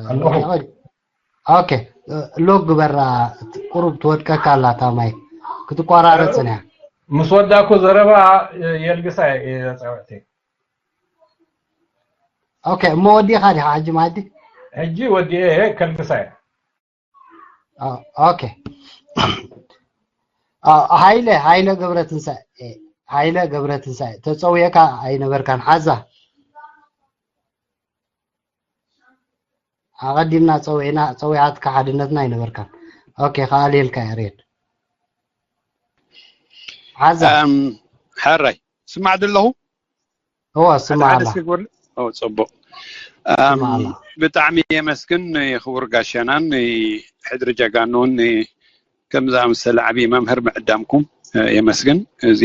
ኣለኹ። ኦኬ፣ ሎግ ግበራ። ቁሩብ ትወድቀካ ኣላ እታ ማይ፣ ክትቆራረጽን እያ። ምስ ወዳእኩ ዘረባ የልግሳ እየ ጸውዕቲ። ኦኬ፣ እሞ ወዲኻ ዲኻ ሕጂ ማዲ? ሕጂ ወዲኤ እየ፣ ከልግሳ እየ። ኦኬ። ሃይለ፣ ሃይለ ገብረትንሳኤ፣ ሃይለ ገብረትንሳኤ፣ ተጸውየካ ኣይነበርካን። ሓዛ ኣቐዲምና ጸዊዕና፣ ጸዊዓትካ ሓድነትና ኣይነበርካን። ኦኬ፣ ከኣልየልካ እየ ሬድ። ሓዛ ሓራይ ስማዕ ደለኹ። እወ፣ ስማዕ ኣላ። ጽቡቕ። ብጣዕሚ የመስግን ክቡር ጋሻናን ሕድሪ ጀጋኑን ከም ዝኣመሰለ ዓብዪ መምህር ምዕዳምኩም የመስግን። እዚ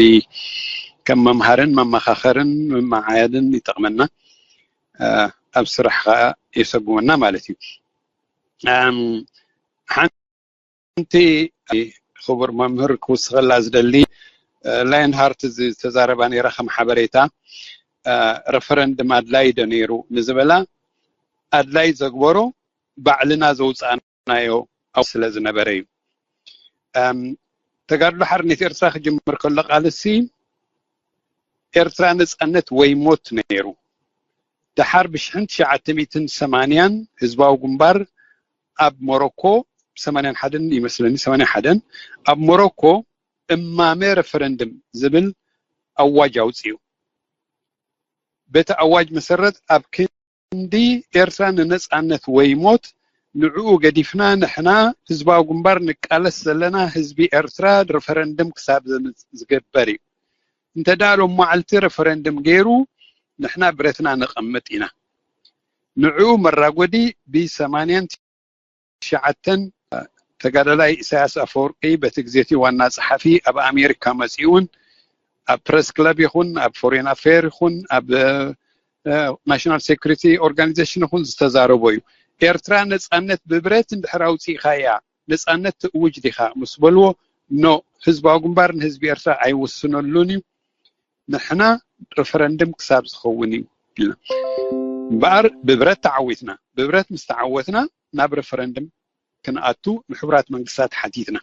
ከም መምሃርን መመኻኸርን መመዓያድን ይጠቕመና፣ ኣብ ስራሕ ከዓ የሰጉመና ማለት እዩ። ሓንቲ ክቡር መምህር ክውስኸላ ዝደሊ ላይንሃርት ዝተዛረባ ነይራ ከም ሓበሬታ፣ ረፈረንድም ኣድላይ ዶ ነይሩ ንዝበላ፣ ኣድላይ ዘግበሮ ባዕልና ዘውፃእናዮ ስለ ዝነበረ እዩ። ተጋድሎ ሓርነት ኤርትራ ክጅምር ከሎ ቃልሲ ኤርትራ ነፃነት ወይ ሞት ነይሩ። ደሓር ብሽሕን ትሽዓተ ሚእትን ሰማንያን ህዝባዊ ግንባር ኣብ ሞሮኮ፣ ሰማንያን ሓደን ይመስለኒ፣ ሰማንያን ሓደን ኣብ ሞሮኮ እማመ ረፈረንድም ዝብል ኣዋጅ ኣውፅኡ። በቲ ኣዋጅ መሰረት ኣብ ክንዲ ኤርትራ ንነፃነት ወይ ሞት ንዕኡ ገዲፍና ንሕና ህዝባዊ ግንባር ንቃለስ ዘለና ህዝቢ ኤርትራ ረፈረንድም ክሳብ ዝግበር እዩ። እንተ ደኣ ሎም መዓልቲ ረፈረንድም ገይሩ ንሕና ብረትና ነቐምጥ ኢና። ንዕኡ መራጎዲ ብሰማንያን ትሽዓተን ተጋዳላይ ኢሳያስ ኣፈወርቂ በቲ ግዜ እቲ ዋና ጸሓፊ ኣብ ኣሜሪካ መጺኡን ኣብ ፕረስ ክለብ ይኹን ኣብ ፎሬን ኣፌር ይኹን ኣብ ናሽናል ሴኩሪቲ ኦርጋኒዜሽን ይኹን ዝተዛረቦ እዩ። ኤርትራ ነጻነት ብብረት እንድሕር ኣውጺእኻ እያ ነጻነት ትእውጅ ዲኻ ምስ በልዎ፣ ኖ፣ ህዝባዊ ግንባር ንህዝቢ ኤርትራ ኣይውስነሉን እዩ፣ ንሕና ሪፈረንድም ክሳብ ዝኸውን እዩ ኢልና። እምበኣር ብብረት ተዓዊትና፣ ብብረት ምስ ተዓወትና ናብ ሪፈረንድም ክንኣቱ ንሕቡራት መንግስታት ሓቲትና።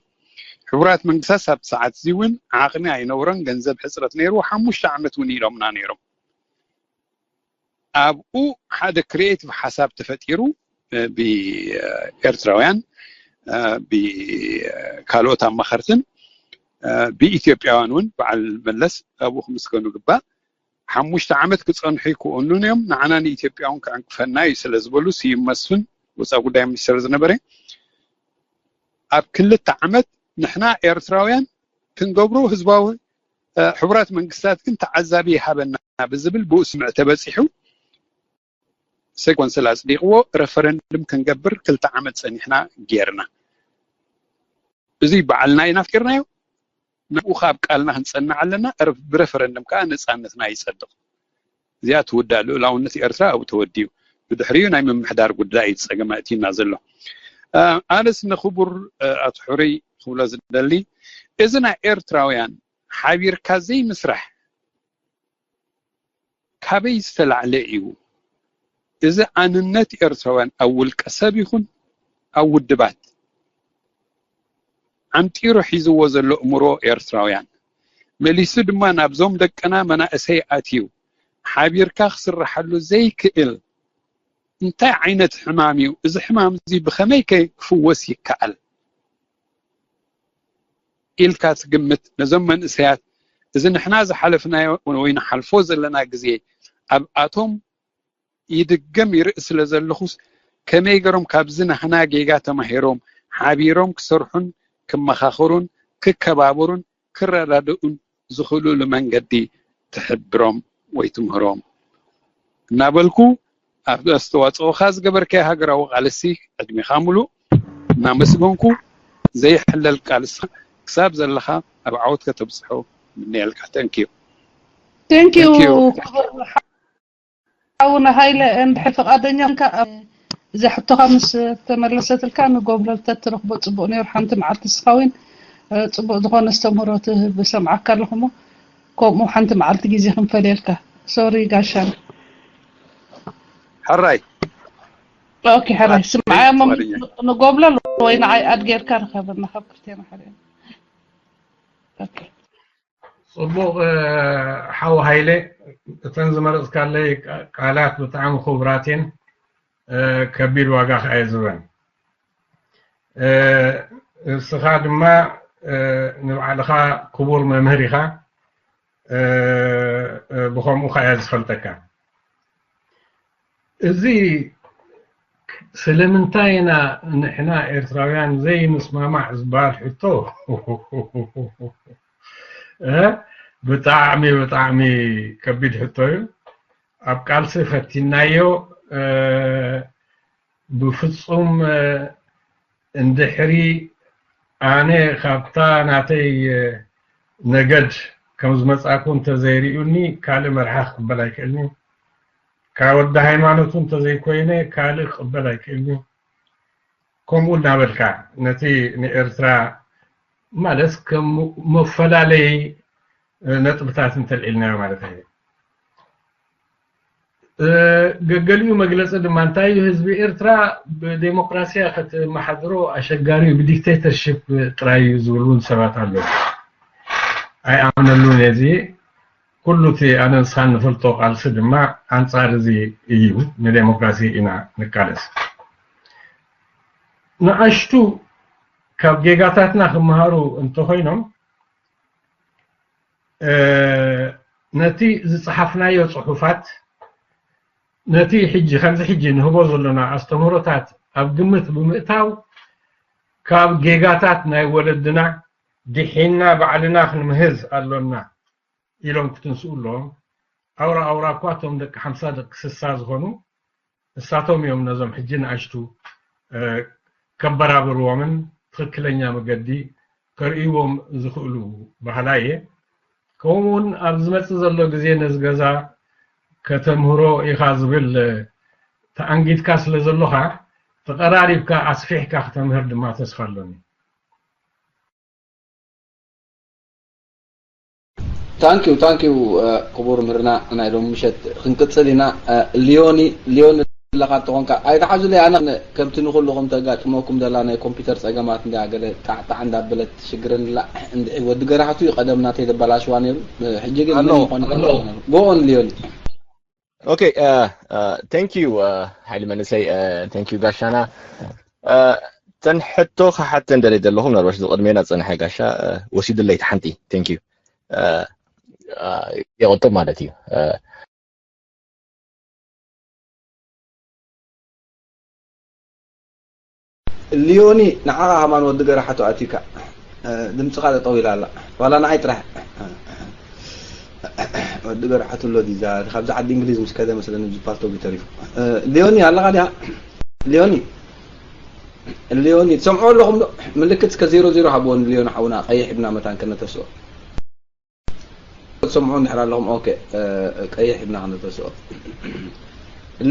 ሕቡራት መንግስታት ሳብ ሰዓት እዚ እውን ዓቕሚ ኣይነበሮን፣ ገንዘብ ሕፅረት ነይርዎ፣ ሓሙሽተ ዓመት እውን ኢሎምና ነይሮም። ኣብኡ ሓደ ክሪኤቲቭ ሓሳብ ተፈጢሩ ብኤርትራውያን ብካልኦት ኣማኸርትን ብኢትዮጵያውያን እውን በዓል መለስ ኣብኡ ክምስገኑ ግባእ። ሓሙሽተ ዓመት ክፀንሑ ይክእሉን እዮም፣ ንዓና ንኢትዮጵያ እውን ክዕንቅፈና እዩ ስለ ዝበሉ ስዩም መስፍን ወፃኢ ጉዳይ ሚኒስትር ዝነበረ ኣብ ክልተ ዓመት ንሕና ኤርትራውያን ክንገብሮ ህዝባዊ ሕቡራት መንግስታት ግን ተዓዛቢ ይሃበና ብዝብል ብኡ ስምዕ ተበፂሑ ሰይ ኮንስል ኣፅዲቕዎ ረፈረንድም ክንገብር ክልተ ዓመት ፀኒሕና ጌርና። እዚ በዓልና ኢና ኣፍቂርናዮ። ናብኡ ካብ ቃልና ክንፀንዕ ኣለና። ብረፈረንድም ከዓ ነፃነትና ይፀድቕ። እዚኣ ትውዳእ። ልኡላውነት ኤርትራ ኣብኡ ተወዲኡ። ብድሕሪኡ ናይ ምምሕዳር ጉዳይ እዩ ፀገም ኣእትዩና ዘሎ። ኣነስ ንክቡር ኣቶ ሕሩይ ክብሎ ዝደሊ፣ እዚ ናይ ኤርትራውያን ሓቢርካ ዘይምስራሕ ካበይ ዝተላዕለ እዩ? እዚ ኣንነት ኤርትራውያን ኣብ ውልቀ ሰብ ይኹን ኣብ ውድባት ዓምጢሩ ሒዝዎ ዘሎ እምሮ ኤርትራውያን፣ መሊሱ ድማ ናብዞም ደቅና መናእሰይ ኣትዩ ሓቢርካ ክስረሓሉ ዘይክእል እንታይ ዓይነት ሕማም እዩ? እዚ ሕማም እዚ ብኸመይ ከ ክፍወስ ይከኣል ኢልካ ትግምት? ነዞም መንእሰያት እዚ ንሕና ዝሓለፍናዮ ወይ ንሓልፎ ዘለና ግዜ ኣብኣቶም ይድገም ይርኢ ስለ ዘለኹስ ከመይ ገሮም ካብዚ ናህና ጌጋ ተማሂሮም ሓቢሮም ክሰርሑን ክመኻኸሩን ክከባበሩን ክረዳድኡን ዝኽእሉሉ መንገዲ ትሕብሮም ወይ ትምህሮም እናበልኩ ኣብ ኣስተዋፅኦኻ ዝገበርካዮ ሃገራዊ ቃልሲ ዕድሜኻ ሙሉእ እናመስገንኩ ዘይሕለል ቃልስኻ ክሳብ ዘለኻ ኣብ ዓወት ከተብፅሖ ምነየልካ። ተንኪዩ። Thank you ክቡር ሓውና ሃይለ እንድሕር ፍቃደኛ ኮንካ እዚ ሕቶኻ ምስ ተመለሰትልካ ንጎብለል ተትረኽቦ ፅቡቅ ነይሩ። ሓንቲ መዓልቲ ንስኻ እውን ፅቡቅ ዝኾነ ኣስተምህሮ ትህብ ሰምዓካ ኣለኹ እሞ ከምኡ ሓንቲ መዓልቲ ግዜ ክንፈልየልካ። ሶሪ ጋሻና። ሕራይ ኦኬ፣ ሕራይ ስምዓያ፣ ንጎብለል ወይ ንዓይ ኣድ ጌርካ ርኸበና ካብ ክልቴና ሓደ። ኦኬ። ጽቡቕ። ሓው ሃይለ፣ እተን ዝመረጽካለይ ቃላት ብጣዕሚ ክቡራት እየን። ከቢድ ዋጋ ከኣ እየ ዝህበን። እስኻ ድማ ንባዕልኻ ክቡር መምህር ኢኻ። ብኸምኡ ከኣ እየ ዝፈልጠካ። እዚ ስለምንታይ ኢና ንሕና ኤርትራውያን ዘይንስማማዕ ዝበሃል ሕቶ፣ እ፣ ብጣዕሚ፣ ብጣዕሚ ከቢድ ሕቶ እዩ። ኣብ ቃልሲ ፈቲናዮ። እ፣ ብፍጹም፣ እ፣ እንድሕሪ ኣነ ካብታ ናተይ፣ እ፣ ነገድ ከም ዝመጻእኩ እንተዘይርእዩኒ፣ ካልእ መርሓ ክቕበል ኣይክእልኒ። ካብ ወዲ ሃይማኖቱ እንተዘይኮይነ፣ ካልእ ክቕበል ኣይክእልኒ። ከምኡ እናበልካ ነቲ ንኤርትራ ማለት ከም መፈላለዪ ነጥብታት እንተልዒልናዮ ማለት እዩ። እ፣ ገገሊኡ መግለጺ ድማ እንታይ እዩ፣ ህዝቢ ኤርትራ ብዴሞክራሲያ ከተመሓድሮ ኣሸጋሪ እዩ፣ ብዲክቴተርሺፕ ጥራይ እዩ ዝብሉ እውን ሰባት ኣለዉ። ኣይኣምነሉን እየ። እዚ ኩሉ እቲ ኣነ ንስኻን ንፈልጦ ቃልሲ ድማ ኣንጻር እዚ እዩ፣ ንዴሞክራሲ ኢና ንቃለስ። ንኣሽቱ ካብ ጌጋታትና ክመሃሩ እንተኾይኖም፣ እ፣ ነቲ ዝጸሓፍናዮ ጽሑፋት፣ ነቲ ሕጂ፣ ከምዚ ሕጂ ንህቦ ዘሎና ኣስተምህሮታት ኣብ ግምት ብምእታው፣ ካብ ጌጋታት ናይ ወለድና ድሒና ባዕልና ክንምህዝ ኣሎና ኢሎም ክትንስኡ ኣለዎም። ኣውራ ኣውራ እኳ እቶም ደቂ ሓምሳ ደቂ ስሳ ዝኾኑ እሳቶም እዮም ነዞም ሕጂ ንኣሽቱ፣ እ፣ ከበራብርዎምን ትኽክለኛ መገዲ ከርእይዎም ዝኽእሉ በሃላይ እየ። ከምኡ እውን ኣብ ዝመጽእ ዘሎ ግዜ ነዚ ገዛ ከተምህሮ ኢኻ ዝብል፣ እ፣ ተኣንጊድካ ስለ ዘሎኻ፣ ተቐራሪብካ ኣስፊሕካ ክተምህር ድማ ተስፋ ኣሎኒ። ታንኪዩ፣ ታንኪዩ፣ እ፣ ክቡር ምህርና ናይ ሎሚ ምሸት ክንቅጽል ኢና። እ፣ ሊዮኒ፣ ሊዮኒ ኣለኻ እንተኾንካ፣ ኣይትሓዙለይ፣ ኣነ ከምቲ ንኹልኹም ተጋጥመኩም ዘላ ናይ ኮምፒውተር ጸገማት እንድያ ገለ ጣዕጣዕ እንዳበለት ትሽግረኒ ኣላ። እንድዒ ወዲ ገራሕቱ እዩ ቀደም ናተይ ዘበላሽዋ ነይሩ። እ፣ ሕጂ ግን ኣሎ፣ መን ምዃኑ ኣሎ። ኣይተረድኣንን። Go on ሊዮኒ። ኦኬ፣ እ፣ እ፣ thank you፣ እ፣ ሓይሊ መንእሰይ፣ እ፣ thank you ጋሻና። እ፣ እተን ሕቶ ክሓተን ደልየ ዘለኹ፣ ምናልባሽ ዝቕድሜና ዝጸንሐ ጋሻ፣ እ፣ ወሲዱለይ እቲ ሓንቲ። Thank you። እ፣ እ፣ የቕጥብ ማለት እዩ። እ፣ ሊዮኒ፣ ንዓኻ ከማን ወዲ ገራሕቱ ኣትዩካ። እ፣ ድምጽኻ ጠጠው ኢላ ኣላ። ዋላ ንዓይ ጥራሕ። ወዲ ገራሕቱ ኣሎ ድዩ? እዛ ካብዛ ዓዲ እንግሊዝ ምስ ከደ መስለኒ፣ እዚ ፓልቶክ እዩ ተሪፉ። እ፣ ሊዮኒ ኣለኻ ድያ? ሊዮኒ፣ ሊዮኒ፣ ትሰምዑ ኣለኹም ዶ? ምልክት እስከ ዜሮ ዜሮ ሃብዎ ንሊዮኒ ሓውና፣ ቀይሕ ሂብና መታን ከነተስኦ። ትሰምዑ እንድሕር ኣለኹም፣ ኦኬ፣ እ፣ ቀይሕ ሂብና ከነተስኦ።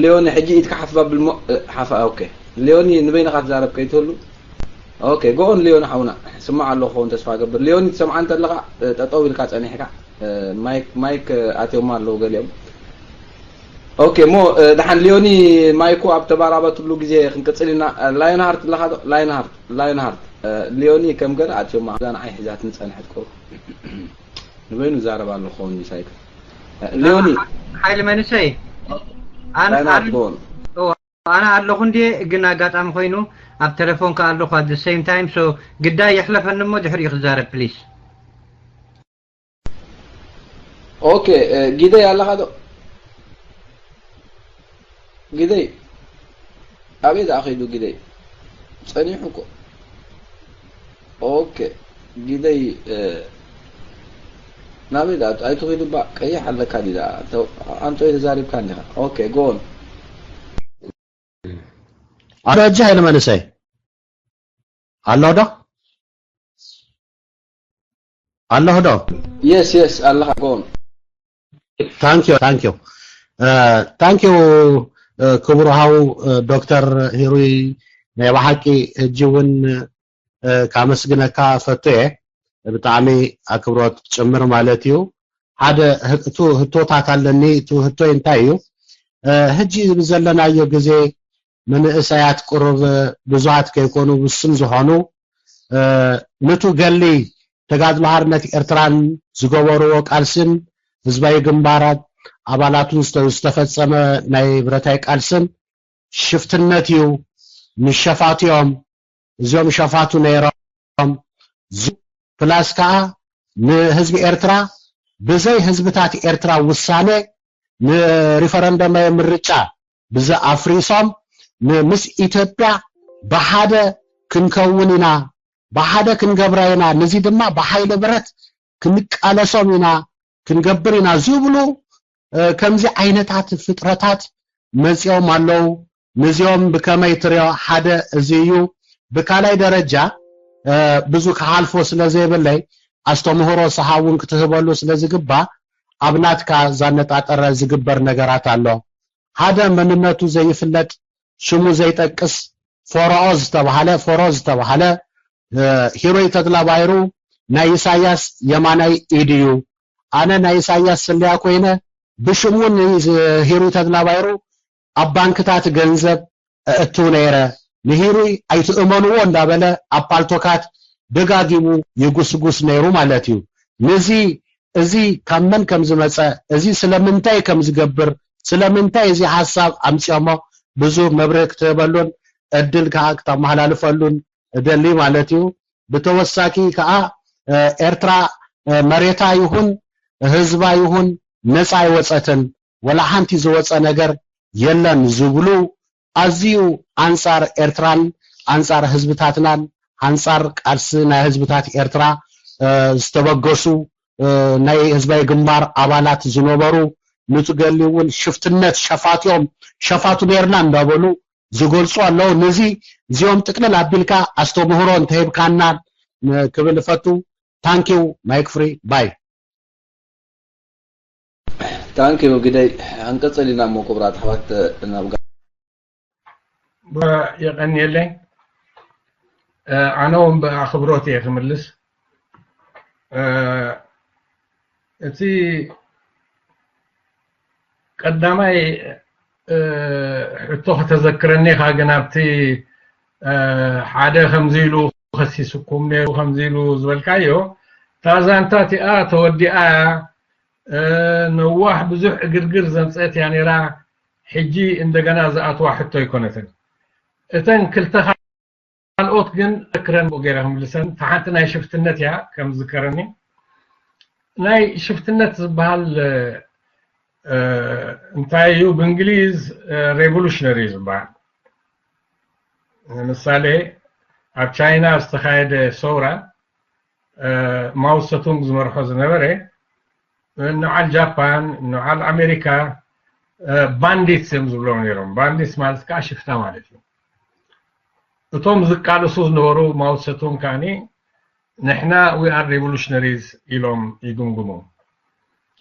ሊዮኒ፣ ሕጂ ኢድካ ሓፍ ኣብል እሞ፣ እ፣ ሓፍ፣ ኦኬ። ሊዮኒ፣ ንበይንኻ ትዛረብ ከይትህሉ። ኦኬ፣ go on ሊዮኒ ሓውና፣ ስማዕ ኣለኹ ክኸውን ተስፋ እገብር። ሊዮኒ፣ ትሰምዓ እንተለኻ፣ እ፣ ጠጠው ኢልካ ጸኒሕካ፣ እ፣ ማይክ፣ ማይክ፣ እ፣ ኣትዮማ ኣለዉ ገሊኦም። ኦኬ፣ እሞ፣ እ፣ ደሓን ሊዮኒ ማይኩ ኣብ ተባራበትሉ ግዜ ክንቅጽል ኢና። እ፣ ላይንሃርት ኣለኻ ዶ? ላይንሃርት፣ ላይንሃርት። እ፣ ሊዮኒ ከም ገለ ኣትዮማ፣ እዛ ንዓይ ሒዛትኒ ጸንሐት ቁሩብ። ንበይኑ ይዛረብ ኣሎ ክኸውን እዩ ሳይክል። እ፣ ሊዮኒ። ሓይሊ መንእሰይ። ኣነ፣ ላይንሃርት፣ ኣነ፣ go on። እወ፣ ኣነ ኣለኹ እንድየ፣ ግን ኣጋጣሚ ኮይኑ ኣብ ቴሌፎን ከኣ ኣለኹ at the same time፣ so ግዳይ የሕለፈኒ እሞ ድሕሪኡ ክዛረብ ፕሊስ። ኦኬ፣ እ፣ ጊደይ ኣለኻ ዶ? ጊደይ፣ ኣበይ ደኣ ኸይዱ ጊደይ? ጸኒሑ እኮ። ኦኬ፣ ጊደይ፣ እ፣ ናበይ ደኣ? ኣይትኺዱ እባ፣ ቀይሕ ኣለካ ድዩ ደኣ? ተው፣ ኣንቶይ ተዛሪብካ እንዲኻ። ኦኬ፣ go on። ኣሎ ሕጂ ሃይለ መንእሰይ? ኣሎ ዶ? ኣለኹ ዶ? የስ፣ የስ፣ ኣለኻ፣ go on። ታንኪዩ፣ ታንኪዩ። እ፣ ታንኪዩ፣ እ፣ ክቡር ሃው፣ እ፣ ዶክተር ሂሩይ፣ ናይ ብሓቂ ሕጂ እውን፣ እ፣ ካመስግነካ ፈቱ እየ። ብጣዕሚ ኣክብሮት ጭምር ማለት እዩ። ሓደ ህ-፣ እቱ ህቶታት ኣለኒ። እቱ ህቶይ እንታይ እዩ? እ፣ ሕጂ ብዘለናዮ ግዜ መንእሰያት ቁሩብ ብዙሃት ከይኮኑ ውስን ዝኾኑ፣ እ፣ ንቱ ገሊ ተጋድሎ ሓርነት ኤርትራን ዝገበርዎ ቃልስን ህዝባዊ ግንባራት ኣባላቱን ዝተ-፣ ዝተፈጸመ ናይ ብረታይ ቃልስን ሽፍትነት እዩ። ንሸፋቱ እዮም። እዚኦም ሸፋቱ ነይሮም። ዝ-፣ ፕላስ ከኣ ንህዝቢ ኤርትራ ብዘይ ህዝብታት ኤርትራ ውሳኔ ንሪፈረንደማዊ ምርጫ ብዚ ኣፍሪሶም ን-፣ ምስ ኢትዮጵያ ብሓደ ክንከውን ኢና፣ ብሓደ ክንገብራ ኢና፣ ነዚ ድማ ብሓይሊ ብረት ክንቃለሶም ኢና፣ ክንገብር ኢና ዝብሉ፣ እ፣ ከምዚ ዓይነታት ፍጥረታት መጺኦም ኣለዉ። ነዚኦም ብከመይ ትሪኦ? ሓደ እዚ እዩ። ብካልኣይ ደረጃ፣ እ፣ ብዙ ክሓልፎ ስለ ዘይብለይ ኣስተምህሮ ሰሃ እውን ክትህበሉ ስለ ዝግባእ ኣብ ናትካ ዘነጣጠረ ዝግበር ነገራት ኣሎ። ሓደ መንነቱ ዘይፍለጥ፣ ሽሙ ዘይጠቅስ ፎሮኦ ዝተባሃለ፣ ፎሮ ዝተባሃለ፣ እ፣ ሂሩይ ተድላ ባይሩ ናይ ኢሳያስ የማናይ ኢድ እዩ። ኣነ ናይ ኢሳያስ ስለያ ኮይነ ብሽሙ ንሂሩይ ተድላ ባይሩ ኣብ ባንክታት ገንዘብ እእትው ነይረ። ንሂሩይ ኣይትእመንዎ እንዳበለ ኣብ ፓልቶካት ደጋጊሙ ይጉስጉስ ነይሩ ማለት እዩ። ነዚ፣ እዚ ካብ መን ከም ዝመጸ፣ እዚ ስለምንታይ ከም ዝገብር፣ ስለምንታይ እዚ ሓሳብ ኣምጺኦሞ ብዙ መብርሂ ክትህበሉን እድል ከኣ ክተመሓላልፈሉን እደሊ ማለት እዩ። ብተወሳኪ ከኣ፣ እ፣ ኤርትራ፣ እ፣ መሬታ ይኹን ህዝባ ይኹን ነጻ ኣይወጸትን፣ ወላ ሓንቲ ዝወጸ ነገር የለን ዝብሉ ኣዝዩ ኣንጻር ኤርትራን ኣንጻር ህዝብታትናን ኣንጻር ቃልሲ ናይ ህዝብታት ኤርትራ፣ እ፣ ዝተበገሱ፣ እ፣ ናይ ህዝባዊ ግንባር ኣባላት ዝነበሩ ንትገሊ እውን ሽፍትነት ሸፋትዮም ሸፋቱ ነርና እንዳበሉ ዝገልጹ ኣለዉ። ነዚ እዚኦም ጥቅልል ኣቢልካ ኣስተምህሮ እንተሂብካና፣ እ፣ ክብል እፈቱ። ታንኪው ማይክ ፍሪ ባይ። ታንኪዩ ግደይ። ኣንቀጽል ኢና እሞ ክቡራት ኣሕዋት ናብ ጋ- የቀንየለይ። ኣነ እውን ብኣኽብሮት እየ ክምልስ። እቲ ቀዳማይ ሕቶ ከተዘክረኒ ኢኻ፣ ግን ኣብቲ ሓደ ከምዚ ኢሉ ከሲስኩም ነይሩ ከምዚ ኢሉ ዝበልካዮ፣ እታ ዛንታ እቲኣ ተወዲኣ እያ። ነዋሕ ብዙሕ ዕግርግር ዘምፀት እያ ነይራ። ሕጂ እንደገና ዝኣትዋ ሕቶ ኣይኮነትን። እተን ክልተ ካልኦት ግን ክረን ገይረ ክምልሰን፣ እታ ሓንቲ ናይ ሽፍትነት እያ ከም ዝከረኒ። ናይ ሽፍትነት ዝበሃል እንታይ እዩ? ብእንግሊዝ ሬቮሉሽነሪ እዩ ዝበሃል። ንምሳሌ ኣብ ቻይና ዝተኻየደ ሰውራ ማውሰቱንግ ዝመርሖ ዝነበረ፣ ንዓል ጃፓን፣ ንዓል ኣሜሪካ ባንዲትስ እዮም ዝብሎም ነይሮም። ባንዲትስ ማለት ከዓ ሽፍታ ማለት እዩ። እቶም ዝቃለሱ ዝነበሩ ማውሰቱንግ ከዓኒ ንሕና we are revolutionaries ኢሎም ይግምግሙ።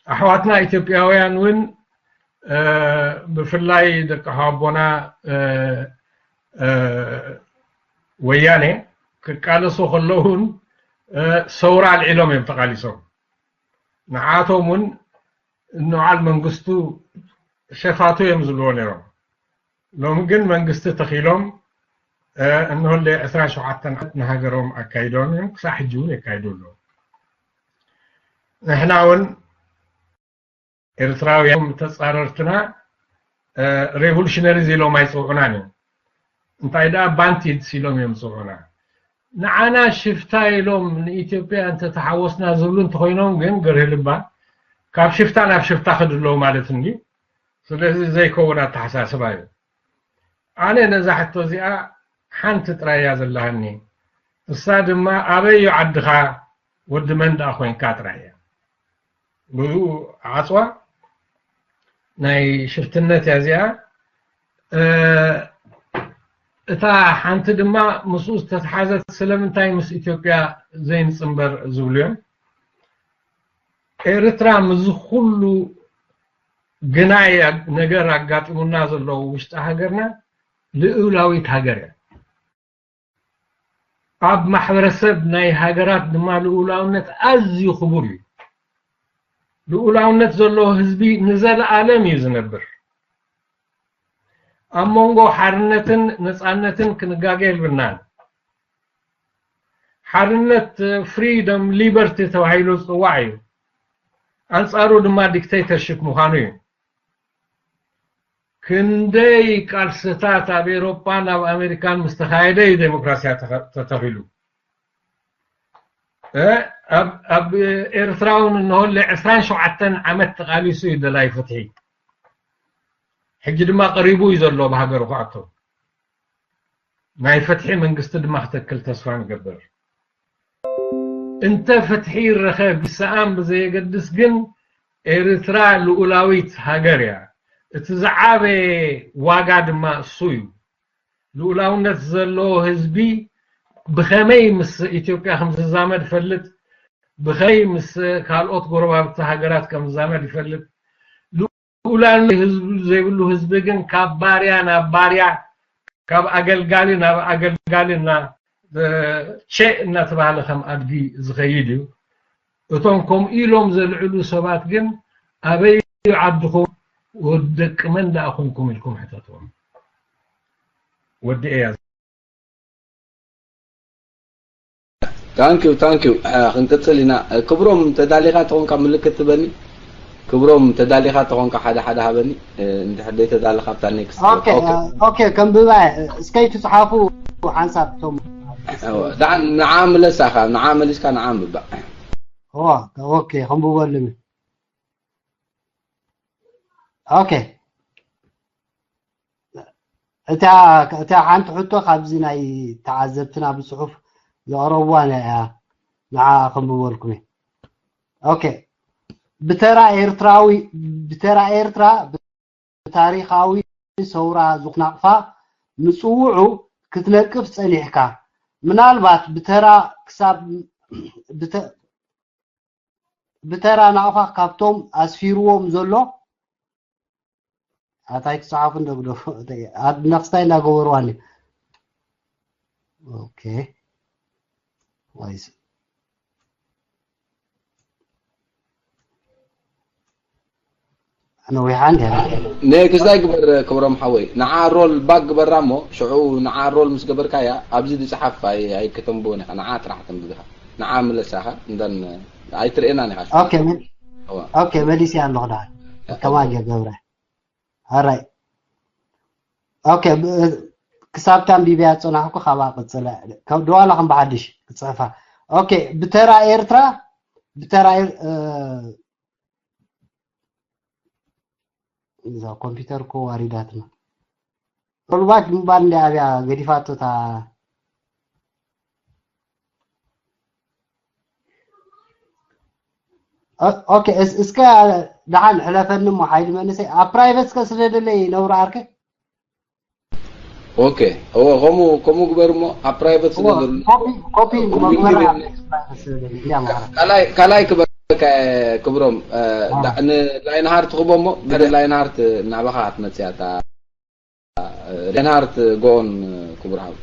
ኣሕዋትና ኢትዮጵያውያን እውን ብፍላይ ደቂ ሓወቦና ወያኔ ክቃለሱ ከለውን ሰውራ ኣልዒሎም እዮም ተቃሊሶም። ንዓቶም እውን ንዓል መንግስቱ ሸፋቱ እዮም ዝብልዎ ነይሮም። ሎሚ ግን መንግስቲ ተኺሎም እንሆለ ዕስራን ሸውዓተን ዓመት ንሃገሮም ኣካይዶም እዮም፣ ክሳዕ ሕጂ እውን የካይዱ ኣለዉ። ንሕና እውን ኤርትራውያን ተጻረርትና ሬቮሉሽነሪዝ ኢሎም ኣይጽውዑናን እዮም። እንታይ ደኣ ባንቲድስ ኢሎም እዮም ዝጽውዑና። ንዓና ሽፍታ ኢሎም ንኢትዮጵያ እንተተሓወስና ዝብሉ እንተኾይኖም ግን ገርህ ልባ ካብ ሽፍታ ናብ ሽፍታ ክድለዉ ማለት እንዲ። ስለዚ ዘይከውን ኣተሓሳስባ እዩ። ኣነ ነዛ ሕቶ እዚኣ ሓንቲ ጥራይ እያ ዘለሃኒ። እሳ ድማ ኣበይ እዩ ዓድኻ፣ ወዲ መን ደኣ ኮይንካ ጥራይ እያ። ብዙ ዓጽዋ ናይ ሽፍትነት እያ እዚኣ። እታ ሓንቲ ድማ ምስኡ ዝተተሓዘት ስለምንታይ ምስ ኢትዮጵያ ዘይንጽንበር ዝብሉ እዮም። ኤርትራ ምስዚ ኩሉ ግናይ ነገር ኣጋጢሙና ዘሎ ውሽጢ ሃገርና ልኡላዊት ሃገር እያ። ኣብ ማሕበረሰብ ናይ ሃገራት ድማ ልኡላውነት ኣዝዩ ክቡር እዩ። ልኡላውነት ዘለዎ ህዝቢ ንዘለኣለም እዩ ዝነብር። ኣብ መንጎ ሓርነትን ነፃነትን ክንጋገ የብልናን። ሓርነት፣ ፍሪደም፣ ሊበርቲ ተባሂሉ ዝፅዋዕ እዩ። ኣንፃሩ ድማ ዲክቴተርሽፕ ምዃኑ እዩ። ክንደይ ቃልስታት ኣብ ኤሮፓን ኣብ ኣሜሪካን ምስ ተኻየደ እዩ ዴሞክራሲያ ተኸ- ተተኺሉ። እ፣ ኣብ ኣብ ኤርትራ እውን እንሆለ ዕስራን ሸውዓተን ዓመት ተቓሊሱ እዩ ደላይ ፍትሒ። ሕጂ ድማ ቀሪቡ እዩ ዘሎ ብሃገሩ ክኣቶ። ናይ ፍትሒ መንግስቲ ድማ ክተክል ተስፋ ንገብር። እንተ ፍትሒ ይረኸብ ይሰኣን ብዘየገድስ ግን ኤርትራ ልኡላዊት ሃገር እያ። እቲ ዝዓበየ ዋጋ ድማ እሱ እዩ። ልኡላውነት ዘለዎ ህዝቢ ብኸመይ ምስ ኢትዮጵያ ከም ዝዛመድ ይፈልጥ፣ ብኸመይ ምስ ካልኦት ጎረባብቲ ሃገራት ከም ዝዛመድ ይፈልጥ። ልኡላውነት ህዝቢ ዘይብሉ ህዝቢ ግን ካብ ባርያ ናብ ባርያ፣ ካብ ኣገልጋሊ ናብ ኣገልጋሊ እና ቸ እናተባህለ ከም ኣድጊ ዝኸይድ እዩ። እቶም ከምኡ ኢሎም ዘልዕሉ ሰባት ግን ኣበይ ዓድኹም፣ ወዲ ደቂ መን ደኣ ኮንኩም ኢልኩም ሕተትዎም። ወዲ እያ። ታንኪዩ ታንኪዩ። ክንቅፅል ኢና። ክብሮም ተዳሊኻ ተኾንካ ምልክት ትበኒ። ክብሮም ተዳሊኻ ተኾንካ ሓደ ሓደ ሃበኒ። እንድሕር ደይ ተዳለኻ ኣብታ ኔክስት። ኦኬ ኦኬ። ከንብባ እስከይ ትፅሓፉ ሓንሳብ ቶም ዳዓ ንዓ ምለሳኻ ንዓ መሊስካ ንዓ ምባእ። ኦኬ ከንብበሉኒ። ኦኬ። እታ እታ ሓንቲ ሕቶ ካብዚ ናይ ተዓዘብትና ብጽሑፍ ዘቕረብዋ ናይ እያ። ንዓ ከንብበልኩም እየ። ኦኬ። ብተራ ኤርትራዊ ብተራ ኤርትራ ብታሪኻዊ ሰውራ ዝናቕፋ ምጽውዑ ክትነቅፍ ጸኒሕካ ምናልባት ብተራ ክሳብ ብተ- ብተራ ናቕፋ ካብቶም ኣስፊርዎም ዘሎ ኣታይ ክፅሓፉ እንደግደፉ ነክስታይ እንዳገበርዋኒ ኦኬ ወይስ ነዊሓ እንዲ ኔክስታይ ግበር ክብሮም ሓወይ ንዓ ሮል ባክ ግበራ እሞ ሽዑ ንዓ ሮል ምስ ገበርካያ ኣብዚ ዝፅሓፍ ኣይክተንብቦን ኢኻ ንዓ ጥራሕ ተንብብ ኢኻ ንዓ ምለሳኻ እንደን ኣይትርእየናን ኢኻ ኦኬ ኦኬ መሊስ ኣለኹ ዳ ከማን ገብረ ኣራይ ኦኬ ክሳብ ታንቢብያ ጸናሕኩ ካብኣ ቅጽለ ደዋላ ከም ብሓድሽ ክጽሕፋ ኦኬ ብተራ ኤርትራ ብተራ እዛ ኮምፒውተር እኮ ዋሪዳትና ሮልባክ ምባል እንደ ኣብያ ገዲፋቶ እታ ኦኬ እስከ ደሓን ሕለፈኒ እሞ ሓይሊ መንእሰይ ኣብ ፕራይቨት እስከ ስደደለይ ነብሩ ዓርከ ኦኬ እወ ከምኡ ከምኡ ግበር እሞ ኣብ ፕራይቨት ስደደሉ ኮፒ ካልኣይ ክበካ ክብሮም ንላይንሃርት ክቦ እሞ ድሕሪ ላይንሃርት ናባኻ ክትመፅያ እታ ላይንሃርት ጎኦን ክቡር ሓው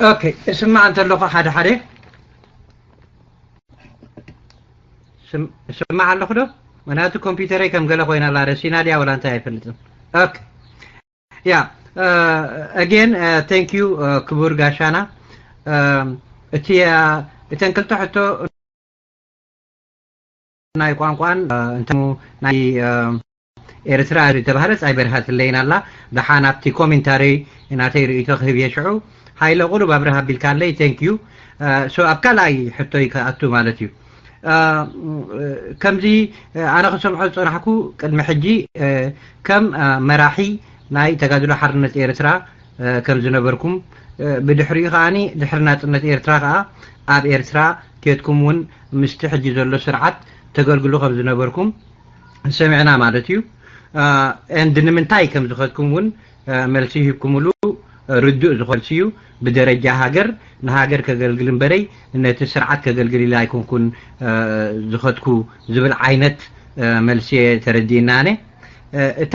ኦኬ እስማዕ እንተለኹ ሓደ ሓደ ስማዕ ኣለኹ ዶ ምክንያቱ ኮምፒውተረይ ከም ገለ ኮይና ኣላ ረሲና ድያ ወላ እንታይ ኣይፈልጥን ኦኬ ያ again thank you ክቡር ጋሻና እቲ እተን ክልተ ሕቶ ናይ ቋንቋን እንተ ናይ ኤርትራ ዝተባህለት ኣይበርሃትለይን ኣላ ደሓን ኣብቲ ኮሜንታሪ ናተይ ርእይቶ ክህብ እየ ሽዑ ሃይለ ቁሩብ ኣብርሃ ኣቢልካለይ thank you so ኣብ ካልኣይ ሕቶይ ክኣቱ ማለት እዩ ከምዚ ኣነ ክሰምዖ ዝፀናሕኩ ቅድሚ ሕጂ ከም መራሒ ናይ ተጋድሎ ሓርነት ኤርትራ ከም ዝነበርኩም ብድሕሪኡ ከዓኒ ድሕሪ ናፅነት ኤርትራ ከኣ ኣብ ኤርትራ ኬድኩም እውን ምስቲ ሕጂ ዘሎ ስርዓት ተገልግሉ ከም ዝነበርኩም ሰሚዕና ማለት እዩ and ንምንታይ ከም ዝኸድኩም እውን መልሲ ሂብኩምሉ ርዱእ ዝኾነ መልሲ እዩ ብደረጃ ሃገር ንሃገር ከገልግል እምበረይ ነቲ ስርዓት ከገልግል ኢለ ኣይኮንኩን ዝኸድኩ ዝብል ዓይነት መልሲ እየ ተረዲእናነ እታ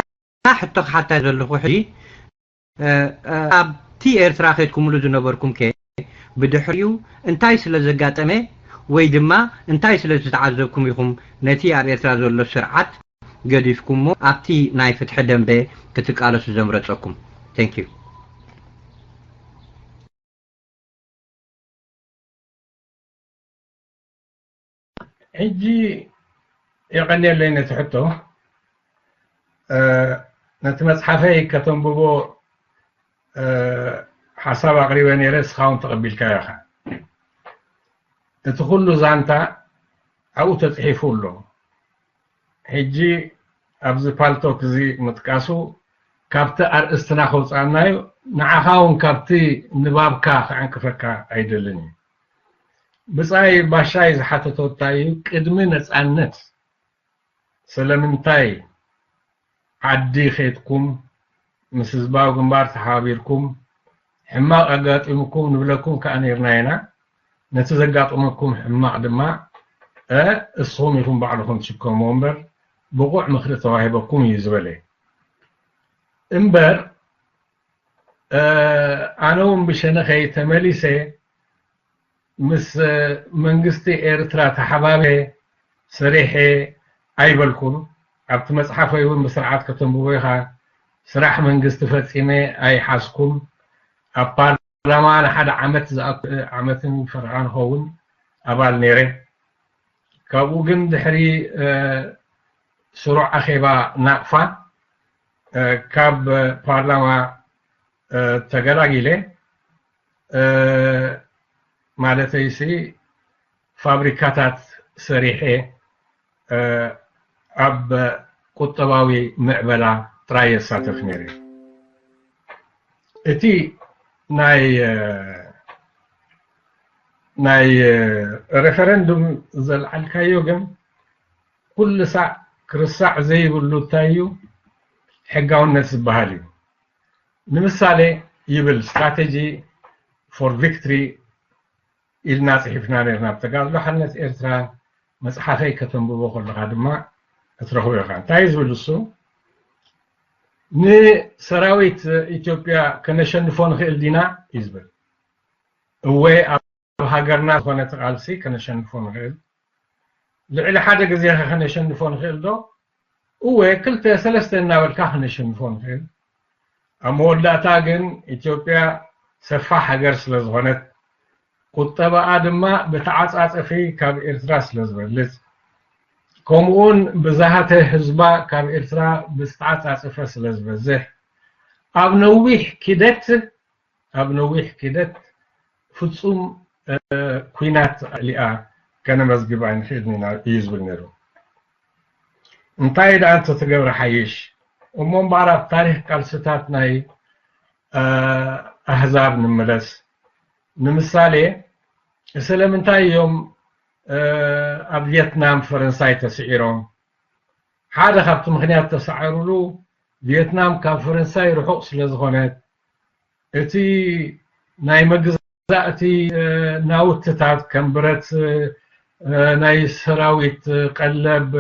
ሕቶ ክሓታ ዘለኹ ሕጂ ኣብቲ ኤርትራ ከድኩምሉ ዝነበርኩም ከ ብድሕሪኡ እንታይ ስለ ዘጋጠመ ወይ ድማ እንታይ ስለ ዝተዓዘብኩም ኢኹም ነቲ ኣብ ኤርትራ ዘሎ ስርዓት ገዲፍኩሞ ኣብቲ ናይ ፍትሒ ደንበ ክትቃለሱ ዘምረጸኩም። Thank you። ሕጂ የቐንየለይ ነቲ ሕቶ። ነቲ መፅሓፈይ ከተንብቦ ሓሳብ ኣቕሪበ ነይረ፣ እስኻ እውን ተቐቢልካዮ ኢኻ። እቲ ኩሉ ዛንታ ኣብኡ ተፅሒፉ ኣሎ። ሕጂ ኣብዚ ፓልቶክ እዚ ምጥቃሱ ካብቲ ኣርእስትና ከውፃእና እዩ። ንዓኻ እውን ካብቲ ንባብካ ክዕንቅፈካ ኣይደልን እዩ። ብፃይ ባሻይ ዝሓተቶ እንታይ እዩ? ቅድሚ ነፃነት ስለምንታይ ዓዲ ኸድኩም ምስ ህዝባዊ ግንባር ተሓባቢርኩም ሕማቕ ኣጋጢሙኩም ንብለኩም ከኣ ነይርና ኢና። ነቲ ዘጋጠመኩም ሕማቕ ድማ እስኹም ኢኹም ባዕልኹም ትሽከምዎ እምበር ብቑዕ ምኽሪ ተዋሂበኩም እዩ ዝበለ። እምበር ኣነ እውን ብሸነኸይ ተመሊሰ ምስ መንግስቲ ኤርትራ ተሓባቢረ ሰሪሐ ኣይበልኩን። ኣብቲ መፅሓፈይ እውን ብስርዓት ከተንብቦ ኢኻ። ስራሕ መንግስቲ ፈፂመ ኣይሓዝኩን። ኣብ ፓርላማ ንሓደ ዓመት ዝኣክል ዓመትን ፈረቓን ኸውን ኣባል ነይረ። ካብኡ ግን ድሕሪ ስሩዕ ኣኼባ ናቕፋ ካብ ፓርላማ ተገላጊለ፣ ማለተይሲ ፋብሪካታት ሰሪሐ ኣብ ቁጠባዊ ምዕበላ ጥራይ የሳተፍ ነይረ። እቲ ናይ ናይ ሬፈረንዱም ዘልዓልካዮ ግን ኩሉ ሳዕ ክርሳዕ ዘይብሉ እንታይ እዩ? ሕጋውነት ዝበሃል እዩ። ንምሳሌ ይብል strategy for victory ኢልና ጽሒፍና ነርና ኣብ ተጋድሎ ሓርነት ኤርትራ። መጽሓፈይ ከተንብቦ ከለኻ ድማ ክትረኽቦ ኢኻ። እንታይ እዩ ዝብል እሱ? ንሰራዊት ኢትዮጵያ ከነሸንፎ ንኽእል ዲና እዩ ዝብል። እወ ኣብ ሃገርና ዝኾነ እቲ ቃልሲ ከነሸንፎ ንኽእል። ልዕሊ ሓደ ግዜ ከ ከነሸንፎ ንኽእል ዶ? እወ ክልተ ሰለስተ እናበልካ ከነሸንፎ ንኽእል። ኣብ መወዳእታ ግን ኢትዮጵያ ሰፋሕ ሃገር ስለ ዝኾነት ቁጠባኣ ድማ ብተዓፃፀፊ ካብ ኤርትራ ስለ ዝበልፅ ከምኡውን ብዛህተ ህዝባ ካብ ኤርትራ ብዝተዓፃፀፈ ስለ ዝበዝሕ ኣብ ነዊሕ ኪደት ኣብ ነዊሕ ኪደት ፍጹም ኩናት ኣሊኣ ከነመዝግብ ኣይንኽእልን ኢና እዩ ዝብል ነይሩ። እንታይ ደኣ እንተትገብረ ሓይሽ እሞ እምበኣር ኣብ ታሪክ ቃልስታት ናይ ኣህዛብ ንምለስ። ንምሳሌ ስለምንታይ እዮም ኣብ ቪየትናም ፈረንሳይ ተስዒሮም? ሓደ ካብቲ ምኽንያት ተሳዕርሉ ቪየትናም ካብ ፈረንሳይ ርሑቕ ስለ ዝኾነት እቲ ናይ መግዛእቲ ናውትታት ከም ብረት፣ ናይ ሰራዊት ቀለብ፣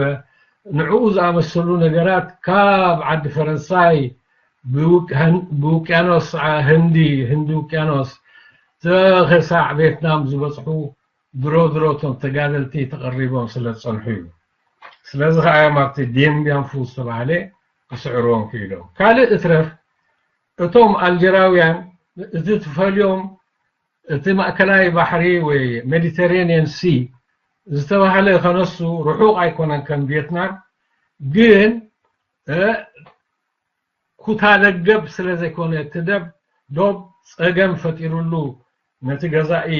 ንዕኡ ዝኣመሰሉ ነገራት ካብ ዓዲ ፈረንሳይ ብውቅያኖስ ህንዲ ህንዲ ውቅያኖስ ተኸሳዕ ቬትናም ዝበፅሑ ድሮ ድሮ እቶም ተጋደልቲ ተቐሪቦም ስለ ዝፀንሑ እዩ። ስለዚ ከዓ እዮም ኣብቲ ዲንቢያንፉ ዝተባህለ ክስዕርዎም ክኢሎም። ካልእ እትረፍ እቶም ኣልጀራውያን እቲ ትፈልዮም እቲ ማእከላይ ባሕሪ ወይ ሜዲተሬንየን ሲ ዝተባህለ ከነሱ ርሑቕ ኣይኮነን ከም ቪየትናም፣ ግን ኩታ ደገብ ስለ ዘይኮነ እቲ ደብ ዶብ ፀገም ፈጢሩሉ ነቲ ገዛኢ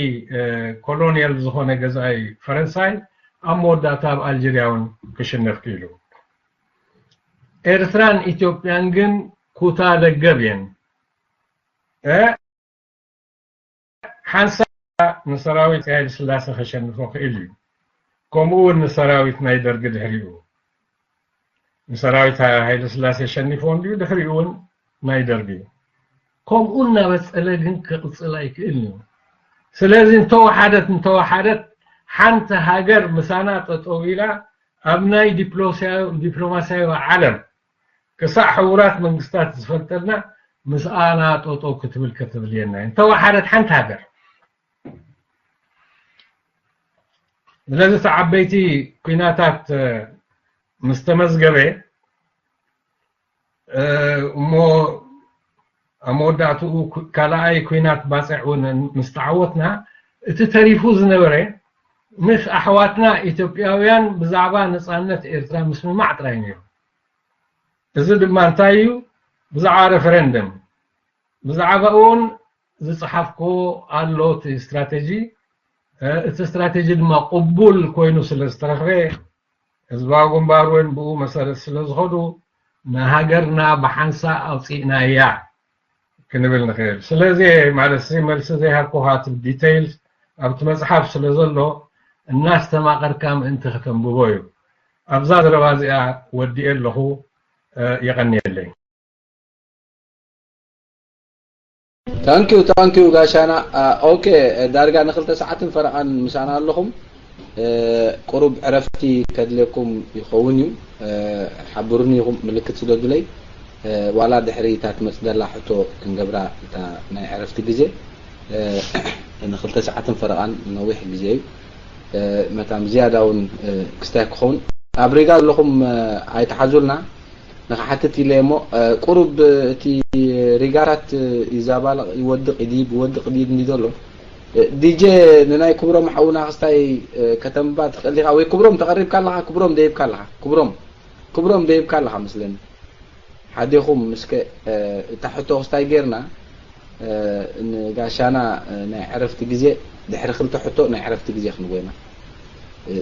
ኮሎኒያል ዝኾነ ገዛኢ ፈረንሳይ ኣብ መወዳእታ ኣብ ኣልጀርያ እውን ክሽነፍ ክኢሉ። ኤርትራን ኢትዮጵያን ግን ኩታ ደገብ እየን። ሓንሳ ንሰራዊት ሃይለ ስላሴ ከሸንፎ ክእል እዩ። ከምኡ እውን ንሰራዊት ናይ ደርጊ ድሕሪኡ ንሰራዊት ሃይለ ስላሴ ሸኒፎ እንድዩ ድሕሪኡ እውን ናይ ደርጊ እዩ። ከምኡ እናበፀለ ግን ክቕፅል ኣይክእልን እዩ። ስለዚ እንተወሓደት እንተወሓደት ሓንቲ ሃገር ምሳና ጠጠው ኢላ ኣብ ናይ ዲፕሎማስያዊ ዓለም ክሳዕ ሕቡራት መንግስታት ዝፈልጠልና ምስኣና ጠጠው ክትብል ከተድልየና እዩ። እንተወሓደት ሓንቲ ሃገር ስለዚ እቲ ዓበይቲ ኩናታት ምስ ተመዝገበ እሞ ኣብ መወዳእትኡ ካልኣይ ኩናት ባፅዕ እውን ምስ ተዓወትና፣ እቲ ተሪፉ ዝነበረ ምስ ኣሕዋትና ኢትዮጵያውያን ብዛዕባ ነፃነት ኤርትራ ምስምማዕ ጥራይ ነይሩ። እዚ ድማ እንታይ እዩ? ብዛዕባ ሬፈረንደም፣ ብዛዕባ እውን ዝፀሓፍኮ ኣሎ እቲ ስትራተጂ። እቲ ስትራተጂ ድማ ቅቡል ኮይኑ ስለ ዝተረኽበ፣ ህዝባዊ ግንባር እውን ብኡ መሰረት ስለ ዝኸዱ፣ ንሃገርና ብሓንሳእ ኣውፂእናያ ክንብል ንኽእል። ስለዚ ማለት እዚ መልሲ ዘይሃብኩኻ እቲ ዲቴይልስ ኣብቲ መፅሓፍ ስለ ዘሎ፣ እናስተማቐርካ ምእንቲ ከተንብቦ እዩ። ኣብዛ ዘረባ እዚኣ ወዲኤ ኣለኹ። የቐንየለይ። ታንኪዩ ታንኪዩ ጋሻና። ኦኬ፣ ዳርጋ ንክልተ ሰዓትን ፈረቓን ምሳና ኣለኹም። ቁሩብ ዕረፍቲ ከድልየኩም ይኸውን እዩ። ሓብሩኒ ኢኹም ምልክት ስደዱለይ። ዋላ ድሕሪ እታ ትመጽእ ዘላ ሕቶ ክንገብራ፣ እታ ናይ ዕረፍቲ ግዜ ንክልተ ሰዓትን ፈረቓን ነዊሕ ግዜ እዩ። መታን ብዝያዳ እውን ክስታይ ክኸውን። ኣብ ሪጋ ዘለኹም ኣይትሓዙልና። ንኽሓትት ኢለ እሞ፣ ቁሩብ እቲ ሪጋራት ይዛባልቕ፣ ይወድቕ፣ ይድይብ፣ ይወድቕ፣ ይድይብ እንዲ ዘሎ። ዲጀ ንናይ ክብሮም ሓውና ክስታይ ከተንባ ትኽእል ኢኻ ወይ ክብሮም ተቐሪብካ ኣለኻ? ክብሮም ደይብካ ኣለኻ? ክብሮም ክብሮም ደይብካ ኣለኻ መስለኒ። ሓዴኹም ምስከ እታ ሕቶ ክስታይ ጌርና ንጋሻና ናይ ዕረፍቲ ግዜ፣ ድሕሪ ክልተ ሕቶ ናይ ዕረፍቲ ግዜ ክንጎይና።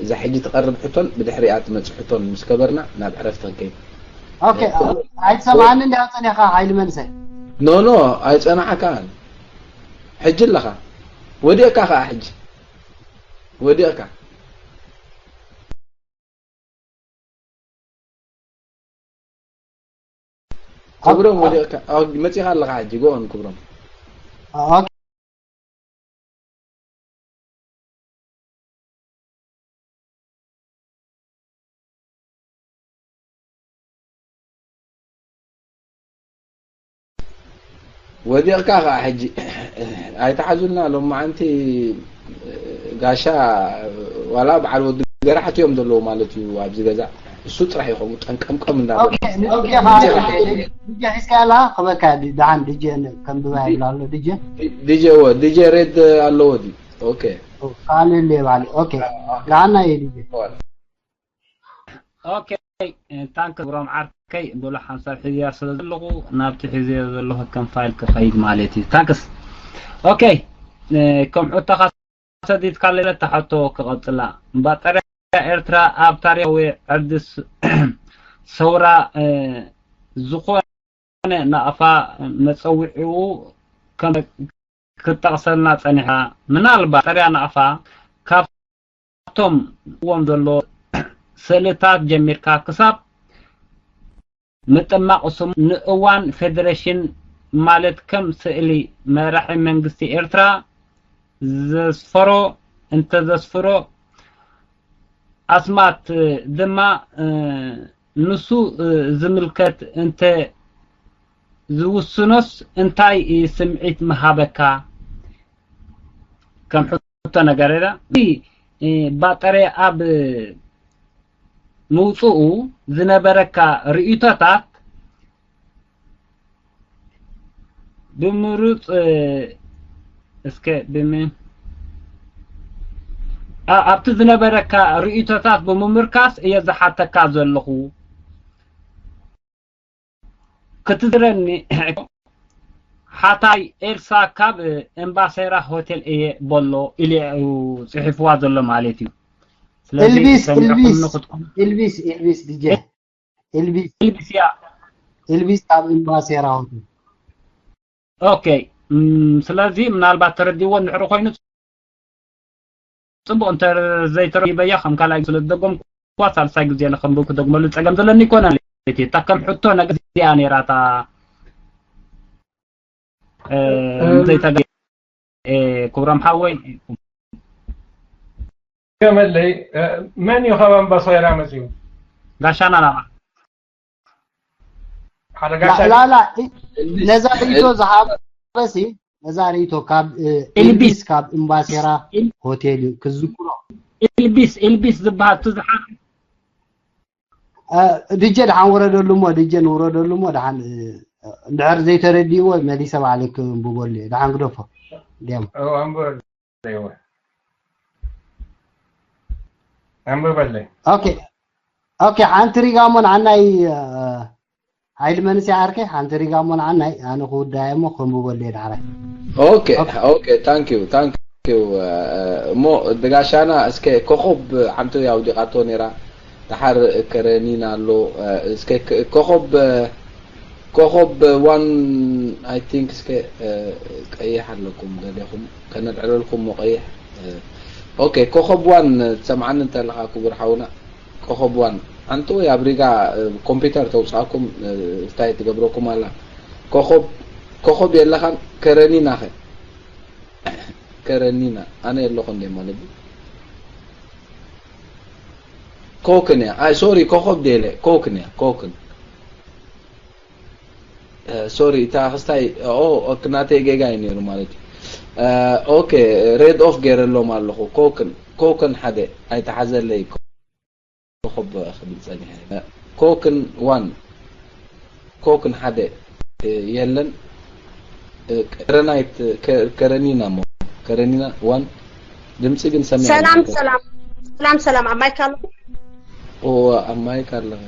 እዛ ሕጂ ትቐርብ ሕቶን ብድሕሪኣ ትመጽእ ሕቶን ምስ ገበርና ናብ ዕረፍቲ ክንከይድ። ኦኬ። ኣይትሰምዓኒ እንዲያ ጸኒኻ ሓይሊ መንሰ። ኖ ኖ ኣይጸናዕካን። ሕጂ ኣለኻ። ወዲቕካ ከኣ ሕጂ። ወዲቕካ። ክብሮም ወዲቕካ። መጺኻ ኣለኻ ሕጂ። ጎ ኦን ክብሮም። ወዲቕካ ከኣ ሕጂ ኣይትሓዙልና። ሎማዓንቲ ጋሻ ዋላ በዓል ወዲ ገራሕቲ እዮም ዘለዉ ማለት እዩ ኣብዚ ገዛ። እሱ ጥራሕ እዩ ከምኡ ጠንቀምቀም እንዳበለ። ዲጀ ሒዝካ ያላ ክበካ። ደሓን ዲጀ ከንብባ ይብላ ኣሎ። ዲጀ ዲጀ ወ ዲጀ ሬድ ኣለዎ ድዩ? ኦኬ። ካልእ የለ ባዕሉ። ኦኬ። ደሓና እየ ዲጀ። ኦኬ። ታንክስ ብሮም ዓርከይ። ብሎ ሓንሳብ ሒዝያ ስለ ዘለኹ ናብቲ ሒዝዮ ዘለኹ ከም ፋይል ክኸይድ ማለት እዩ። ታንክስ። ኦኬ። ከም ሕቶኻ ሰዲድካለይ ነታ ሕቶ ክቐጽላ። ባጠርያ ኤርትራ ኣብ ታሪኻዊ ዕርዲ ሰውራ ዝኾነ ናቕፋ መጸውዒኡ ከም ክትጠቕሰልና ጸኒሓ። ምናልባት ባጠርያ ናቕፋ ካብቶም እዎም ዘሎ ስእልታት ጀሚርካ ክሳብ ምጥማቕ ስሙ ንእዋን ፌደሬሽን ማለት ከም ስእሊ መራሒ መንግስቲ ኤርትራ ዘስፈሮ እንተዘስፍሮ ኣስማት ድማ ንሱ ዝምልከት እንተ ዝውስኖስ እንታይ ስምዒት ምሃበካ? ከም ሕቶ ነገር ባጠሬ ኣብ ምውፅኡ ዝነበረካ ርእይቶታት ብምሩፅ እስከ ብም ኣብቲ ዝነበረካ ርእይቶታት ብምምርካስ እየ ዝሓተካ ዘለኹ። ክትዝረኒ ሓታይ ኤልሳ ካብ እምባሴራ ሆቴል እየ በሎ ኢሉ እዩ ፅሒፍዋ ዘሎ ማለት እዩ። ኤልቪስ ኤልቪስ ኤልቪስ ኤልቪስ ዲጄ ኤልቪስ ኤልቪስ ያ ኤልቪስ ካብ እምባሴራ ሆቴል። ኦኬ። ስለዚ ምናልባት ተረዲዎ እንድሕሪ ኮይኑ ፅቡቕ እንተ ዘይተረዲበያ ከም ካልኣይ ስለ ዝደገምኩዋ ሳልሳይ ግዜ ንኸንብብ ክደግመሉ ፀገም ዘለኒ ይኮና። እታ ከም ሕቶ ነገር እዚኣ ነይራ እታ ዘይተገ ክብሮም ሓወይ ገመለይ። መን እዩ ካብ ኣምባሶይራ መፅዩ? ጋሻና ናባ ሓደ ጋሻ ላላ ነዛ ርእይቶ ዝሃበሲ ነዛ ርእይቶ ካብ ኤልቢስ ካብ እምባሴራ ሆቴል እዩ ክዝክሮ። ኤልቢስ ኤልቢስ ዝበሃል ትዝሓ ድጀ ደሓን ውረደሉ እሞ ድጀ ንውረደሉ እሞ ደሓን እንድሕር ዘይተረድእዎ መሊሰ ባዕለይ ክንብበሉ እየ። ደሓን ግደፎ። ዲያም ኣንብበለይ ኣንብበለይ። ኦኬ ኦኬ። ሓንቲ ሪጋ እሞ ንዓናይ ሓይሊ መንስያ ዓርከይ ሓንቲ ሪጋ እሞ ንዓናይ ኣነ ክውዳየ እሞ ከንብበሉ እየ ዳሕራይ። Okay okay thank you thank you እሞ ድጋሻና እስከ ኮኾብ ሓንቲ ኣውዲቓቶ ነይራ። ደሓር ከረኒና ኣሎ። እስከ ኮኾብ ኮኾብ one I think እስከ ቀይሕ ኣለኩም ገሌኹም ከነልዕለልኩም እሞ ቀይሕ። Okay ኮኾብ one ትሰምዓኒ እንተለኻ ክቡር ሓውና ኮኾብ one ኣንተ ወይ ኣብ ሪጋ ኮምፒውተር ተውፅኣኩም እንታይ ትገብረኩም ኣላ። ኮኾብ ኮኾብ የለኻን ከረኒና ኸ ከረኒና ኣነ የለኹ እንደ ማለት ኮክን እያ። ኣይ ሶሪ ኮኾብ ደለ ኮክን እያ ኮክን ሶሪ እታ ክስታይ ኦ ናተይ ጌጋ እዩ ነይሩ ማለት እዩ። ኦኬ ሬድ ኦፍ ገይረሎም ኣለኹ። ኮክን ኮክን ሓደ ኣይተሓዘለይ ኮኾብ ክብል ጸኒሐ። ኮክን ዋን ኮክን ሓደ የለን። ከረናይት ከረኒና ሞ ከረኒና ዋን ድምፂ ግን ሰሚዐ ሰላም ሰላም ሰላም ሰላም ኣብ ማይክ ኣለኹ። ኦ ኣብ ማይክ ኣለኹ።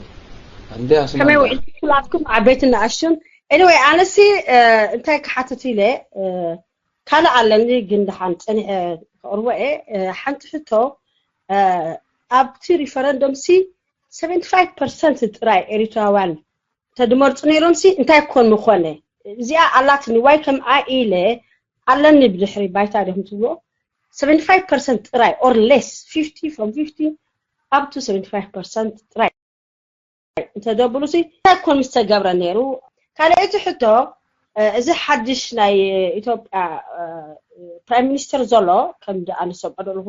እንዴ ኣስማ ከመይ ውዒልኩም ኩላትኩም ዓበይትን ንኣሽቱን? Anyway ኣነሲ እንታይ ክሓትት ኢለ ካልእ ኣለኒ ግን ደሓን ጸኒሐ ከቕርቦ እየ። ሓንቲ ሕቶ ኣብቲ ሪፈረንደም ሲ seventy five percent ጥራይ ኤሪትራውያን ተድመርፁ ነይሮም ሲ እንታይ ኮን ምኾነ? እዚኣ ኣላትኒ ዋይ ከም ኣይ ኢለ ኣለኒ ብድሕሪ ባይታ ዲኹም ትብልዎ seventy five percent ጥራይ or less fifty from fifty up to seventy five percent ጥራይ እንተደብሉ ሲ እንታይ ኮን ምስተገብረ ነይሩ? ካልኣይቲ ሕቶ እዚ ሓድሽ ናይ ኢትዮጵያ ፕራይም ሚኒስተር ዘሎ ከም ኣንሰምዖ ዘለኹ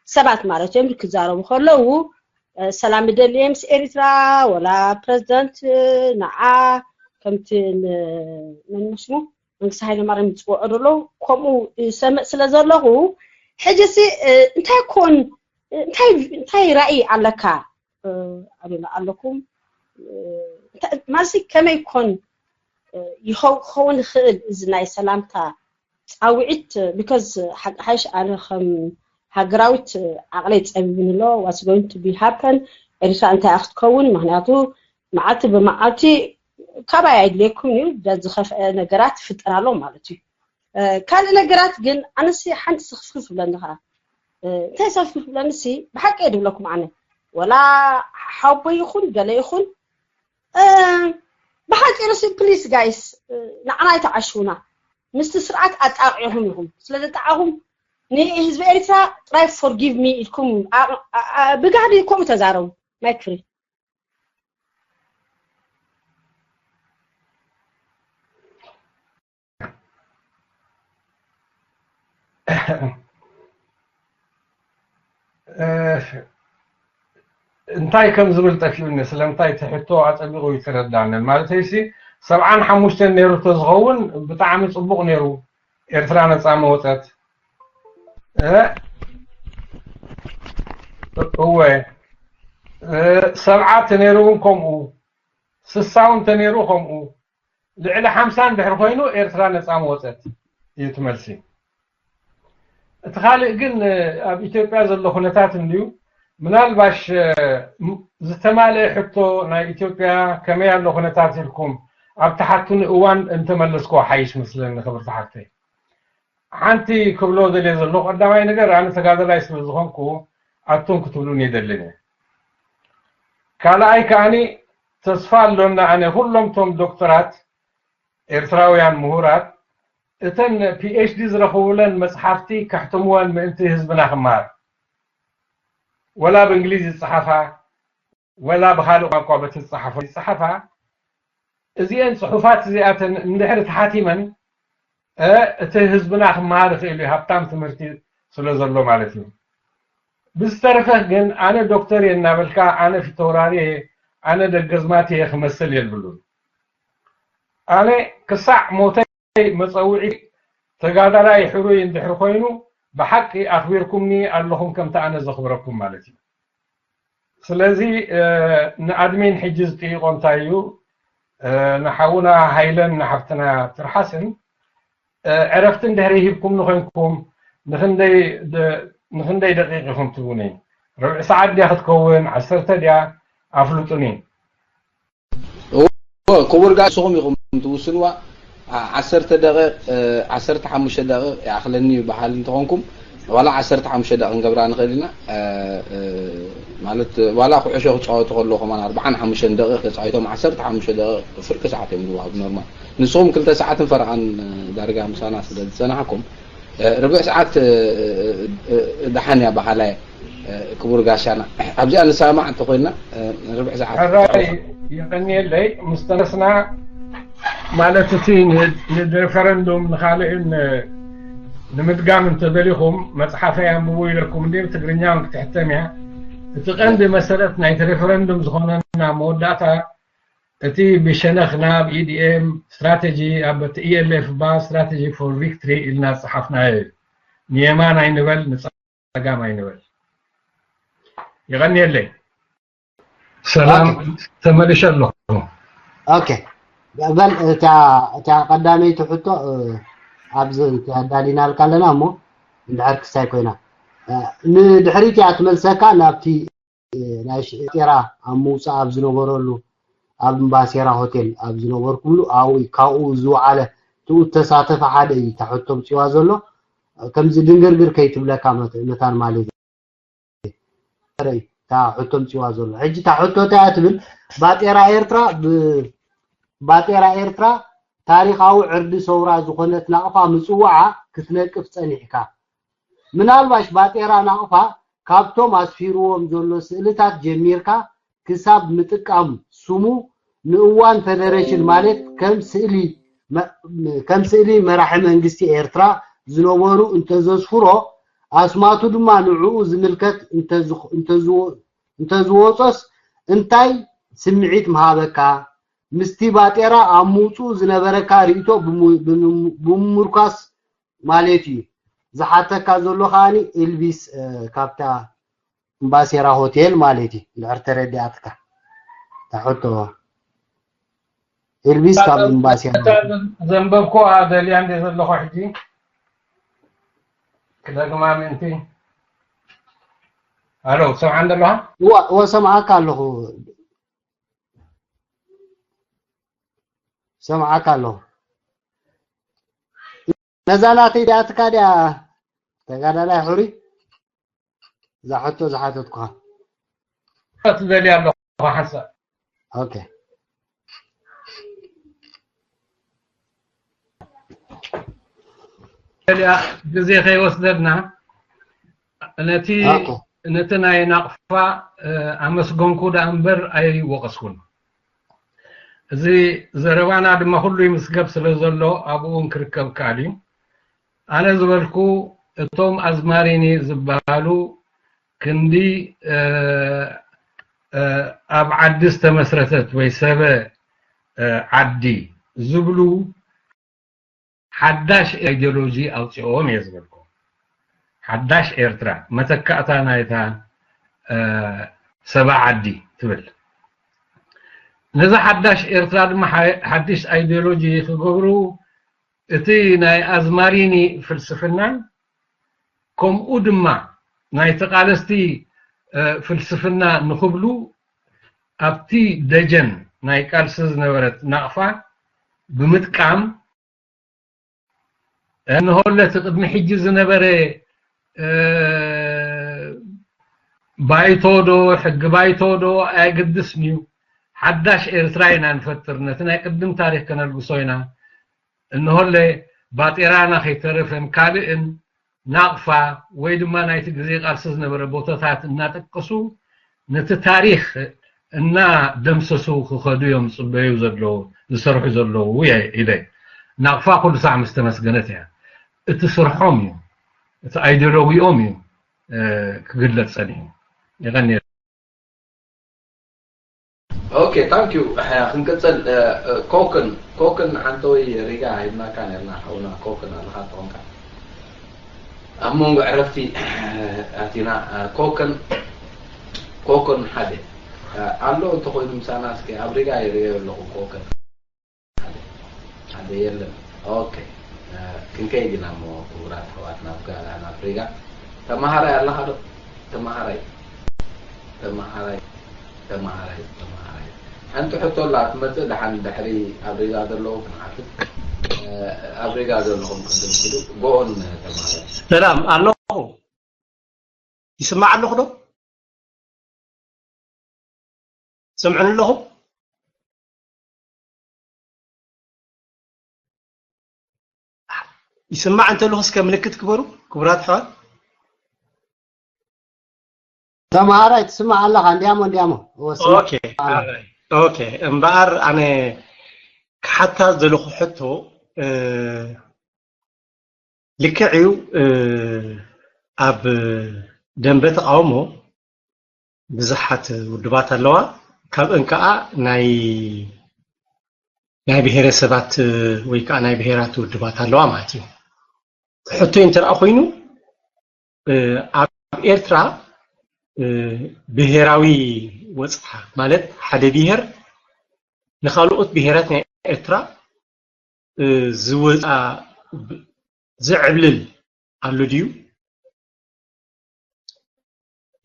ሰባት ማለት እዮም ክዛረቡ ከለዉ ሰላም ይደሊ ምስ ኤሪትራ ወላ ፕረዚደንት ንዓ ከምቲ መን ስሙ መንግስቲ ሃይለማርያም ዝፅውዖ ዘሎ ከምኡ ይሰምዕ ስለ ዘለኹ ሕጂ ሲ እንታይ ኮን እንታይ ራእይ ኣለካ ኣሉላ ኣለኩም ማለት ከመይ ኮን ይኸውን ይኽእል እዚ ናይ ሰላምታ ፃውዒት because ሓይሽ ኣነ ከም ሃገራዊት ዓቕለይ ፀቢብኒ ኣሎ what's going to be happen ኤሪትራ እንታይ ክትከውን ምክንያቱ መዓልቲ ብመዓልቲ ካባይ ኣይድልየኩም እዩ ዝኸፍአ ነገራት ይፍጠር ኣሎ ማለት እዩ ካልእ ነገራት ግን ኣነሲ ሓንቲ ስኽፍክፍ ብለኒ ከዓ እንታይ ስኽፍክፍ ብለኒ ሲ ብሓቂ እየ ድብለኩም ኣነ ወላ ሓቦ ይኹን ገለ ይኹን ብሓፂሩ ሲ ፕሊስ ጋይስ ንዓና ኣይተዓሽውና ምስቲ ስርዓት ኣጣቂዕኹም ኢኹም ስለ ዘጣዓኹም ንህዝቢ ኤርትራ ጥራይ forgive me ኢልኩም ብጋህዲ ከምኡ ተዛረቡ ማይክ ፍሪ እንታይ ከም ዝብል ጠፊኡኒ ስለምንታይ እቲ ሕቶ ኣፀቢቑ ይተረዳንን ማለተይሲ ሰብዓን ሓሙሽተን ነይሩ ተዝኸውን ብጣዕሚ ፅቡቕ ነይሩ ኤርትራ ነፃ መወፀት እወ ሰብዓ ተነይሩ እውን ከምኡ ስሳ እውን ተነይሩ ከምኡ ልዕሊ ሓምሳ እንድሕር ኮይኑ ኤርትራ ነፃ መወፀት እዩ እቲ መልሲ እቲ ካልእ ግን ኣብ ኢትዮጵያ ዘሎ ኩነታት እንድዩ ምናልባሽ ዝተማልአ ሕቶ ናይ ኢትዮጵያ ከመይ ኣሎ ኩነታት ኢልኩም ኣብ ተሓቱኒ እዋን እንተመለስኮ ሓይሽ መስለኒ ክብርቲ ሓፍተይ ሓንቲ ክብሎ ደልየ ዘለኹ ቀዳማይ ነገር ኣነ ተጋደላይ ስለ ዝኾንኩ ኣቱም ክትብሉን የደልን እየ ካልኣይ ከኣኒ ተስፋ ኣሎና ኣነ ኩሎም ቶም ዶክተራት ኤርትራውያን ምሁራት እተን ፒኤችዲ ዝረኽቡለን መፅሓፍቲ ከሕትምወን ምእንቲ ህዝብና ክመሃር ወላ ብእንግሊዝ ይፅሓፋ ወላ ብካልእ ቋንቋ በቲ ዝፅሓፎ ይፅሓፋ እዚአን ፅሑፋት እዚኣተን እንድሕር ተሓቲመን እቲ ህዝብና ክመሃር ይኽእል እዩ ሃብታም ትምህርቲ ስለ ዘሎ ማለት እዩ ብዝተረፈ ግን ኣነ ዶክተር እየ እናበልካ ኣነ ፊተውራሪ እየ ኣነ ደገዝማት እየ ክመስል የብሉን ኣነ ክሳዕ ሞተይ መፀውዒ ተጋዳላይ ሕሩይ እንድሕር ኮይኑ ብሓቂ ኣኽቢርኩምኒ ኣለኹም ከምቲ ኣነ ዘኽብረኩም ማለት እዩ ስለዚ ንኣድሚን ሕጂ ዝጥይቆ እንታይ እዩ? ንሓውና ሃይለን ንሓፍትና ትርሓስን ዕረፍቲ እንድሕር ሂብኩም ንኮንኩም ንክንደይ ደቂቕ ኢኹም ትብኒ? ርብዒ ሰዓት ድያ ክትከውን? ዓሰርተ ድያ? ኣፍልጡኒ። ክቡር ጋስኹም ኢኹም ትውስንዋ። ዓሰርተ ደቂቕ ዓሰርተ ሓሙሽተ ደቂቕ ይኣኽለኒ በሃሊ እንተኾንኩም ዋላ ዓሰርተ ሓሙሽተ ደቂቕ ክንገብራ ንኽእል ኢና። ማለት ዋላ ኩዕሾ ክፃወቱ ከለኹም ኣርባዓን ሓሙሽተን ደቂቕ ተፃዊቶም ዓሰርተ ሓሙሽተ ደቂቕ ፍርቂ ሰዓት እዮም ዝወሃቡ ኖርማል። ንስኹም ክልተ ሰዓትን ፈረቓን ዳርጋ ምሳና ስለ ዝፀናሕኩም ርብዕ ሰዓት ደሓን እያ በሃላይ። ክቡር ጋሻና ኣብዚኣ ንሰማማዕ እንተኮይና ርብዕ ሰዓት ሕራይ የቐንየለይ። ምስ ተነስና ማለት እቲ ንሬፈረንዱም ንካልእን ንምድጋም እንተደሊኹም መፅሓፈይ ኣንብቡ ኢለኩም እንዲ ትግርኛ ክትሕተም እያ። እቲ ቀንዲ መሰረት ናይቲ ሬፈረንዱም ዝኾነና መወዳእታ እቲ ብሸነኽ ናብ ኢዲኤም ስትራቴጂ ኣብ እቲ ኢኤልኤፍ ባ ስትራቴጂ ፎር ቪክትሪ ኢልና ዝፀሓፍናዮ እዩ። ንየማን ኣይንበል ንፀጋም ኣይንበል። ይቐንየለይ። ሰላም ተመልሸ ኣለኹ። ኦኬ በል እታ እታ ቀዳመይቲ ሕቶ ኣብዚ ኣዳሊናልካ ኣለና እሞ እንድሕር ክሳይ ኮይና ንድሕሪት እያ ትመልሰካ ናብቲ ናይ ሽዕጤራ ኣብ ምውፃእ ኣብ ዝነበረሉ ኣብ እምባሴራ ሆቴል ኣብ ዝነበርኩምሉ ኣብኡ ካብኡ ዝወዓለ ትኡ ተሳተፈ ሓደ እዩ እታ ሕቶ ምፅዋ ዘሎ ከምዚ ድንግርግር ከይትብለካ መታን ማለት እዩ እታ ሕቶ ምፅዋ ዘሎ ሕጂ እታ ሕቶ እንታይ ትብል ባጤራ ኤርትራ ባጤራ ኤርትራ ታሪኻዊ ዕርዲ ሰውራ ዝኾነት ናቕፋ ምፅዋዓ ክትነቅፍ ፀኒሕካ ምናልባሽ ባጤራ ናቕፋ ካብቶም ኣስፊርዎም ዘሎ ስእልታት ጀሚርካ ክሳብ ምጥቃም ስሙ ንእዋን ፈደረሽን ማለት ከም ስእሊ ከም ስእሊ መራሒ መንግስቲ ኤርትራ ዝነበሩ እንተዘስፍሮ ኣስማቱ ድማ ንዕኡ ዝምልከት እንተዝወጾስ እንታይ ስምዒት ምሃበካ? ምስቲ ባጤራ ኣብ ምውፅኡ ዝነበረካ ርእይቶ ብምምርኳስ ማለት እዩ። ዝሓተካ ዘሎ ከዓኒ ኤልቪስ ካብታ እምባሴራ ሆቴል ማለት እዩ። እንድሕር ተረዲኣትካ እታ ሕቶ ኤልቪስ ካብ እምባሴራ ዘንበብኩዋ ደልያ እንደ ዘለኹ ሕጂ ክደግማ ምእንቲ ኣሎ ሰምዓ እንደለኻ ወሰምዓካ ኣለኹ ሰምዓካ ኣለኹ ነዛ ናተይ ዳኣትካ ድያ ተጋዳላይ ሕሩይ እዛ ሕቶ ዝሓተትኩኻ ትደልያ ኣለኹ ሓንሳብ ኦኬ ያ ግዜ ከይወስደልና ነቲ ነቲ ናይ ናቕፋ ኣመስገንኩ ደኣ እምበር ኣይወቐስኩን። እዚ ዘረባና ድማ ኩሉ ይምስገብ ስለ ዘሎ ኣብኡ እውን ክርከብ ከኣል እዩ። ኣነ ዝበልኩ እቶም ኣዝማሪኒ ዝበሃሉ ክንዲ ኣብ ዓዲ ዝተመስረተት ወይ ሰበ ዓዲ ዝብሉ ሓዳሽ ኣይዲዮሎጂ ኣውፂኦም እየ ዝበልኩ። ሓዳሽ ኤርትራ መተካእታ ናይታ ሰባ ዓዲ ትብል። ነዛ ሓዳሽ ኤርትራ ድማ ሓድሽ ኣይዲዮሎጂ ክገብሩ እቲ ናይ ኣዝማሪኒ ፍልስፍናን ከምኡ ድማ ናይ ተቓለስቲ ፍልስፍና ንኽብሉ ኣብቲ ደጀን ናይ ቃልሲ ዝነበረት ናቕፋ ብምጥቃም እንሆለ እቲ ቅድሚ ሕጂ ዝነበረ ባይቶ ዶ ሕጊ ባይቶ ዶ ኣየግድስን እዩ። ሓዳሽ ኤርትራ ኢና ንፈጥር፣ ነቲ ናይ ቅድም ታሪኽ ከነልግሶ ኢና። እንሆለ ባጤራና ከይተረፈን ካልእን ናቕፋ ወይ ድማ ናይቲ ግዜ ቃልሲ ዝነበረ ቦታታት እናጠቀሱ ነቲ ታሪኽ እናደምሰሱ ክኸዱ እዮም ዝፅበዩ ዘለዉ ዝሰርሑ ዘለዉ ኢለ። ናቕፋ ኩሉ ሳዕ ምስ ተመስገነት እያ። እቲ ስርሖም እዩ፣ እቲ ኣይዲዮሎጊኦም እዩ ክግለፅ ፀኒሑ። የቐንየለይ። ኦኬ ታንክ ዩ። ክንቅፅል ኮክን ኮክን ሓንተወይ ሪጋ ሂብናካ ነርና ሓውና ኮክን ኣለካ ተኾንካ ኣብ መንጎ ዕረፍቲ ኣቲና ኮክን ኮከን ሓደ ኣሎ እንተኾይኑ ምሳና እስኪ ኣብ ሪጋ ይርእዮ ኣለኹ። ኮከን ሓደ ሓደ የለን። ኦኬ፣ ክንከይድ ኢና እሞ ክቡራት ኣሕዋትና ኣብ ጋላ ናብ ሪጋ። ተማሃራይ ኣለኻ ዶ? ተማሃራይ ተማሃራይ ተማሃራይ ተማሃራይ ሓንቲ ሕቶ ኣላ ትመጽእ። ደሓን ድሕሪ ኣብ ሪጋ ዘለዉ ክንሓትት። ኣብ ሪጋ ዘለኹም ቅድም ክዱ ጎኦን ተማሃራይ። ሰላም ኣለኹ። ይስማዕ ኣለኹ ዶ? ሰምዑን ኣለኹ? ይስማዕ እንተለኹ እስከ ምልክት ግበሩ ክቡራት ኣሕዋት። ተማሃራይ ትስማዕ ኣለኻ? እንዲያሞ እንዲያሞ። እወ፣ ስማዕ። ኦኬ፣ ኦኬ። እምበኣር ኣነ ክሓታ ዘለኹ ሕቶ፣ እ፣ ልክዕ እዩ፣ እ፣ ኣብ ደንበ ተቃውሞ ብዙሓት ውድባት ኣለዋ። ካብአን ከዓ ናይ ናይ ብሔረሰባት ወይ ከዓ ናይ ብሔራት ውድባት ኣለዋ ማለት እዩ። ሕቶ እንተ ደኣ ኮይኑ፣ እ፣ ኣብ ኤርትራ፣ እ፣ ብሔራዊ ወጽዓ ማለት ሓደ ብሔር ንኻልኦት ብሔራት ናይ ኤርትራ፣ እ፣ ዝወጽዓ ብ-፣ ዝዕብልል ኣሎ ድዩ?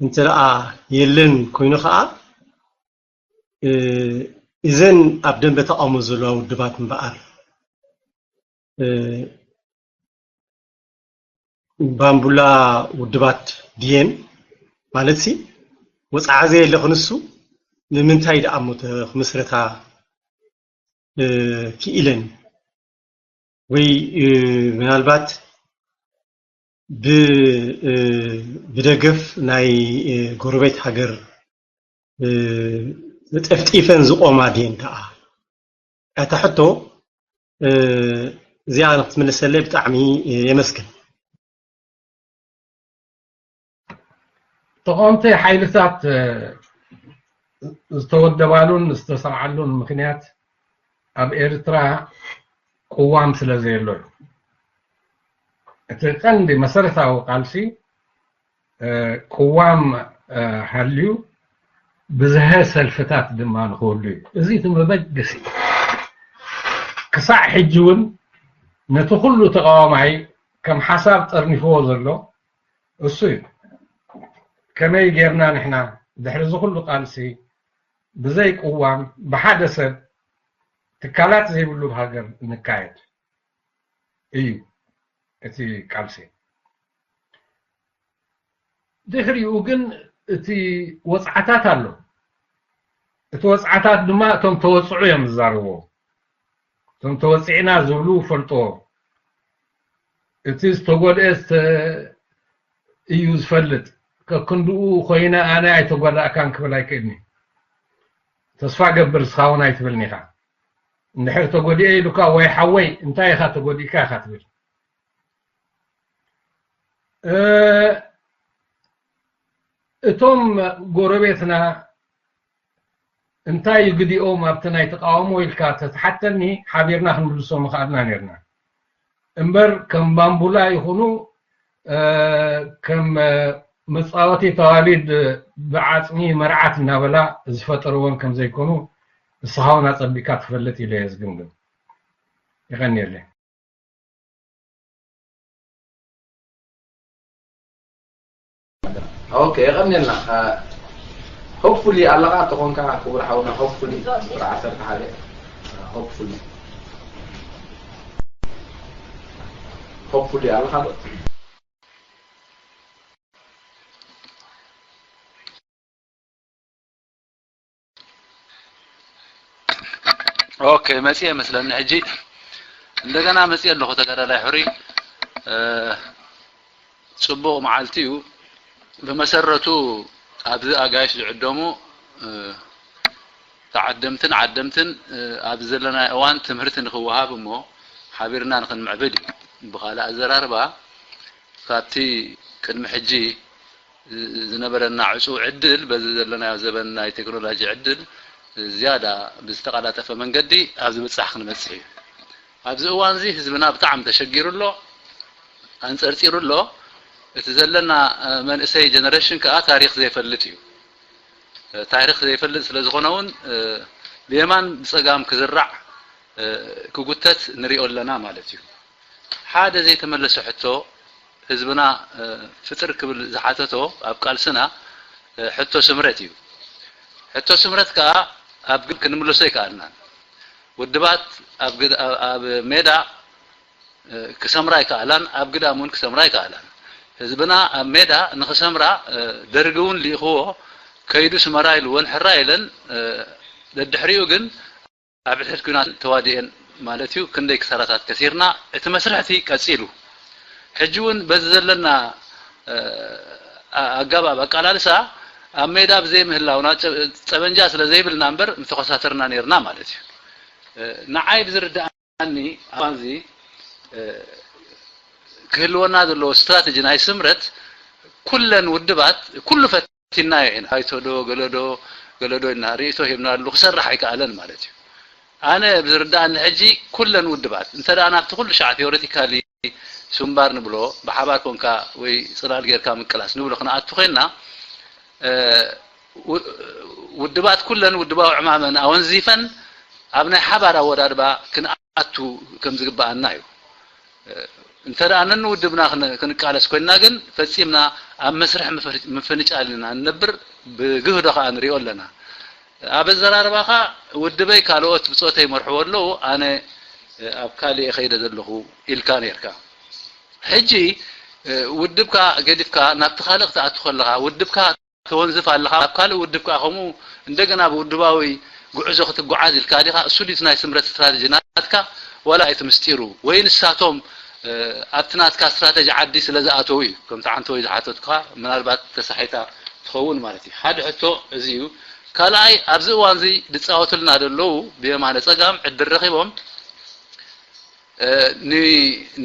እንተ ደኣ የለን ኮይኑ ኸኣ፣ እ፣ እዘን ኣብ ደንበ ተቃውሞ ዘለዋ ውድባት እምበኣር፣ እ፣ ባምቡላ ውድባት ድየን? ማለትሲ፣ ወጽዓ ዘየለ ክንሱ ንምንታይ ደኣ እሞ ተ-፣ ክምስረታ፣ እ፣ ክኢለን? ወይ፣ እ፣ ምናልባት ብ-፣ እ፣ ብደገፍ ናይ፣ እ፣ ጎረቤት ሃገር፣ እ፣ ተጠፍጢፈን ዝቆማ ድየን ደኣ? እታ ሕቶ፣ እ፣ እዚኣ ንክትምልሰለይ ብጣዕሚ፣ እ፣ የመስግን። ተቃወምቲ ሓይልታት፣ እ፣ ዝተወደባሉን ዝተሰርዓሉን ምኽንያት ኣብ ኤርትራ ቅዋም ስለ ዘየሎ እዩ። እቲ ቀንዲ መሰረታዊ ቃልሲ፣ እ፣ ቅዋም፣ እ፣ ሃልዩ ብዝሀ ሰልፍታት ድማ ንክህሉ እዩ። እዚ እቲ መበገሲ። ክሳዕ ሕጂ እውን ነቲ ኩሉ ተቃዋማይ ከም ሓሳብ ጠርኒፍዎ ዘሎ እሱ እዩ። ከመይ ጌርና ንሕና ድሕሪ እዚ ኩሉ ቃልሲ ብዘይ ቅዋም ብሓደ ሰብ ትካላት ዘይብሉ ሃገር ንካየድ እዩ እቲ ቃልሲ። ድሕሪኡ ግን እቲ ወጽዓታት ኣሎ። እቲ ወጽዓታት ድማ እቶም ተወጽዑ እዮም ዝዛረብዎ። እቶም ተወጺዕና ዝብሉ ፈልጥዎ። እቲ ዝተጎድኤ ዝተ-፣ እዩ ዝፈልጥ። ከክንድኡ ኮይነ ኣነ ኣይተጎዳእካን ክብል ኣይክእልኒ። ተስፋ ገብር እስኻ እውን ኣይትብልኒ ኢኻ። እንድሕር ተጎዲኤ ኢሉካ ወይ ሓወይ እንታይ ኢኻ ተጎዲእካ ኢኻ ትብል። እ፣ እቶም ጎረቤትና እንታይ እዩ ግዲኦም ኣብቲ ናይ ተቃውሞ ኢልካ ተትሓተኒ ሓቢርና ክንምልሶ ምኽኣልና ነርና። እምበር ከም ባምቡላ ይኹኑ፣ እ፣ ከም፣ እ፣ መጻወቲ ተዋሊድ ብዓጽሚ መርዓት እናበላ ዝፈጠርወን ከም ዘይኮኑ ንስኻ እውን ኣጸቢቕካ ትፈልጥ ኢለ እየ ዝግምግም። የቐንየለይ። ኦኬ፣ የቐንየልና። ሆፕፉሊ ኣለኻ ተኾንካ ክቡር ሓውና፣ ሆፕፉሊ ቁጥሪ ዓሰርተ ሓደ፣ ሆፕፉሊ፣ ሆፕፉሊ ኣለኻ ዶ? ኦኬ፣ መጽየ መስለኒ። ሕጂ እንደገና መጽየ ኣለኹ። ተጋዳላይ ሕሩይ፣ እ፣ ጽቡቕ መዓልቲ እዩ። ብመሰረቱ ኣብዚ ኣጋይሽ ዝዕደሙ፣ እ፣ ተዓደምትን ዓደምትን፣ እ፣ ኣብዚ ዘለናዮ እዋን ትምህርቲ ንኽወሃብ እሞ ሓቢርና ንኽንምዕብል እዩ። ብኻልእ ኣዘራርባ፣ ካብቲ ቅድሚ ሕጂ ዝነበረና ዕጹው ዕድል፣ በዚ ዘለናዮ ዘበን ናይ ቴክኖሎጂ ዕድል ዝያዳ ብዝተቐላጠፈ መንገዲ ኣብዚ ምብጻሕ ክንበጽሕ እዩ። ኣብዚ እዋን እዚ ህዝብና ብጣዕሚ ተሸጊሩ ኣሎ፣ ኣንጸርጺሩ ኣሎ። እቲ ዘለና፣ እ፣ መንእሰይ ጀነሬሽን ከኣ ታሪኽ ዘይፈልጥ እዩ። ታሪኽ ዘይፈልጥ ስለ ዝኾነ እውን ብየማን ብፀጋም ክዝራዕ ክጉተት ንሪኦ ኣለና ማለት እዩ። ሓደ ዘይተመለሰ ሕቶ፣ ህዝብና ፍጥር ክብል ዝሓተቶ ኣብ ቃልስና ሕቶ ስምረት እዩ። ሕቶ ስምረት ከዓ ኣብ ግብ ክንምለሶ ኣይከኣልናን። ውድባት ኣብ ሜዳ ክሰምራ ኣይከኣላን፣ ኣብ ግዳም እውን ክሰምራ ኣይከኣላን። ህዝብና ኣብ ሜዳ ንክሰምራ ደርጊ እውን ልኢኽዎ ከይዱ ስመራ ኢልወን ሕራ ኢለን ደድሕሪኡ ግን ኣብ ሕድሕድ ኲናት ተዋዲኤን ማለት እዩ። ክንደይ ክሳራታት ከሲርና፣ እቲ መስርሕቲ ቀጺሉ። ሕጂ እውን በዚ ዘለና ኣገባብ ኣቃላልሳ ኣብ ሜዳ ብዘይ ምህላውና ጠበንጃ ስለ ዘይብልና እምበር ምተኸሳተርና ነይርና ማለት እዩ። ንዓይ ብዝርድኣኒ ኣብዚ ክህልወና ዘለዎ ስትራተጂ ናይ ስምረት ኩለን ውድባት ኩሉ ፈቲናዮ ኢና። ኣይቶዶ ገለዶ ገለዶ ኢና ርእቶ ሂብናሉ ክሰርሕ ኣይከኣለን ማለት እዩ። ኣነ ብዝርድኣኒ ሕጂ ኩለን ውድባት እንተ ደኣ ናብቲ ኩሉ ሻዕ ቴዎሬቲካሊ ስምባር ንብሎ ብሓባር ኮንካ ወይ ጽላል ጌርካ ምቅላስ ንብሎ ክንኣቱ ኮይንና ውድባት ኩለን ውድባዊ ዕማመን ኣወንዚፈን ኣብ ናይ ሓባር ኣወዳድባ ክንኣቱ ከም ዝግብኣና እዩ። እንተ ደኣ ነንውድብና ክንቃለስ ኮይንና ግን ፈጺምና ኣብ መስርሕ ምፍንጫል ኢና ንነብር፣ ብግህዶ ከኣ ንሪኦ ኣለና። ኣብ ኣዘራርባኻ ውድበይ ካልኦት ብጾተይ ይመርሕዎ ኣለዉ፣ ኣነ ኣብ ካልእ ከይደ ዘለኹ ኢልካ ነርካ። ሕጂ ውድብካ ገዲፍካ ናብቲ ካልእ ክትኣቱ ከለኻ ውድብካ ተወንዝፍ ኣለኻ፣ ኣብ ካልእ ውድብ ከኣ ከምኡ እንደገና ብውድባዊ ጉዕዞ ክትጓዓዝ ኢልካ ዲኻ? እሱ ድዩ ናይ ስምረት ስትራተጂ ናትካ ዋላ እቲ ምስጢሩ? ወይ ንሳቶም ኣብቲ ናትካ ስትራተጂ ዓዲ ስለ ዝኣተዉ እዩ? ከምቲ ዓንተወይ ዝሓተትካ ምናልባት ተሳሒታ ትኸውን ማለት እዩ። ሓደ ሕቶ እዚ እዩ። ካልኣይ ኣብዚ እዋን እዚ ዝጻወቱልና ዘለዉ ብየማነ ጸጋም ዕድል ረኺቦም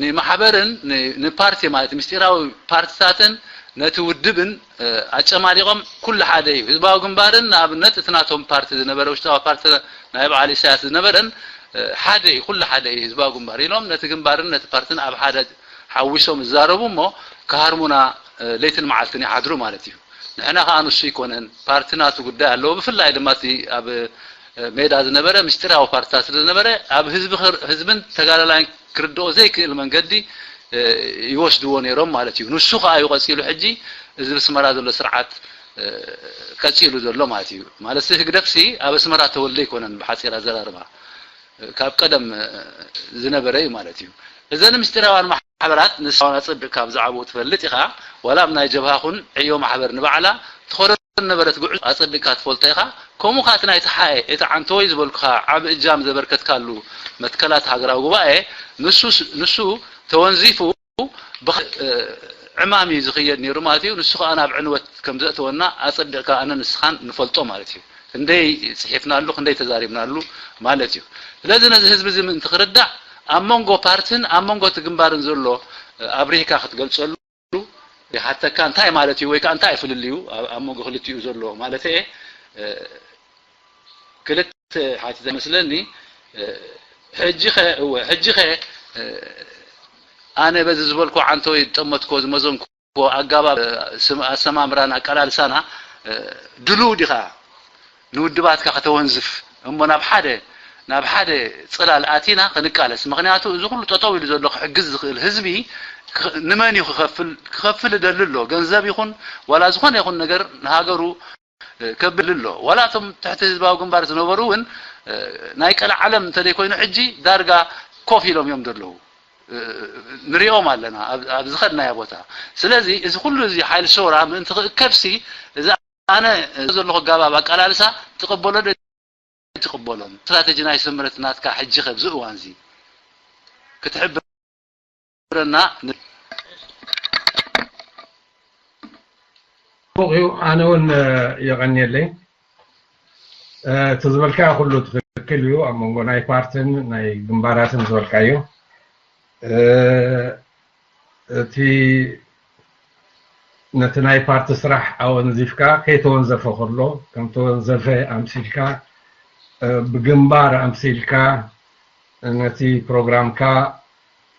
ንማሕበርን ንፓርቲ ማለት ምስጢራዊ ፓርትታትን ነቲ ውድብን ኣጨማሊቖም ኩሉ ሓደ እዩ። ህዝባዊ ግንባርን ንኣብነት እቲ ናቶም ፓርቲ ዝነበረ ውሽጣዊ ፓርቲ ናይ በዓል ኢሳያስ ዝነበረን ሓደ እዩ፣ ኩሉ ሓደ እዩ ህዝባዊ ግንባር ኢሎም ነቲ ግንባርን ነቲ ፓርትን ኣብ ሓደ ሓዊሶም ዝዛረቡ እሞ ክሃርሙና ለይትን መዓልትን ይሓድሩ ማለት እዩ። ንሕና ከዓ ንሱ ይኮነን ፓርቲ ናቱ ጉዳይ ኣለዎ። ብፍላይ ድማ እቲ ኣብ ሜዳ ዝነበረ ምስጢራዊ ፓርትታት ስለ ዝነበረ ኣብ ህዝቢ ህዝብን ተጋዳላይን ክርድኦ ዘይክእል መንገዲ ይወስድዎ ነይሮም ማለት እዩ። ንሱ ከዓ እዩ ቀፂሉ ሕጂ እዚ ብስመራ ዘሎ ስርዓት ቀፂሉ ዘሎ ማለት እዩ። ማለት ህግደፍሲ ኣብ ኣስመራ ተወልደ ኣይኮነን ብሓፂር ኣዘራርባ ካብ ቀደም ዝነበረ እዩ ማለት እዩ። እዘን ምስጢራውያን ማሕበራት ንስኻ እውን ኣጸቢቕካ ብዛዕባኡ ትፈልጥ ኢኻ። ዋላ ኣብ ናይ ጀብሃ ኹን ዕዮ ማሕበር ንባዕላ ትኸዶ ዝነበረት ጉዕዞ ኣጸቢቕካ ትፈልጦ ኢኻ። ከምኡ ኸኣ እቲ ናይ ተሓኤ እቲ ዓንተወይ ዝበልኩኻ ዓቢ እጃም ዘበርከትካሉ መትከላት ሃገራዊ ጉባኤ ንሱ ንሱ ተወንዚፉ ዕማም እዩ ዝኽየድ ነይሩ ማለት እዩ። ንሱ ኸኣ ናብ ዕንወት ከም ዘእተወና ኣጸቢቕካ ኣነ ንስኻን ንፈልጦ ማለት እዩ። ክንደይ ጽሒፍናሉ ክንደይ ተዛሪብናሉ ማለት እዩ። ስለዚ ነዚ ህዝቢ እዚ ምእንቲ ክርዳእ ኣብ መንጎ ፓርትን ኣብ መንጎ እቲ ግንባርን ዘሎ ኣብሪህካ ክትገልጸሉ ይሓተካ። እንታይ ማለት እዩ ወይ ከዓ እንታይ ፍልልዩ ኣብ መንጎ ክልቲኡ ዘሎ ማለት እየ። ክልተ ሓቲተ መስለኒ። ሕጂ ኸ እወ ሕጂ ኸ ኣነ በዚ ዝበልኮ ዓንተወይ ዝጠመትኮ ዝመዘንኮ ኣጋባብ ኣሰማምራና ኣቀላልሳና ድሉው ዲኻ ንውድባትካ ከተወንዝፍ እሞ ናብ ሓደ ናብ ሓደ ጽላል ኣቲና ክንቃለስ? ምኽንያቱ እዚ ኩሉ ጠጠው ኢሉ ዘሎ ክሕግዝ ዝኽእል ህዝቢ ንመን እዩ ክኸፍል? ክኸፍል እደሊ ኣሎ። ገንዘብ ይኹን ዋላ ዝኾነ ይኹን ነገር ንሃገሩ ከብል ኣሎ። ዋላ እቶም ትሕቲ ህዝባዊ ግንባር ዝነበሩ እውን ናይ ቀልዓለም እንተደይኮይኑ ሕጂ ዳርጋ ኮፍ ኢሎም እዮም ዘለዉ። ንሪኦም ኣለና ኣብ ዝኸድናዮ ቦታ። ስለዚ እዚ ኩሉ እዚ ሓይሊ ሰውራ ምእንቲ ክእከብሲ እዚ ኣነ ዘለኹ ኣገባብ ኣቀላልሳ ትቕበሎ ዶ ትቕበሎን? ስትራተጂ ናይ ስምረት ናትካ ሕጂ ከብዚ እዋን እዚ ክትሕብረና ን- ጽቡቕ እዩ። ኣነ እውን የቐንየለይ። እቲ ዝበልካዮ ኩሉ ትኽክል እዩ። ኣብ መንጎ ናይ ፓርትን ናይ ግንባራትን ዝበልካዮ እቲ ነቲ ናይ ፓርቲ ስራሕ ኣወንዚፍካ ከይተወንዘፈ ከሎ ከም ተወንዘፈ ኣምሲልካ ብግንባር ኣምሲልካ ነቲ ፕሮግራምካ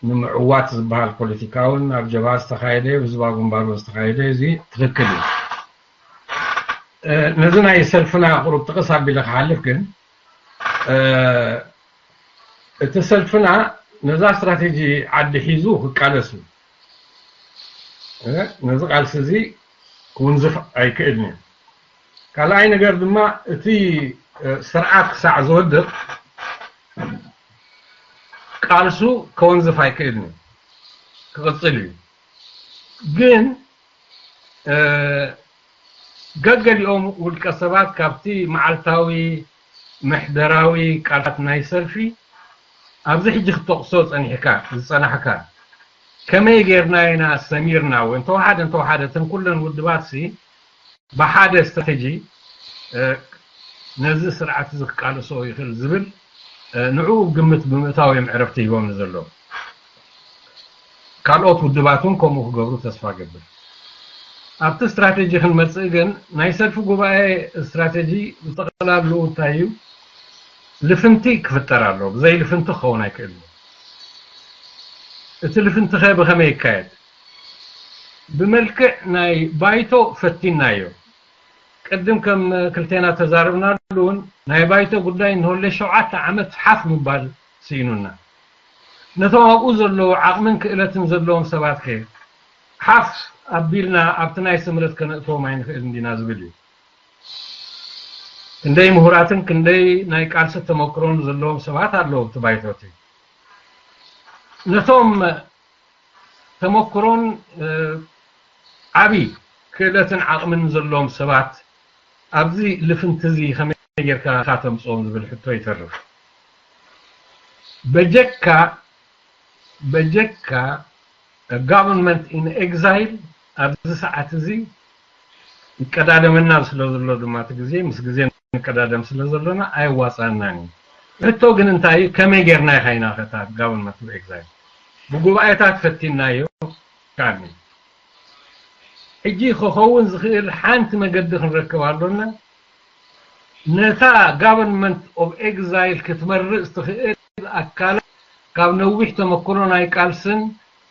ንምዕዋት ዝበሃል ፖለቲካውን ኣብ ጀብሃ ዝተኻየደ ህዝባዊ ግንባር ዝተኻየደ እዚ ትኽክል እዩ። ነዚ ናይ ሰልፍና ቁሩብ ጥቕስ ኣቢለ ክሓልፍ ግን፣ እቲ ሰልፍና ነዛ ስትራቴጂ ዓዲ ሒዙ ክቃለስ እዩ። ነዚ ቃልሲ እዚ ክውንዝፍ ኣይክእልን እዩ። ካልኣይ ነገር ድማ እቲ ስርዓት ክሳዕ ዝወድቕ ቃልሱ ከወንዝፍ ኣይክእልን እዩ፣ ክቕጽል እዩ። ግን ገገሊኦም ውልቀ ሰባት ካብቲ መዓልታዊ ምሕደራዊ ቃላት ናይ ሰልፊ ኣብዚ ሕጂ ክትጠቕሶ ጸኒሕካ ዝጸናሕካ ከመይ ጌርና ኢና ሰሚርና ወይ እንተወሓደ እንተወሓደ እተን ኩለን ውድባት ሲ ብሓደ ስትራቴጂ ነዚ ስርዓት እዚ ክቃለሶ ይኽእል ዝብል ንዕኡ ግምት ብምእታው እዮም ዕረፍቲ ሂቦም ዘለዉ። ካልኦት ውድባት እውን ከምኡ ክገብሩ ተስፋ ገብር። ኣብቲ ስትራቴጂ ክንመጽእ ግን ናይ ሰልፊ ጉባኤ ስትራቴጂ ብጠቕላሉ እንታይ እዩ? ልፍንቲ ክፍጠር ኣለዎ። ብዘይ ልፍንቲ ክኸውን ኣይክእልን። እቲ ልፍንቲ ኸ ብኸመይ ይካየድ? ብመልክዕ ናይ ባይቶ ፈቲናዮ። ቅድም ከም ክልቴና ተዛረብናሉ እውን ናይ ባይቶ ጉዳይ ንሆለ ሸውዓተ ዓመት ሓፍ ምባል ስኢኑና። ነቶም ኣብኡ ዘለዉ ዓቕምን ክእለትን ዘለዎም ሰባት ከ ሓፍ ኣቢልና ኣብቲ ናይ ስምረት ከነእትዎም ኣይንኽእል እንዲና ዝብል እዩ። ክንደይ ምሁራትን ክንደይ ናይ ቃልሲ ተመክሮን ዘለዎም ሰባት ኣለዉ ኣብቲ ባይቶቲ። ነቶም ተመክሮን ዓቢ ክእለትን ዓቕምን ዘለዎም ሰባት ኣብዚ ልፍንቲ እዚ ከመይ ጌርካ ተምፅኦም ዝብል ሕቶ ይተርፍ። በጀካ በጀካ government in exile ኣብዚ ሰዓት እዚ ይቀዳደመና ስለ ዘሎ ድማ እቲ ግዜ ምስ ግዜ ንቀዳደም ስለ ዘሎና ኣይዋፃናን እዩ። ሕቶ ግን እንታይ እዩ? ከመይ ጌርና ኢኻ ኢና ከታ government of exile ብጉባኤታት ፈቲናዮ ካኒ ሕጂ ክኸውን ዝኽእል ሓንቲ መገዲ ክንረክብ ኣሎና። ነታ government of exile ክትመርጽ ትኽእል ኣካላት ካብ ነዊሕ ተመክሮ ናይ ቃልስን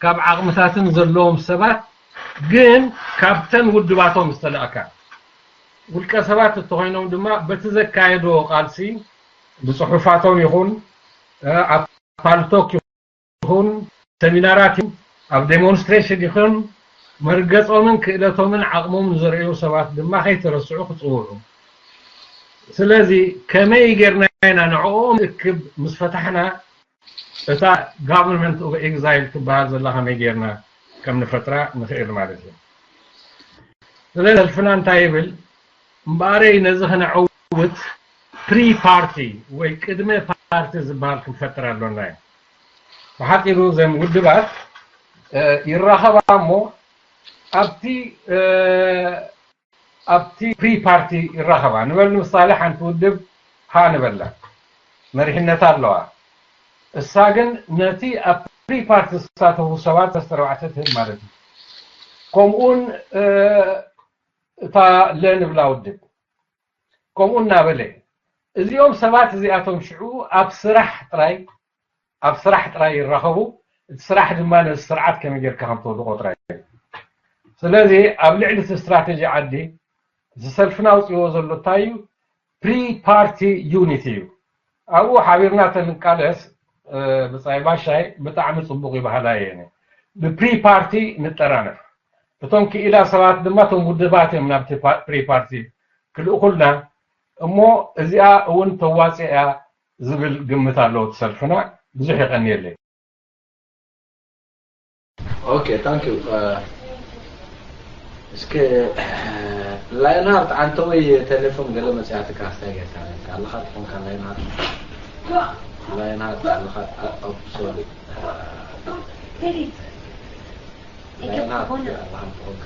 ካብ ዓቕምታትን ዘለዎም ሰባት ግን ካብተን ውድባቶም ዝተላእካ ውልቀ ሰባት እተኾይኖም ድማ በቲ ዘካየድዎ ቃልሲ ብጽሑፋቶም ይኹን ኣብ ፓልቶክ ይኹን ሰሚናራት ይኹን ኣብ ዴሞንስትሬሽን ይኹን መርገጾምን ክእለቶምን ዓቕሞምን ዘርእዩ ሰባት ድማ ከይተረስዑ ክጽውዑ። ስለዚ ከመይ ጌርና ኢና ንዕኦም እክብ ምስ ፈታሕና እታ government of exile ትበሃል ዘላ ከመይ ጌርና ከም ንፈጥራ ንኽእል ማለት እዩ። ስለዚ ሰልፍና እንታይ ይብል? እምበኣረይ ነዚ ክነዕውት pre party ወይ ቅድመ ፓርቲ ዝበሃል ክንፈጥር ኣሎና እዩ። ብሓፂሩ ዘን ውድባት ይራኸባ እሞ ኣብቲ ኣብቲ pre party ይራኸባ ንበል። ንምሳሌ ሓንቲ ውድብ ሃ ንበላ መሪሕነት ኣለዋ። እሳ ግን ነቲ ኣብ pre party ዝሳተፉ ሰባት ሰለስተ ኣርባዕተ ትህብ ማለት እዩ። ከምኡውን እታ ለ ንብላ ውድብ ከምኡ እናበለ እዚኦም ሰባት እዚኣቶም ሽዑ ኣብ ስራሕ ጥራይ ኣብ ስራሕ ጥራይ ይራኸቡ። እቲ ስራሕ ድማ ነዚ ስርዓት ከመይ ጌርካ ከም ተውድቆ ጥራይ እዩ። ስለዚ ኣብ ልዕሊ እቲ ስትራቴጂ ዓዲ እቲ ሰልፍና ኣውፅዎ ዘሎ እንታይ እዩ? Pre party unity እዩ። ኣብኡ ሓቢርና ተንቃለስ ብፃይ ባሻይ ብጣዕሚ ፅቡቕ ይበሃላ እየ። ብ pre party ንጠራነፍ። እቶም ክኢላ ሰባት ድማ እቶም ውድባት እዮም ናብቲ pre party ክልእኹልና እሞ እዚኣ እውን ተዋፅእ እያ ዝብል ግምት ኣለዎ እቲ ሰልፍና። ብዙሕ የቐንየለይ። Okay, thank you. እስከ ላይናርት ዓንተወይ ቴሌፎን ገለ መፅያትካ ክስታይ ጌርካ ኣለካ ትኾንካ ላይናርት ላይናርት ኣለካ ሶሪ ላይናርት ኣለካ ትኾንካ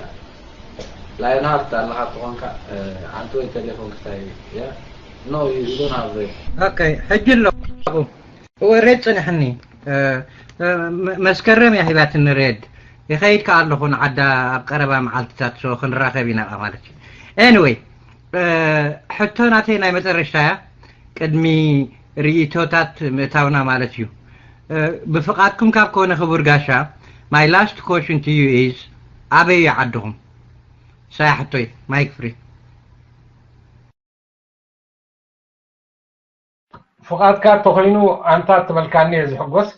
ላይናርት ኣለካ ትኾንካ ዓንተወይ ቴሌፎን ክስታይ ያ no you don't have red okay ሕጂ ኣለኹ እወ ሬድ ጽንሕኒ መስከረም እያ ሂባትኒ ሬድ ይኸይድ ከኣ ኣለኹ ንዓዳ ኣብ ቀረባ መዓልትታት ሶ ክንራኸብ ኢና ማለት እዩ anyway ሕቶ ናተይ ናይ መጨረሻ እያ ቅድሚ ርእይቶታት ምእታውና ማለት እዩ ብፍቓድኩም ካብ ኮነ ክቡር ጋሻ my last question to you is ኣበይ እዩ ዓድኹም ሳያ ሕቶይ ማይክ ፍሪ ፍቓድካ እንተኾይኑ ኣንታ ትበልካኒ እየ ዝሕጎስ፣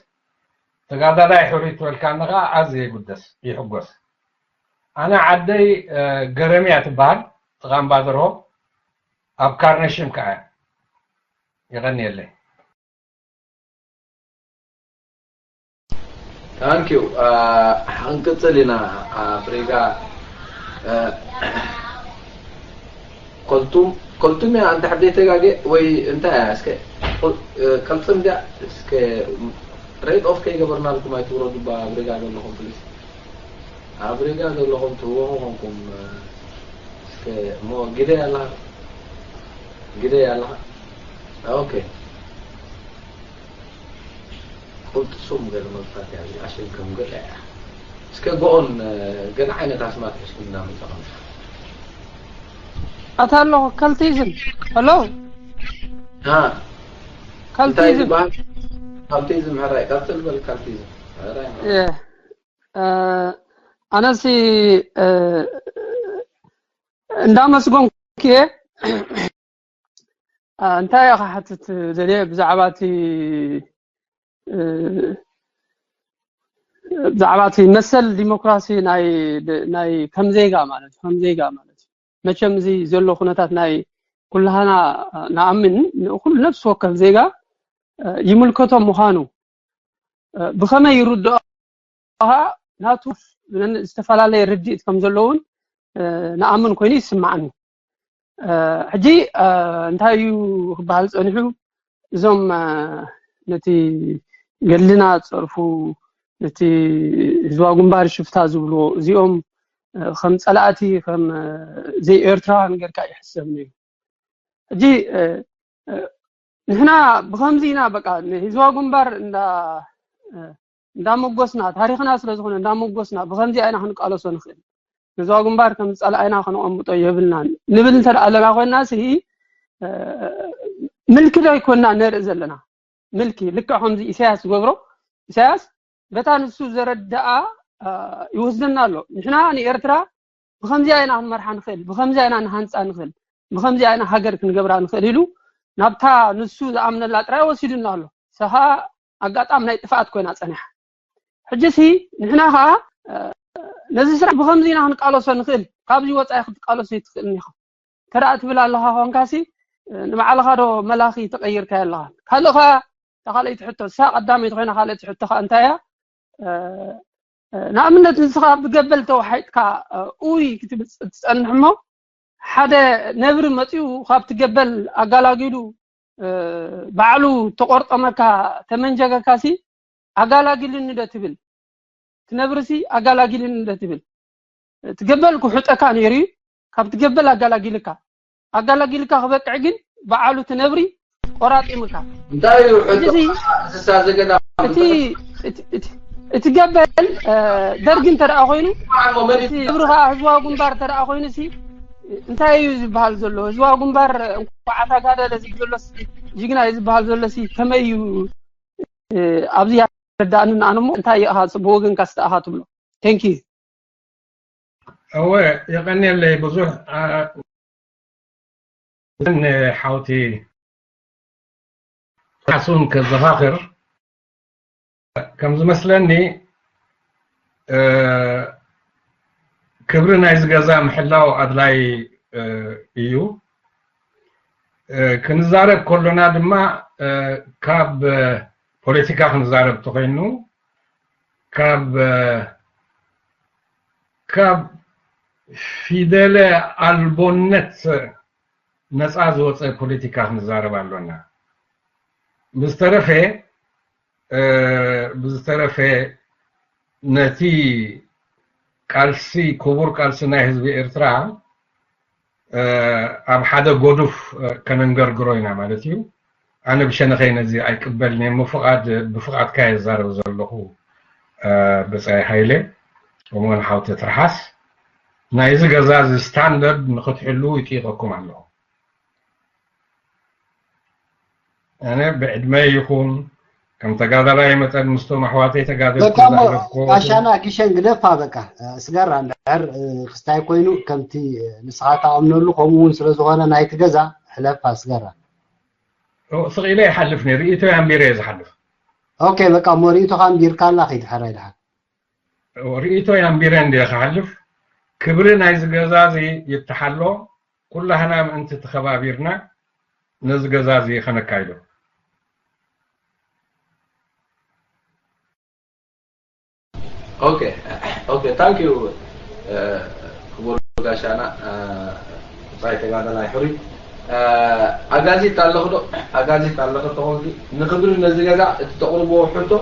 ተጋዳላይ ሕሩይ ትበልካኒ ኸዓ ኣዝየ ይጉደስ ይሕጎስ። ኣነ ዓደይ ገረም እያ ትበሃል፣ ጥቓ እምባደርሆ፣ ኣብ ካርነሽም ከኣ እያ። የቐንየለይ። Thank you። ክንቅጽል ኢና። ኣፍሪጋ ኮልቱም ኮልቱም እያ። እንተ ሕደይ ተጋጌ ወይ እንታይ እያ? እስከ ቀልጽም ድያ? እስከ ሬት ኦፍ ከይገበርናልኩም ኣይትውረዱ። ኣፍሪጋ ዘለኹም ፕሊስ፣ ኣፍሪጋ ዘለኹም ትህወኹ ኮንኩም። እስከ እሞ ግደ ያላ ግደ ያላ ኦኬ። ቁልጥሱም ገለ መግፋት እያ እዚኣ፣ ሽግም ገለ እያ። እስከ ጎኦን ገለ ዓይነት ኣስማት ሒዝኩም እናመጻኹም። ኣታ ኣለኹ። ከልቲዝም። ሄሎ። ሃ፣ እንታይ ከልቲዝም። ዝበሃል? ካልቲዝም፣ ሕራይ፣ ቀጽል በል፣ ካልቲዝም። ሕራይ። እ፣ እ፣ ኣነሲ፣ እ፣ እንዳመስገንኩ እየ። እ፣ እንታይ እየ ክሓትት ደልየ ብዛዕባ እቲ፣ እ፣ ብዛዕባ እቲ መሰል ዲሞክራሲ ናይ፣ ናይ ከም ዜጋ ማለት እዩ፣ ከም ዜጋ ማለት እዩ። መቸም እዚ ዘሎ ኩነታት ናይ ኩላህና ንኣምን፣ ንኩሉ ነፍሲ ወከፍ ዜጋ፣ እ፣ ይምልከቶ ምዃኑ፣ እ፣ ብኸመይ ይርድኦ ኸዓ ናቱ ዝተፈላለየ ርድኢት ከም ዘለውን፣ እ፣ ንኣምን ኮይኑ ይስማዓኒ። እ፣ ሕጂ፣ እ፣ እንታይ እዩ ክበሃል ጸኒሑ? እዞም፣ እ፣ ነቲ ገድልና ዝጸርፉ፣ ነቲ ህዝባዊ ግንባር ሽፍታ ዝብልዎ፣ እዚኦም፣ እ፣ ከም ጸላእቲ፣ ከም፣ እ፣ ዘይኤርትራውያን ጌርካ ይሕሰብ ነይሩ። ሕጂ፣ እ፣ እ፣ ንሕና ብኸምዚ ኢና በቃ ንህዝባዊ ግንባር እንዳ፣ እ፣ እንዳመጎስና፣ ታሪኽና ስለ ዝኾነ እንዳመጎስና፣ ብኸምዚ ኢና ክንቃለሶ ንኽእል። ህዝባዊ ግንባር ከም ጸላኢና ከነቐምጦ የብልናን ንብል እንተ ደኣ ኣለና ኮይንና ሲ፣ እ፣ ምልኪ ዶ ኣይኮንና ነርኢ ዘለና? ምልኪ ልክዕ ከምዚ ኢሳያስ ዝገብሮ፣ ኢሳያስ በታ ንሱ ዘረደኣ፣ እ፣ ይወስደና ኣሎ። ንሕና ንኤርትራ ብኸምዚኣ ኢና ክንመርሓ ንኽእል፣ ብኸምዚኣ ኢና ንሃንጻ ንኽእል፣ ብኸምዚኣ ኢና ሃገር ክንገብራ ንኽእል ኢሉ ናብታ ንሱ ዝኣምነላ ጥራይ ወሲዱና ኣሎ። ንሳ ኸኣ ኣጋጣሚ ናይ ጥፍኣት ኮይና ጸኒሓ። ሕጂ ሲ ንሕና ኸኣ፣ እ፣ ነዚ ስራሕ ብኸምዚ ኢና ክንቃለሶ ንኽእል፣ ካብዚ ወጻኢ ክትቃለሶ ኣይትኽእልን ኢኻ። እንተ ደኣ ትብል ኣለኻ ኾንካ ሲ፣ እ፣ ንባዕልኻ ዶ መላኺ ተቐይርካዮ ኣለኻ? ካልእ ኸኣ፣ እታ ካልኣይቲ ሕቶ፣ ንሳ ቀዳመይቲ ኮይና ካልኣይቲ ሕቶ ኸኣ እንታይ እያ? እ፣ እ፣ ንኣብነት ንስኻ ብገበል ተወሓይጥካ፣ እ፣ ኡይ ክትብል ትጸንሕ እሞ፣ ሓደ ነብሪ መጺኡ ካብቲ ገበል ኣጋላጊሉ፣ እ፣ ባዕሉ ተቆርጠመካ፣ ተመንጀገካ ሲ፣ ኣጋላጊልኒ ዶ ትብል? እቲ ነብሪ ሲ ኣጋላጊልኒ ዶ ትብል? እቲ ገበል ክውሕጠካ ነይሩ እዩ። ካብቲ ገበል ኣጋላጊልካ። ኣጋላጊልካ ክበቅዕ ግን በዓሉ እቲ ነብሪ ቆራጢምካ። እንታይ እዩ ሕጂ እዚ እንስሳ ዘገዳ? እቲ፣ እቲ፣ እቲ፣ እቲ ገበል፣ እ፣ ደርጊ እንተ ደኣ ኮይኑ፣ እቲ ነብሪ ኸዓ ህዝባዊ ግንባር እንተ ደኣ ኮይኑ ሲ፣ እንታይ እዩ ዝበሃል ዘሎ? ህዝባዊ ግንባር እንኳዕ ተጋደለ ዝብል ዘሎ ሲ፣ ጅግና እዩ ዝበሃል ዘሎ ሲ፣ ከመይ እዩ፣ እ፣ ኣብዚ ኣይረዳእንን ኣነ እሞ፣ እንታይ እዩ ኢኻ ብወገንካ ስተኣኻ ትብሎ? Thank you። እወ፣ የቐንየለይ ብዙሕ። እ፣ ንሓውቲ ሓሱን ከዘኻኽር፣ ከም ዝመስለኒ፣ እ፣ ክብሪ ናይዚ ገዛ ምሕላው ኣድላይ፣ እ፣ እዩ። እ፣ ክንዛረብ ከሎና ድማ፣ እ፣ ካብ፣ እ፣ ፖለቲካ ክንዛረብ ተኾይኑ፣ ካብ፣ እ፣ ካብ ፊደለ ኣልቦነት ነፃ ዝወፀ ፖለቲካ ክንዛረብ ኣሎና። ብዝተረፈ፣ እ፣ ብዝተረፈ ነቲ ቃልሲ፣ ክቡር ቃልሲ ናይ ህዝቢ ኤርትራ፣ እ፣ ኣብ ሓደ ጎዱፍ፣ እ፣ ከነንገርግሮ ኢና ማለት እዩ። ኣነ ብሸነኸይ ነዚ ኣይቅበልን እየ። እሞ ፍቓድ፣ ብፍቓድካ እየ ዝዛረብ ዘለኹ፣ እ፣ ብጻይ ሃይለ፣ ከምኡውን ሓውቲ ትርሓስ። ናይዚ ገዛ እዚ ስታንደርድ ንኽትሕልዉ ይጥይቐኩም ኣለኹ። ኣነ ብዕድመ ይኹን ከም ተጋዳላይ መጠን ምስቶም ኣሕዋተይ ተጋደልቲ በቃ እሞ ዘሕለፍኩ ጋሻና ጊሸን ግደፋ በቃ። እ፣ ስገራ እንድሕር፣ እ፣ ክስታይ ኮይኑ ከምቲ፣ እ፣ ንስኻ ትኣምነሉ ከምኡ እውን ስለ ዝኾነ ናይቲ ገዛ ሕለፋ ስገራ። ስቕ ኢለ ይሓልፍ ነይ ርእይቶ ኣንቢረ እየ ዝሓልፍ። ኦኬ፣ በቃ እሞ ርእይቶኻ ኣንቢርካ ኣላ፣ ከይድሕራይ ድሓር። ርእይቶ ኣንቢረ እንድየ ክሓልፍ። ክብሪ ናይዚ ገዛ እዚ ይተሓሎ። ኩላህና ምእንቲ ተኸባቢርና ነዚ ገዛ እዚ ከነካይዶ። ኦኬ ኦኬ ታንክ ዩ ክቡር ጋሻና። ብጻይ ተጋዳላይ ሕሩይ። ኣጋዚት ኣለኹ ዶ? ኣጋዚት ኣለኹ ተኾንኪ፣ ንክብሪ ነዚ ገዛ እቲ ተቕርብዎ ሕቶ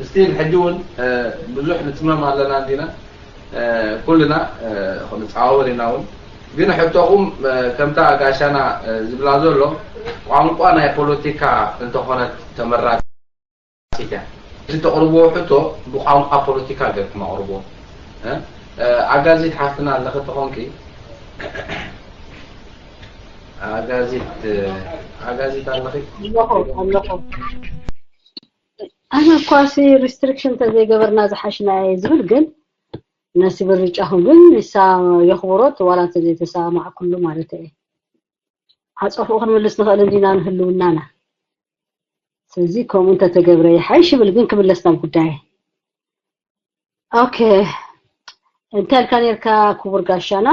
ስቲል ሕጂ እውን ብዙሕ ንጽመም ኣለና እንዲና። ኩልና ክንጻወር ኢና እውን። ግን ሕቶኹም ከምታ ጋሻና ዝብላ ዘሎ ቋንቋ ናይ ፖለቲካ እንተኾነት ተመራጺት እያ። እቲ ተቕርብዎ ሕቶ ብቋንቋ ፖለቲካ ጌርኩም ኣቕርብዎ። ኣጋዚት ሓፍትና ኣለኺ ተኾንኪ፣ ኣጋዚት ኣጋዚት ኣለኺ ኣለኹ ኣለኹ። ኣነ እኳ ሲ ሪስትሪክሽን ተዘይገበርና ዝሓሽና እየ ዝብል፣ ግን ነሲ ምርጫኹም ግን ንሳ የኽብሮ ዋላ እንተዘይተሰማማዕኩሉ ማለት እየ። ዓጸፍኡ ክንምልስ ንኽእል እንዲና ንህልውናና። ስለዚ ከምኡ እንተተገብረ ይሓይሽ ይብል። ግን ክምለስ ናብ ጉዳይ። ኦኬ፣ እንታይ ኢልካ ነርካ ክቡር ጋሻና?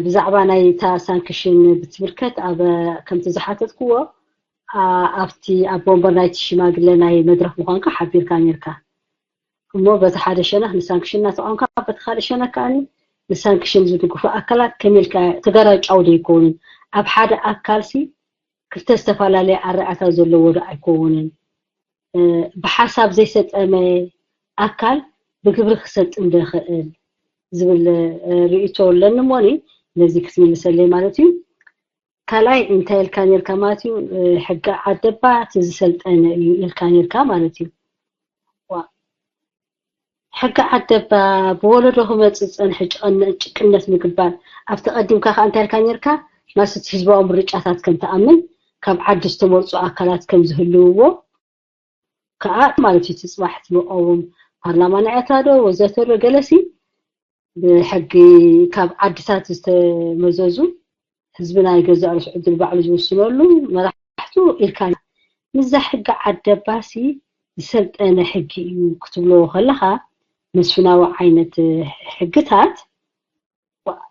ብዛዕባ ናይ እታ ሳንክሽን ብትምልከት ኣብ ከምቲ ዝሓተትክዎ ኣብቲ ኣብ ወንበር ናይቲ ሽማግለ ናይ መድረኽ ምዃንካ ሓቢርካ ነርካ። እሞ በቲ ሓደ ሸነኽ ንሳንክሽን እናተቃወምካ በቲ ካልእ ሸነኽ ከኣ ንሳንክሽን ዝድግፉ ኣካላት ከመይ ኢልካ ተገራጫዊ ዶ ኣይከውንን? ኣብ ሓደ ኣካልሲ ክልተ ዝተፈላለየ ኣረኣእታ ዘለዎ ዶ ኣይከውንን? ብሓሳብ ዘይሰጠመ ኣካል ብግብሪ ክሰጥም ዶ ይኽእል ዝብል ርእይቶ ኣለኒ። እሞኒ ነዚ ክትምልሰለይ ማለት እዩ። ካልኣይ እንታይ ኢልካ ነርካ ማለት እዩ? ሕጊ ዓደባ እቲ ዝሰልጠነ እዩ ኢልካ ነርካ ማለት እዩ። ሕጊ ዓደባ ብወለዶ ክመጽእ ዝጸንሐ ጭቅነት ምግባር ኣብቲ ቀዲምካ ከኣ እንታይ ኢልካ ነርካ? ማስ እቲ ህዝባዊ ምርጫታት ከም ትኣምን ካብ ዓዲ ዝተመርጹ ኣካላት ከም ዝህልውዎ ከኣ ማለት እዩ። እቲ ጽባሕ እቲ መቀውም ፓርላማ ንዕታ ዶ ወዘተ ዶ ገለሲ ብሕጊ ካብ ዓድታት ዝተመዘዙ ህዝቢ ናይ ገዛእ ርእሱ ዕድል ባዕሉ ዝውስነሉ መራሕቱ ኢልካ። ምስዛ ሕጊ ዓደባሲ ዝሰልጠነ ሕጊ እዩ ክትብሎ ከለኻ መስፍናዊ ዓይነት ሕግታት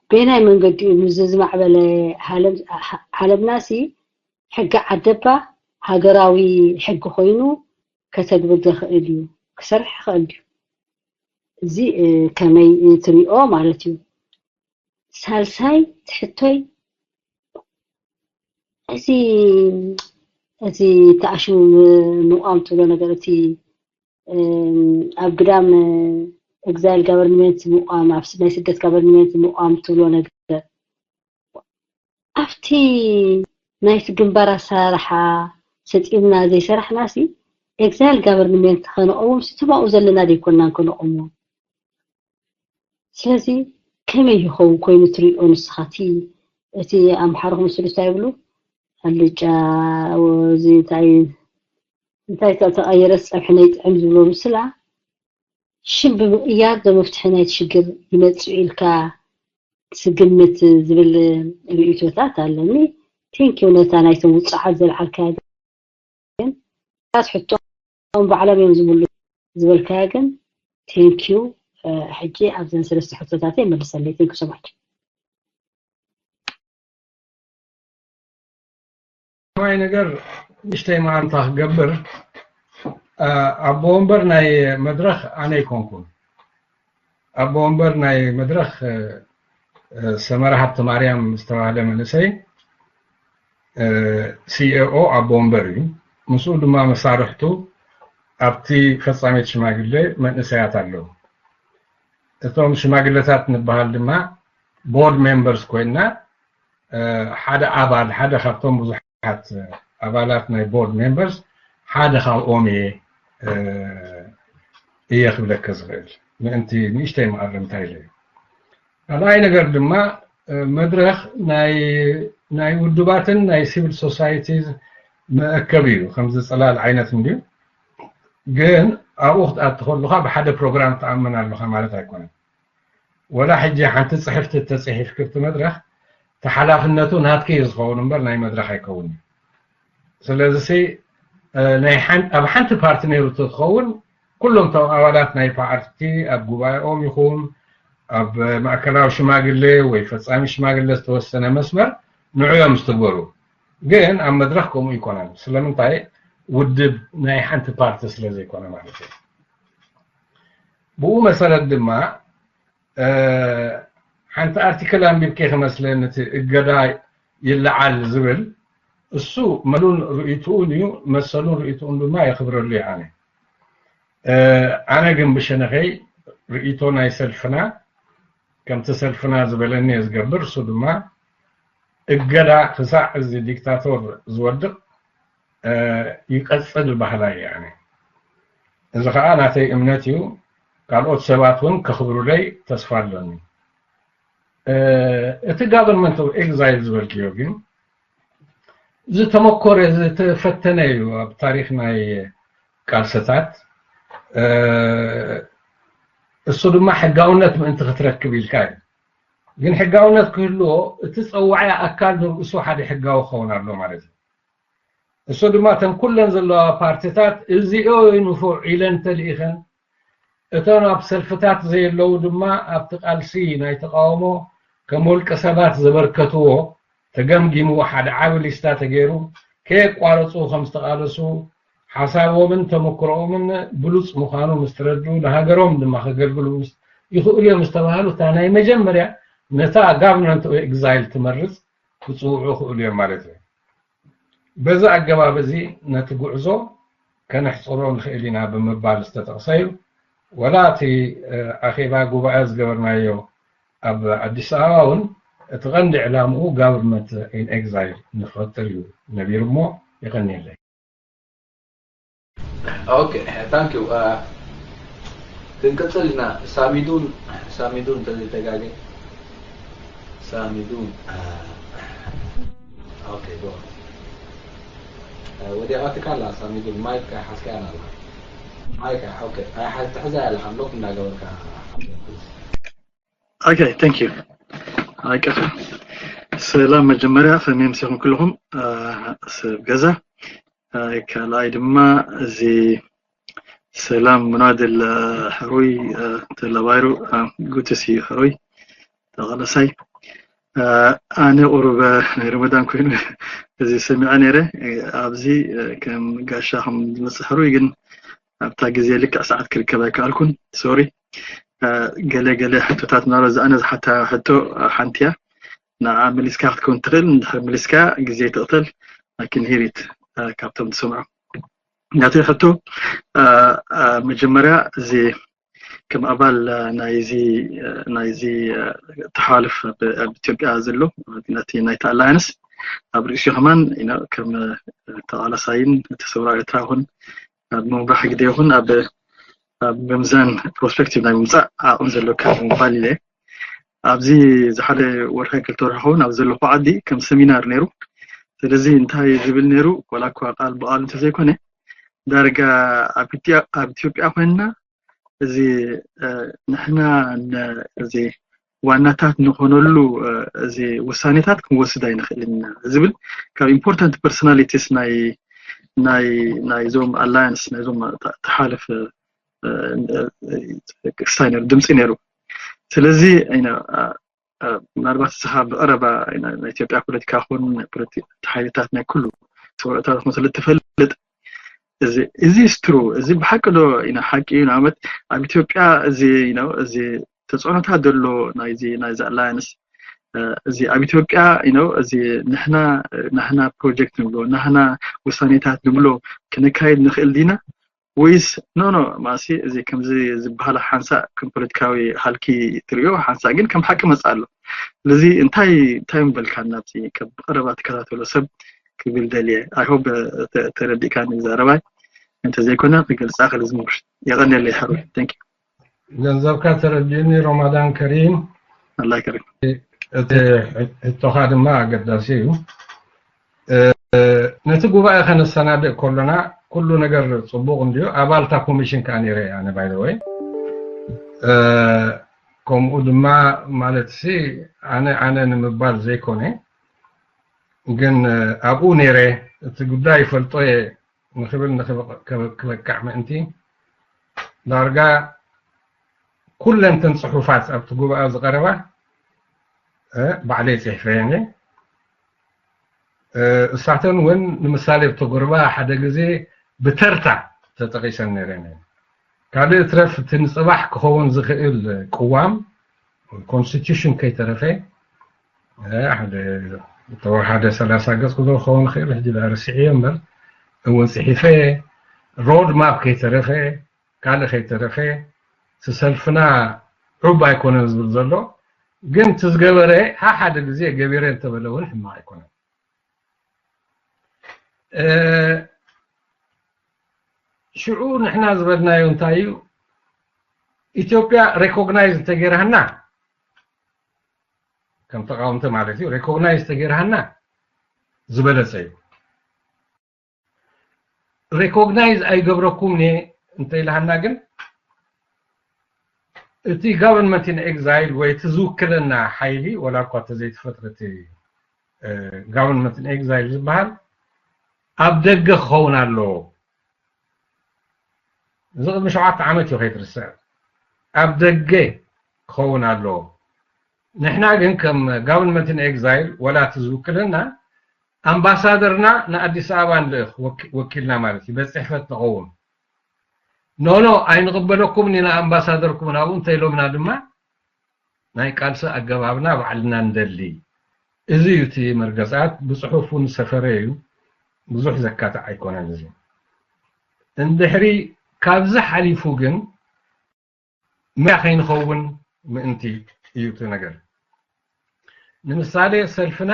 በየናይ መንገዲ እዩ ምስዚ ዝማዕበለ ዓለምናሲ ሕጊ ዓደባ ሃገራዊ ሕጊ ኮይኑ ከተግብር ዘኽእል እዩ፣ ክሰርሕ ይኽእል ድዩ? እዚ ከመይ ትሪኦ ማለት እዩ? ሳልሳይ ትሕቶይ እዚ እዚ ተኣሽሙ ምቋም ትብሎ ነገር እቲ ኣብ ግዳም ኤግዛይል ጋቨርንሜንት ምቋም ኣብ ናይ ስደት ጋቨርንሜንት ምቋም ትብሎ ነገር ኣብቲ ናይቲ ግንባር ኣሰራርሓ ሰጢምና ዘይሰራሕናሲ ኤግዛይል ጋቨርንሜንት ከነቐውም ስቲ ኣብኡ ዘለና ዘይኮናን ከነቐውሞ። ስለዚ ከመይ ይኸውን ኮይኑ ትሪኦ ንስኻ እቲ እቲ ኣምሓሩ ክምስሉ እንታይ ይብሉ ኣልጫ እዚ እንታይ እንታይ ተቐየረስ ፀብሒ ናይ ጥዕም ዝብሎ ምስላ ሽም ብምቕያር ዶ መፍትሒ ናይቲ ሽግር ይመፅእ ኢልካ ትግምት ዝብል ርእይቶታት ኣለኒ። ቴንኪው ነታ ናይቶም ውፅዓት ዘልዓልካያ ግን ታት ሕቶኦም ባዕሎም እዮም ዝምሉ ዝበልካያ ግን ቴንኪው። ሕጂ ኣብዘን ሰለስተ ሕቶታተይ መልሰለይ። ቴንኪው ሶማች። ማይ ነገር ንእሽተይ መዓንታ ክገብር ኣቦ ወንበር ናይ መድረኽ ኣነ ኣይኮንኩን። ኣቦ ወንበር ናይ መድረኽ ሰመረ ሃብተ ማርያም ዝተባህለ መንእሰይ ሲኤኦ ኣቦ ወንበር እዩ። ምስኡ ድማ መሳርሕቱ ኣብቲ ፈጻሜት ሽማግሌ መንእሰያት ኣለዉ። እቶም ሽማግሌታት ንበሃል ድማ ቦርድ ሜምበርስ ኮይና ሓደ ኣባል ሓደ ካብቶም ብዙሓት ኣባላት ናይ ቦርድ ሜምበርስ ሓደ ካብኦም እየ እየ ክብለከ ዝኽእል ምእንቲ ንእሽተይ መኣረምታ ኢለ እዩ። ካልኣይ ነገር ድማ መድረኽ ናይ ውድባትን ናይ ሲቪል ሶሳይቲ መእከብ እዩ። ከምዚ ፅላል ዓይነት እንድዩ። ግን ኣብኡ ክትኣቲ ከለኻ ብሓደ ፕሮግራም ትኣምን ኣለኻ ማለት ኣይኮነን። ወላ ሕጂ ሓንቲ ፅሕፍቲ ተፅሒፍክብቲ መድረኽ ተሓላፍነቱ ናትኪ እዩ ዝኸውን እምበር ናይ መድረኽ ኣይከውን እዩ። ስለዚ ኣብ ሓንቲ ፓርቲ ነይሩ ተትኸውን ኩሎም እቶም ኣባላት ናይ ፓርቲ ኣብ ጉባኤኦም ይኹን ኣብ ማእከላዊ ሽማግሌ ወይ ፈጻሚ ሽማግሌ ዝተወሰነ መስመር ንዑ እዮም ዝትግበሩ። ግን ኣብ መድረኽ ከምኡ ይኮነን። ስለምንታይ? ውድብ ናይ ሓንቲ ፓርቲ ስለ ዘይኮነ ማለት እዩ። ብኡ መሰረት ድማ ሓንቲ ኣርቲክል ኣንቢብኪ ክመስለኒ እቲ እገዳ ይለዓል ዝብል እሱ መሉን ርእይትኡን እዩ። መሰሉን ርእይትኡን ድማ የኽብረሉ እየ ኣነ። ኣነ ግን ብሸነኸይ ርእይቶ ናይ ሰልፍና ከምቲ ሰልፍና ዝበለኒ እየ ዝገብር። እሱ ድማ እገዳ ክሳዕ እዚ ዲክታቶር ዝወድቕ ይቀጽል ባህላ እዩ። ኣነ እዚ ከዓ ናተይ እምነት እዩ። ካልኦት ሰባት እውን ከኽብሩለይ ተስፋ ኣለኒ። እቲ government of exile ዝበልክዮ ግን ዝተመኮረ ዝተፈተነ እዩ ኣብ ታሪክ ናይ ቃልሰታት። እሱ ድማ ሕጋውነት ምእንቲ ክትረክብ ኢልካ እዩ። ግን ሕጋውነት ክህልዎ እቲ ፀዋዒ ኣካል ንርእሱ ሓደ ሕጋዊ ክኸውን ኣሎ ማለት እዩ። እሱ ድማ እተን ኩለን ዘለዋ ፓርቲታት እዚኦ ንፉዕ ኢለን ተልኢኸን እቶም ኣብ ሰልፍታት ዘየለዉ ድማ ኣብቲ ቃልሲ ናይ ተቃውሞ ከም ውልቀ ሰባት ዘበርከትዎ ተገምጊሙ ሓደ ዓቢ ሊስታ ተገይሩ ከየቋረፁ ከም ዝተቃለሱ ሓሳቦምን ተመክሮኦምን ብሉፅ ምዃኑ ምስ ተረዱ ንሃገሮም ድማ ከገልግሉ ይኽእሉ እዮም ዝተባሃሉ እታ ናይ መጀመርያ ነታ government of exile ትመርፅ ክፅውዑ ይኽእሉ እዮም ማለት እዩ። በዚ ኣገባብ እዚ ነቲ ጉዕዞ ከነሕፅሮ ንኽእል ኢና ብምባል ዝተጠቕሰ እዩ። ወላ እቲ ኣኼባ ጉባኤ ዝገበርናዮ ኣብ ኣዲስ ኣበባ እውን እቲ ቀንዲ ዕላምኡ government in exile ንክፈጥር እዩ ነቢሩ እሞ የቐንየለይ። Okay, thank you. ክንቅፅል ኢና። ሳሚዱን ሳሚዱን እንተዘይተጋገ ሳሚዱን okay go. ወዲቓትካ ኣላ ሳሚዱን ማይክ ሓዝካያ ኣላ። ማይክ okay ኣይሓዝካያ ኣለካ ብሎክ እንዳገበርካ Okay, thank you. ኣይቀፈ ሰላም መጀመርያ ከመይ ምሲኹም ኩልኹም ሰብ ገዛ። ካልኣይ ድማ እዚ ሰላም ሙናድል ሕሩይ ተለባይሩ good to see you ሕሩይ ተቐለሳይ። ኣነ ቁሩብ ናይ ረመዳን ኮይኑ እዚ ሰሚዐ ነይረ ኣብዚ ከም ጋሻ ከም ዝመፅእ ሕሩይ ግን ኣብታ ግዜ ልክዕ ሰዓት ክርከብ ኣይከኣልኩን። ሶሪ። ገለ ገለ ሕቶታት ምናልባት ዝኣነ ዝሓታ ሕቶ ሓንቲ እያ። ንዓ መሊስካ ክትከውን ትኽእል፣ እንድሕር መሊስካ ግዜ ትቕተል። I can hear it ካብቶም ትሰምዖ። ናተይ ሕቶ መጀመርያ እዚ ከም ኣባል ናይዚ ናይዚ ተሓልፍ ኣብ ኢትዮጵያ ዘሎ ነቲ ናይቲ ኣላያንስ ኣብ ርእሲኡ ከማን ከም ተቓላሳይን እቲ ሰውራ ኤርትራ ይኹን ኣብ ምምራሕ ግደ ይኹን ኣብ ኣብ ምምዛን ፕሮስፔክቲቭ ናይ ምምፃእ ዓቕሚ ዘለካ ምባል ኢለ ኣብዚ ዝሓደ ወርሒ ክልተ ወርሒ ኸውን ኣብ ዘለኹ ዓዲ ከም ሰሚናር ነይሩ። ስለዚ እንታይ ዝብል ነይሩ ዋላ እኳ ቃል ብቃል እንተዘይኮነ ዳርጋ ኣብ ኢትዮጵያ ኮይንና እዚ ንሕና እዚ ዋናታት ንኾነሉ እዚ ውሳኔታት ክንወስድ ኣይንኽእልን ኢና ዝብል ካብ important personalities ናይ ናይ ናይዞም ኣላያንስ ናይዞም ተሓልፍ ክስታይ ነሩ ድምፂ ነሩ ስለዚ ምናልባት እስኻ ብቀረባ ናይ ኢትዮጵያ ፖለቲካ ኹን ሓይልታት ናይ ኩሉ ሰብረታት ኹን ስለ ትፈልጥ እዚ ስትሩ እዚ ብሓቂ ዶ ኢና ሓቂ እዩ ንኣብነት ኣብ ኢትዮጵያ እዚ እዚ ተፅዕኖታት ዘሎ ናይዚ ናይዚ ኣላያንስ እዚ ኣብ ኢትዮጵያ እዚ ንሕና ናህና ፕሮጀክት ንብሎ ናህና ውሳኔታት ንብሎ ክነካይድ ንኽእል ዲና ወይስ ኖ ኖ ማሲ እዚ ከምዚ ዝበሃላ ሓንሳእ ከም ፖለቲካዊ ሃልኪ ትሪኦ ሓንሳእ ግን ከም ሓቂ መፅእ ኣሎ ስለዚ እንታይ እንታይ ምበልካ ናብዚ ከም ብቀረባ ትከታተሎ ሰብ ክብል ደልየ I hope ተረዲእካኒ ዘረባይ እንተዘይኮነ ክገልፃ ክልዝምር የቐንየለይ ሓሩ thank you ገንዘብካ ተረዲእኒ ሮማዳን ከሪም ኣላህ ከሪም እቲ ሕቶኻ ድማ ኣገዳሲ እዩ ነቲ ጉባኤ ከነሰናድእ ከሎና ኩሉ ነገር ፅቡቅ እንድዩ ኣባልታ ኮሚሽን ከዓ ነይረ ኣነ ባይዘወይ ከምኡ ድማ ማለት ሲ ኣነ ኣነ ንምባል ዘይኮነ ግን ኣብኡ ነይረ፣ እቲ ጉዳይ ይፈልጦ እየ ንክብል ክበቃዕ ምእንቲ ዳርጋ ኩለን ተን ጽሑፋት ኣብቲ ጉባኤ ዝቐረባ ባዕለይ ጽሒፈየን እየ። እሳተን እውን ንምሳሌ ብተጎርባ ሓደ ግዜ ብተርታ ተጠቒሰን ነይረን እየን። ካልእ ትረፍ እቲ ንጽባሕ ክኸውን ዝኽእል ቅዋም ኮንስቲቱሽን ከይተረፈ ተወሓደ ሰላሳ ገጽ ክዶ ክኸውን ይኽእል ሕጂ ዳ ረሲዐዮ እምበር እውን ጽሒፈ ሮድ ማፕ ከይተረፈ ካልእ ከይተረፈ እቲ ሰልፍና ዕብ ኣይኮነን ዝብል ዘሎ ግን እቲ ዝገበረ ሓደ ግዜ ገቢረ እንተበለ እውን ሕማቕ ኣይኮነን። ሽዑ ንሕና ዝበልናዮ እንታይ እዩ? ኢትዮጵያ ሬኮግናይዝ እንተገይርሃና ከም ተቃወምቲ ማለት እዩ ሬኮግናይዝ ተገይርሃና ዝበለጸ እዩ። ሬኮግናይዝ ኣይገብረኩም እየ እንተኢልሃና ግን እቲ government in exile ወይ እቲ ዝውክለና ሓይሊ ወላ እኳ ተዘይተፈጥረ እቲ government in exile ዝበሃል ኣብ ደገ ክኸውን ኣለዎ። እዚ ቅድሚ ሸውዓተ ዓመት እዩ ከይትርስዕ ኣብ ደገ ክኸውን ኣለዎ። ንሕና ግን ከም government in exile ወላ እቲ ዝውክለና ኣምባሳደርና ንኣዲስ ኣበባ ንልእኽ ወኪልና ማለት እዩ ቤት ጽሕፈት ንኸውን። ኖኖ ኣይንቕበለኩም ኢና ኣምባሳደርኩም ናብኡ እንተኢሎምና ድማ ናይ ቃልሲ ኣገባብና ባዕልና ንደሊ። እዚ እዩ እቲ መርገጻት ብጽሑፍ እውን ዝሰፈረ እዩ። ብዙሕ ዘካትዕ ኣይኮነን እዚ። እንድሕሪ ካብዚ ሓሊፉ ግን መያ ከይንኸውን ምእንቲ እዩ እቲ ነገር። ንምሳሌ ሰልፍና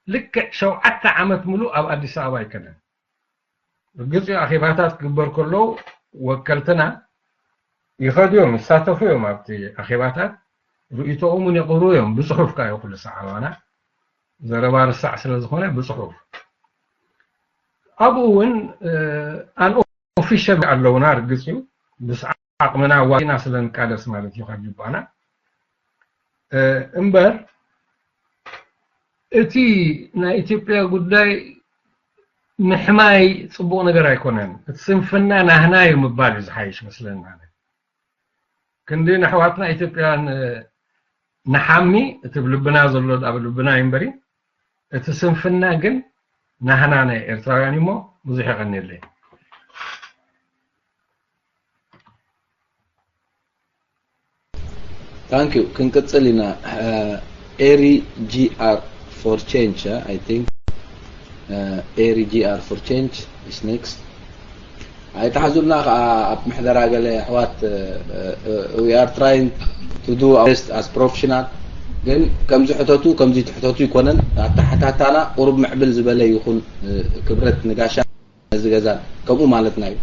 ልክዕ ሸውዓተ ዓመት ሙሉእ ኣብ ኣዲስ ኣበባ ኣይከደን። ርግጽ እዩ ኣኼባታት ክግበር ከለዉ ወከልትና ይኸዱ እዮም ይሳተፉ እዮም ኣብቲ ኣኼባታት ርእይቶኦም እውን የቕርቡ እዮም ብፅሑፍ ከዓ እዩ ኩሉ ሰዓባና ዘረባ ርሳዕ ስለ ዝኾነ ብፅሑፍ ኣብኡ እውን ኣን ኦፊሻል ኣለውና ርግጽ እዩ ብስዓ ዓቕምና ዋና ስለ ንቃለስ ማለት እዩ ካብ ጅባና እምበር እቲ ናይ ኢትዮጵያ ጉዳይ ምሕማይ ጽቡቕ ነገር ኣይኮነን እቲ ስንፍና ናህና እዩ ምባል እዩ ዝሓይሽ መስለና ክንዲ ንሕዋትና ኢትዮጵያን ንሓሚ እቲ ብልብና ዘሎ ኣብ ልብና እዩ እምበሪ እቲ ስንፍና ግን ናህና ናይ ኤርትራውያን እሞ ብዙሕ የቐንየለይ Thank you ክንቅጽል ኢና Eri G R for change I think Eri G R for change is next ኣይትሓዙልና ከዓ ኣብ ምሕደራ ገለ ኣሕዋት we are trying to do our best as professional ግን ከምዚ ሕተቱ ከምዚ ትሕተቱ ይኮነን ኣተሓታታና ቁሩብ ምዕብል ዝበለ ይኹን ክብረት ንጋሻ ነዚ ገዛን ከምኡ ማለትና እዩ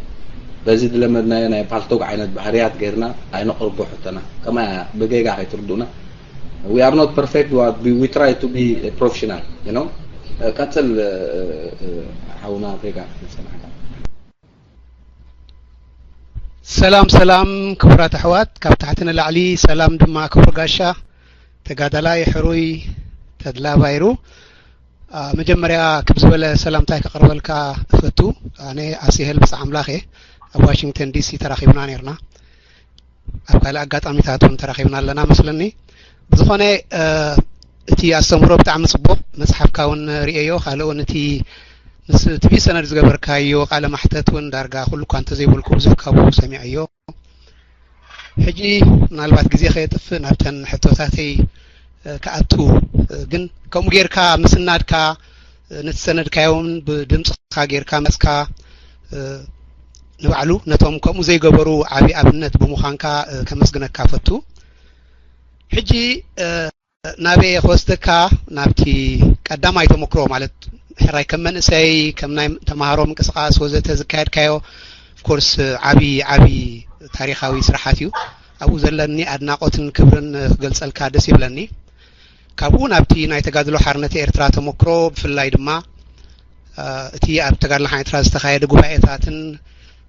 በዚ ዝለመድናዮ ናይ ፓልቶግ ዓይነት ባህርያት ገይርና ኣይነቕርቦ ሕቶና ከማይ ብጌጋ ከይትርድኡና we are not perfect but we try to be professional you know ቀጽል ሓውና ጌጋ ሰላም ሰላም ክቡራት ኣሕዋት ካብ ታሕቲ ንላዕሊ ሰላም ድማ ክቡር ጋሻ ተጋዳላይ ሕሩይ ተድላ ባይሩ መጀመርያ ክብ ዝበለ ሰላምታይ ከቕርበልካ እፈቱ ኣነ ኣሲሄል ብፃዕ ኣምላኽ እየ ኣብ ዋሽንግተን ዲሲ ተራኺብና ነርና ኣብ ካልእ ኣጋጣሚታት እውን ተራኺብና ኣለና መስለኒ ብዝኾነ እቲ ኣስተምህሮ ብጣዕሚ ፅቡቕ መፅሓፍካ እውን ርእየዮ ካልእ እውን እቲ ምስ ቲቪ ሰነድ ዝገበርካዮ ቃለ ማሕተት እውን ዳርጋ ኩሉ እኳ እንተዘይበልኩ ብዙሕ ካብኡ ሰሚዐዮ ሕጂ ምናልባት ግዜ ከየጥፍእ ናብተን ሕቶታተይ ክኣቱ ግን ከምኡ ጌርካ ምስናድካ ነቲ ሰነድካዮን ብድምፅካ ጌርካ መፅካ ንባዕሉ ነቶም ከምኡ ዘይገበሩ ዓብዪ ኣብነት ብምዃንካ ከመስግነካ ፈቱ ሕጂ ናበይ ክወስደካ ናብቲ ቀዳማይ ተመክሮ ማለት ሕራይ ከም መንእሰይ ከም ናይ ተማሃሮ ምንቅስቃስ ወዘተ ዝካየድካዮ ኮርስ ዓብዪ ዓብዪ ታሪኻዊ ስራሓት እዩ ኣብኡ ዘለኒ ኣድናቆትን ክብርን ክገልጸልካ ደስ ይብለኒ ካብኡ ናብቲ ናይ ተጋድሎ ሓርነት ኤርትራ ተመክሮ ብፍላይ ድማ እቲ ኣብ ተጋድሎ ሓርነት ኤርትራ ዝተኻየደ ጉባኤታትን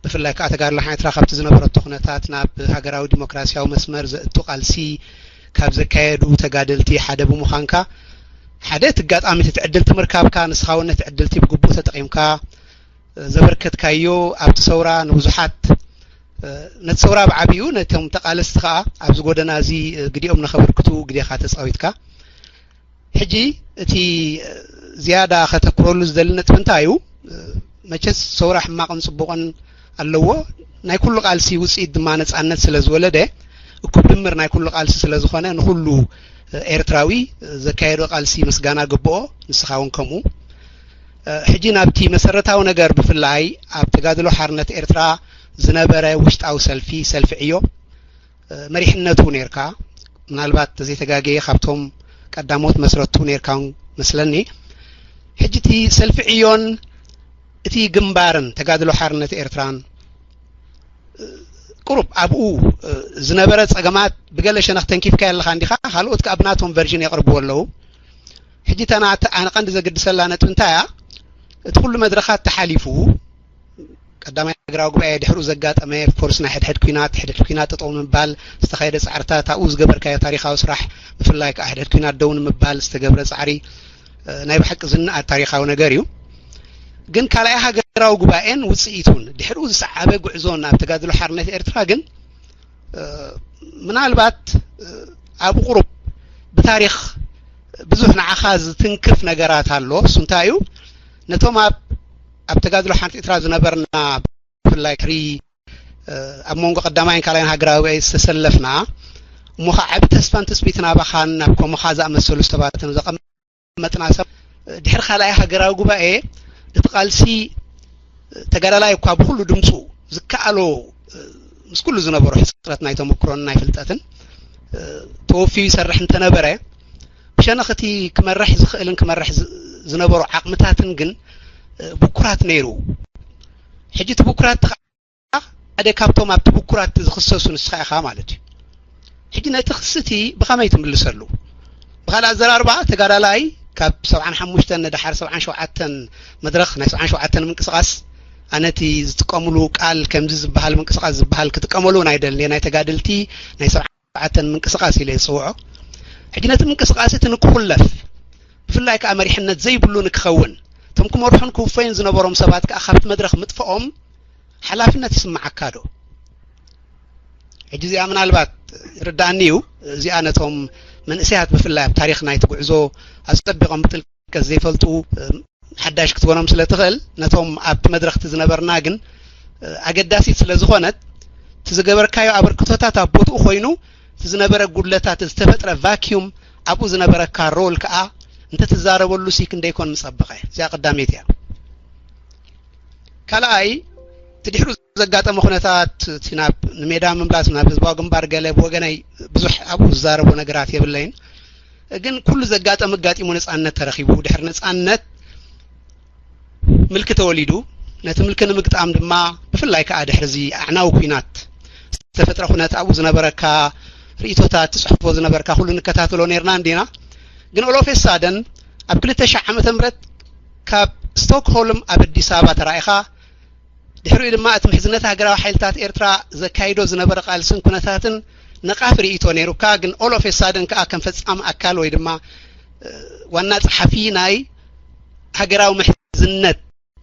ብፍላይ ከዓ ተጋድሎ ሓርነት ኤርትራ ካብቲ ዝነበረቶ ኩነታት ናብ ሃገራዊ ዲሞክራሲያዊ መስመር ዘእቱ ቃልሲ ካብ ዘካየዱ ተጋደልቲ ሓደ ብምዃንካ ሓደ እቲ ኣጋጣሚ እቲ ዕድል ትምርካብካ፣ ንስኻ እውን ነቲ ዕድል እቲ ብግቡእ ተጠቒምካ ዘበርከትካዮ ኣብቲ ሰውራ ንብዙሓት፣ ነቲ ሰውራ ብዓቢኡ ነቶም ተቓለስቲ ከኣ ኣብዚ ጎደና እዚ ግዲኦም ንኸበርክቱ ግዴኻ ተጻዊትካ። ሕጂ እቲ ዝያዳ ከተኩረሉ ዝደሊ ነጥቢ እንታይ እዩ? መቸስ ሰውራ ሕማቕን ጽቡቕን ኣለዎ። ናይ ኩሉ ቃልሲ ውጽኢት ድማ ነጻነት ስለ ዝወለደ፣ እኩብ ድምር ናይ ኩሉ ቃልሲ ስለ ዝኾነ፣ ንኹሉ ኤርትራዊ ዘካየዶ ቃልሲ ምስጋና ግብኦ፣ ንስኻ እውን ከምኡ። ሕጂ ናብቲ መሰረታዊ ነገር፣ ብፍላይ ኣብ ተጋድሎ ሓርነት ኤርትራ ዝነበረ ውሽጣዊ ሰልፊ፣ ሰልፊ ዕዮ፣ መሪሕነቱ ኔርካ፣ ምናልባት ተዘይተጋገየ ካብቶም ቀዳሞት መስረቱ ኔርካ መስለኒ። ሕጂ እቲ ሰልፊ ዕዮን እቲ ግንባርን ተጋድሎ ሓርነት ኤርትራን፣ ቁሩብ ኣብኡ ዝነበረ ጸገማት ብገለ ሸነኽ ተንኪፍካ ኣለኻ እንዲኻ፣ ካልኦት ከኣ ብናቶም ቨርዥን የቕርብዎ ኣለዉ። ሕጂ እታ ንዓና ቀንዲ ዘገድሰላ ነጥቢ እንታይ እያ? እቲ ኩሉ መድረኻት ተሓሊፉ፣ ቀዳማይ ሃገራዊ ጉባኤ ድሕሩ ዘጋጠመ፣ ኦፍኮርስ፣ ናይ ሕድሕድ ኲናት፣ ሕድሕድ ኲናት ጠጠው ንምባል ዝተኻየደ ጻዕርታት፣ ኣብኡ ዝገበርካዮ ታሪኻዊ ስራሕ፣ ብፍላይ ከኣ ሕድሕድ ኲናት ደው ንምባል ዝተገብረ ጻዕሪ፣ እ፣ ናይ ብሓቂ ዝነኣድ ታሪኻዊ ነገር እዩ። ግን ካልኣይ ሃገራዊ ጉባኤን ውጽኢቱን፣ ድሕሩ ዝሰዓበ ጉዕዞን ኣብ ተጋድሎ ሓርነት ኤርትራ ግን፣ እ፣ ምናልባት፣ እ፣ ኣብ ቁሩብ ብታሪኽ ብዙሕ ንዓኻ ዝትንክፍ ነገራት ኣሎ። እሱ እንታይ እዩ? ነቶም ኣብ፣ ኣብ ተጋድሎ ሓርነት ኤርትራ ዝነበርና፣ ብፍላይ ድሕሪ፣ እ፣ ኣብ መንጎ ቀዳማይን ካልኣይን ሃገራዊ ጉባኤ ዝተሰለፍና፣ እሞ ኸዓ ዓቢ ተስፋን ትጽቢትን ኣባኻን ኣብ ከምኻ ዝኣመሰሉ ሰባትን ዘቐመጥና ሰብ፣ ድሕሪ ካልኣይ ሃገራዊ ጉባኤ እቲ ቃልሲ ተጋዳላይ እኳ ብኹሉ ድምፁ ዝከኣሎ፣ ምስ ኩሉ ዝነበሮ ሕፅረት ናይ ተመክሮን ናይ ፍልጠትን፣ ተወፊዩ ይሰርሕ እንተነበረ፣ ብሸነኽ እቲ ክመርሕ ዝኽእልን ክመርሕ ዝ-፣ ዝነበሮ ዓቕምታትን ግን ብኩራት ነይሩ። ሕጂ እቲ ብኩራት ሓደ ካብቶም ኣብቲ ብኩራት ዝኽሰሱ ንስኻ ኢኻ ማለት እዩ። ሕጂ ነቲ ክሲ እቲ ብኸመይ ትምልሰሉ? ብኻልእ ኣዘራርባ፣ ተጋዳላይ ካብ ሰብዓን ሓሙሽተን ንደሓር ሰብዓን ሸውዓተን መድረኽ ናይ ሰብዓን ሸውዓተን ምንቅስቓስ፣ ኣነ እቲ ዝጥቀምሉ ቃል ከምዚ ዝበሃል ምንቅስቓስ ዝበሃል ክጥቀመሉ እውን ኣይደልን እየ። ናይ ተጋደልቲ ናይ ሰብዓን ሸውዓተን ምንቅስቓስ ኢለ ዝጽውዖ። ሕጂ ነቲ ምንቅስቓስ እቲ ንክኹለፍ፣ ብፍላይ ከኣ መሪሕነት ዘይብሉ ንክኸውን፣ እቶም ክመርሑን ክውፈዩን ዝነበሮም ሰባት ከኣ ካብቲ መድረኽ ምጥፍኦም ሓላፍነት ይስምዓካ ዶ? ሕጂ እዚኣ ምናልባት ይርዳእኒ እዩ። እዚኣ ነቶም መንእሰያት ብፍላይ ኣብ ታሪኽ ናይቲ ጉዕዞ ኣጸቢቖም ብጥልቀት ዘይፈልጡ፣ ሓዳሽ ክትኮኖም ስለ ትኽእል፣ ነቶም ኣብቲ መድረኽ እቲ ዝነበርና ግን ኣገዳሲት ስለ ዝኾነት፣ እቲ ዝገበርካዮ ኣበርክቶታት ኣብ ቦትኡ ኮይኑ፣ እቲ ዝነበረ ጉድለታት፣ ዝተፈጥረ ቫክዩም፣ ኣብኡ ዝነበረካ ሮል ከኣ እንተትዛረበሉ ሲ ክንደይ ኮን ምጸበቐ። እዚኣ ቀዳመይቲ እያ። ካልኣይ፣ እቲ ድሕሩ ዘጋጠመ ኩነታት፣ እቲ ናብ ንሜዳ ምምላስ፣ ናብ ህዝባዊ ግንባር ገለ ብወገነይ ብዙሕ ኣብኡ ዝዛረቦ ነገራት የብለይን። ግን ኩሉ ዘጋጠመ ኣጋጢሙ፣ ነጻነት ተረኺቡ፣ ድሕሪ ነጻነት ምልኪ ተወሊዱ። ነቲ ምልኪ ንምግጣም ድማ፣ ብፍላይ ከኣ ድሕሪ እዚ ኣዕናዊ ኲናት ዝተፈጥረ ኩነት፣ ኣብኡ ዝነበረካ ርእይቶታት፣ ትጽሕፎ ዝነበርካ ኩሉ ንከታተሎ ነይርና እንዲና። ግን ኦል ኦፍ ኤ ሳደን ኣብ ክልተ ሺሕ ዓመተ ምህረት ካብ ስቶክሆልም ኣብ ኣዲስ ኣበባ ተራኢኻ፣ ድሕሪኡ ድማ እቲ ምሕዝነት ሃገራዊ ሓይልታት ኤርትራ ዘካይዶ ዝነበረ ቃልስን ኩነታትን ነቓፊ ርእይቶ ነይሩካ። ግን ኦል ኦፍ ኤ ሳደን ከኣ ከም ፈጻሚ ኣካል ወይ ድማ፣ እ፣ ዋና ጸሓፊ ናይ ሃገራዊ ምሕዝነት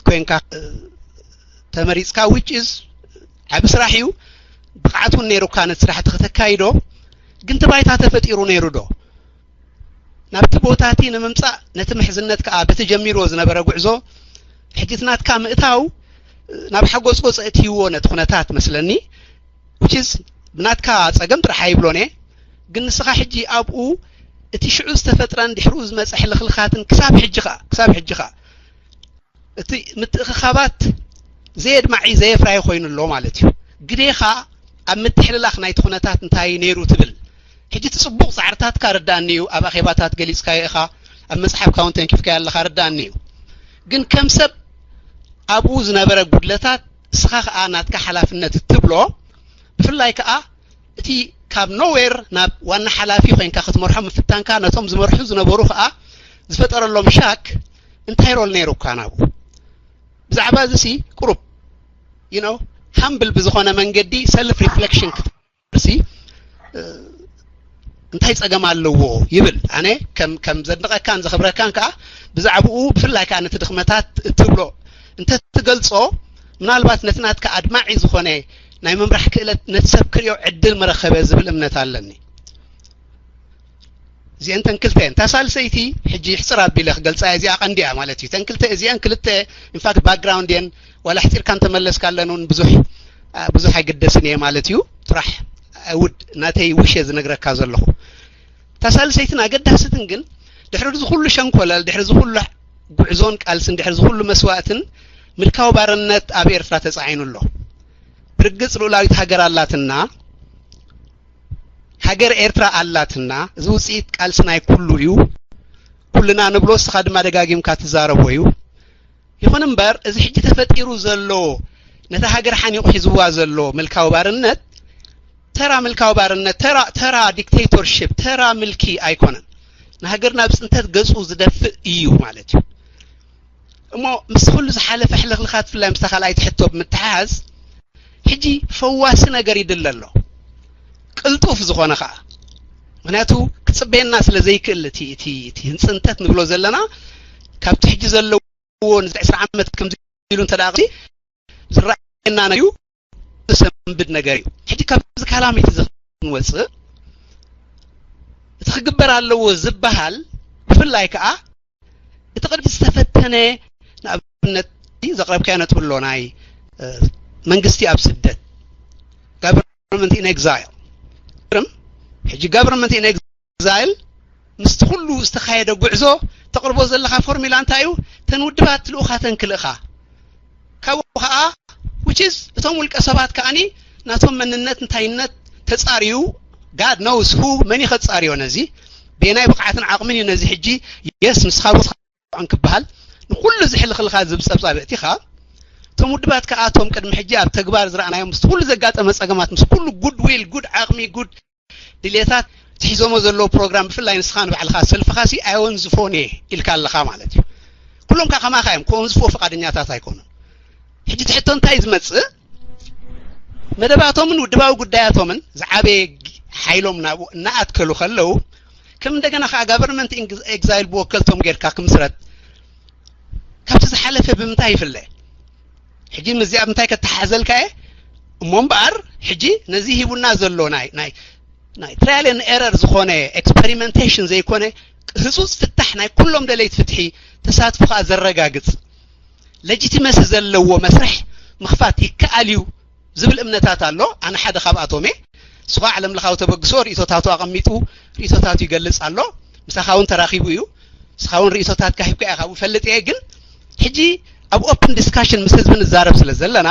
ኮይንካ፣ እ፣ ተመሪጽካ፣ which is ዓቢ ስራሕ እዩ። ብቕዓት እውን ነይሩካ ነቲ ስራሕቲ ከተካይዶ። ግን እቲ ባይታ ተፈጢሩ ነይሩ ዶ? ናብቲ ቦታ እቲ ንምምጻእ፣ ነቲ ምሕዝነት ከኣ በቲ ጀሚርዎ ዝነበረ ጉዕዞ፣ ሕጂ እቲ ናትካ ምእታው ናብ ሓጎጽጎጽ ኣእትይዎ ነቲ ኩነታት መስለኒ። Which is ብናትካ ጸገም ጥራሕ ኣይብሎን እየ። ግን ንስኻ ሕጂ ኣብኡ እቲ ሽዑ ዝተፈጥረን ድሕሪኡ ዝመጸ ሕልኽልኻትን ክሳብ ሕጂ ኸኣ፣ ክሳብ ሕጂ ኸኣ እቲ ምትእኽኻባት ዘየድማዒ ዘየፍራይ ኮይኑ ኣሎ ማለት እዩ። ግዴኻ ኣብ ምትሕልላኽ ናይቲ ኩነታት እንታይ ነይሩ ትብል። ሕጂ እቲ ጽቡቕ ጻዕርታትካ ርዳእኒ እዩ፣ ኣብ ኣኼባታት ገሊጽካዮ ኢኻ፣ ኣብ መጽሓፍካ እውን ተንኪፍካዮ ኣለኻ፣ ርዳእኒ እዩ። ግን ከም ሰብ ኣብኡ ዝነበረ ጉድለታት ንስኻ ከኣ ናትካ ሓላፍነት እትብሎ፣ ብፍላይ ከኣ እቲ ካብ ኖዌር ናብ ዋና ሓላፊ ኮይንካ ክትመርሖ ምፍታንካ፣ ነቶም ዝመርሑ ዝነበሩ ከኣ ዝፈጠረሎም ሻክ እንታይ ሮል ነይሩካ ናብኡ? ብዛዕባ እዚ ሲ ቁሩብ፣ you know፣ ሃምብል ብዝኾነ መንገዲ ሰልፍ ሪፍሌክሽን ክትብል ሲ፣ እ፣ እንታይ ጸገም ኣለዎ ይብል። ኣነ ከም ከም ዘድንቐካን ዘኽብረካን ከኣ ብዛዕባኡ ብፍላይ ከኣ ነቲ ድኽመታት እትብሎ እንተትገልጾ ምናልባት ነቲ ናትካ ኣድማዒ ዝኾነ ናይ ምምራሕ ክእለት ነቲ ሰብ ክርእዮ ዕድል ምረኸበ ዝብል እምነት ኣለኒ። እዚአን ተን ክልተን። እታ ሳልሰይቲ ሕጂ ሕጽር ኣቢለ ክገልጻ እያ፣ እዚኣ ቀንዲ እያ ማለት እዩ። ተን ክልተ እዚአን ክልተ ኢንፋክት ባክግራውንድ እየን ዋላ ሕጺርካ እንተመለስካ ኣለንን ብዙሕ ብዙሕ ኣይግደስን እየ ማለት እዩ። ጥራሕ ውድ ናተይ ውሽ እየ ዝነግረካ ዘለኹ። እታ ሳልሰይትን ኣገዳሲትን ግን ድሕሪ እዚ ኩሉ ሸንኮለል፣ ድሕሪ እዚ ኩሉ ጉዕዞን ቃልስን፣ ድሕሪ እዚ ኩሉ መስዋእትን ምልካዊ ባርነት ኣብ ኤርትራ ተጻዒኑ ኣሎ። ብርግጽ ልኡላዊት ሃገር ኣላትና፣ ሃገር ኤርትራ ኣላትና። እዚ ውጽኢት ቃልሲ ናይ ኩሉ እዩ። ኩልና ንብሎ፣ እስኻ ድማ ደጋጊምካ ትዛረቦ እዩ። ይኹን እምበር እዚ ሕጂ ተፈጢሩ ዘሎ ነታ ሃገር ሓኒቑ ሒዝዋ ዘሎ ምልካዊ ባርነት ተራ ምልካዊ ባርነት፣ ተራ ተራ ዲክቴቶርሺፕ፣ ተራ ምልኪ ኣይኮነን። ንሃገር ናብ ጽንተት ገጹ ዝደፍእ እዩ ማለት እዩ። እሞ ምስ ኩሉ ዝሓለፈ ሕልኽልኻት ብፍላይ ምስታ ካልኣይቲ ሕቶ ብምትሓዝ ሕጂ ፈዋሲ ነገር ይድለ ኣሎ። ቅልጡፍ ዝኾነ ኸኣ። ምኽንያቱ ክጽበየና ስለ ዘይክእል እቲ እቲ እቲ ህንጽንተት ንብሎ ዘለና ካብቲ ሕጂ ዘለዎ ንዚ ዕስራ ዓመት ከምዚ ኢሉ እንተ ደኣ ዝረኣየና እዩ ዝሰንብድ ነገር እዩ። ሕጂ ካብዚ ካላሚቲ እዚ ክንወጽእ እቲ ክግበር ኣለዎ ዝበሃል ብፍላይ ከኣ እቲ ቅድሚ ዝተፈተነ ንኣብነት ዘቕረብካዮ ነጥቢ ኣሎ ናይ መንግስቲ ኣብ ስደት government in exile ሕጂ government in exile ምስቲ ኩሉ ዝተኻየደ ጉዕዞ ተቕርቦ ዘለኻ ፎርሙላ እንታይ እዩ? ተን ውድባት ልኡኻተን ክልእኻ ካብኡ ከዓ which is እቶም ውልቀ ሰባት ከዓኒ ናቶም መንነት እንታይነት ተፃርዩ God knows who መን እዩ ከፃርዮ ነዚ በየናይ ብቕዓትን ዓቕምን እዩ ነዚ ሕጂ የስ ንስኻ ቦትኻ ክበሃል ንኩሉ እዚ ሕልኽልኻት ዝብል ፀብፃብ የእቲኻ እቶም ውድባት ከዓ እቶም ቅድሚ ሕጂ ኣብ ተግባር ዝረኣናዮም ምስ ኩሉ ዘጋጠመ ፀገማት ምስ ኩሉ good will good ዓቕሚ good ድሌታት እቲ ሒዞሞ ዘለዉ ፕሮግራም ብፍላይ ንስኻ ንባዕልኻ ሰልፍኻሲ ኣየወንዝፎን እየ ኢልካ ኣለኻ ማለት እዩ ኩሎም ከዓ ከማኻ እዮም ከወንዝፎ ፍቓደኛታት ኣይኮኑን ሕጂ ትሕቶ እንታይ ዝመፅእ መደባቶምን ውድባዊ ጉዳያቶምን ዝዓበየ ሓይሎም ናብኡ እናኣትከሉ ከለዉ ከም እንደገና ከዓ government exile ብወከልቶም ጌርካ ክምስረት ካብቲ ዝሓለፈ ብምንታይ ይፍለ ሕጂ ምስዚኣ ብምንታይ ከተሓዘልካ እየ እሞ እምበኣር ሕጂ ነዚ ሂቡና ዘሎ ናይ ናይ ናይ trial and error ዝኾነ experimentation ዘይኮነ ህፁፅ ፍታሕ ናይ ኩሎም ደለይቲ ፍትሒ ተሳትፎ ከዓ ዘረጋግፅ legitimacy ዘለዎ መስርሕ ምኽፋት ይከኣል እዩ ዝብል እምነታት ኣሎ ኣነ ሓደ ካብኣቶም እየ ንሱ ከዓ ዓለም ለኻዊ ተበግሶ ርእቶታቱ ኣቐሚጡ ርእቶታቱ ይገልፅ ኣሎ ምሳኻ እውን ተራኺቡ እዩ ንስኻ እውን ርእቶታትካ ሂብካ ኢኻ ይፈልጥ እየ ግን ሕጂ ኣብ open discussion ምስ ህዝቢ ንዛረብ ስለ ዘለና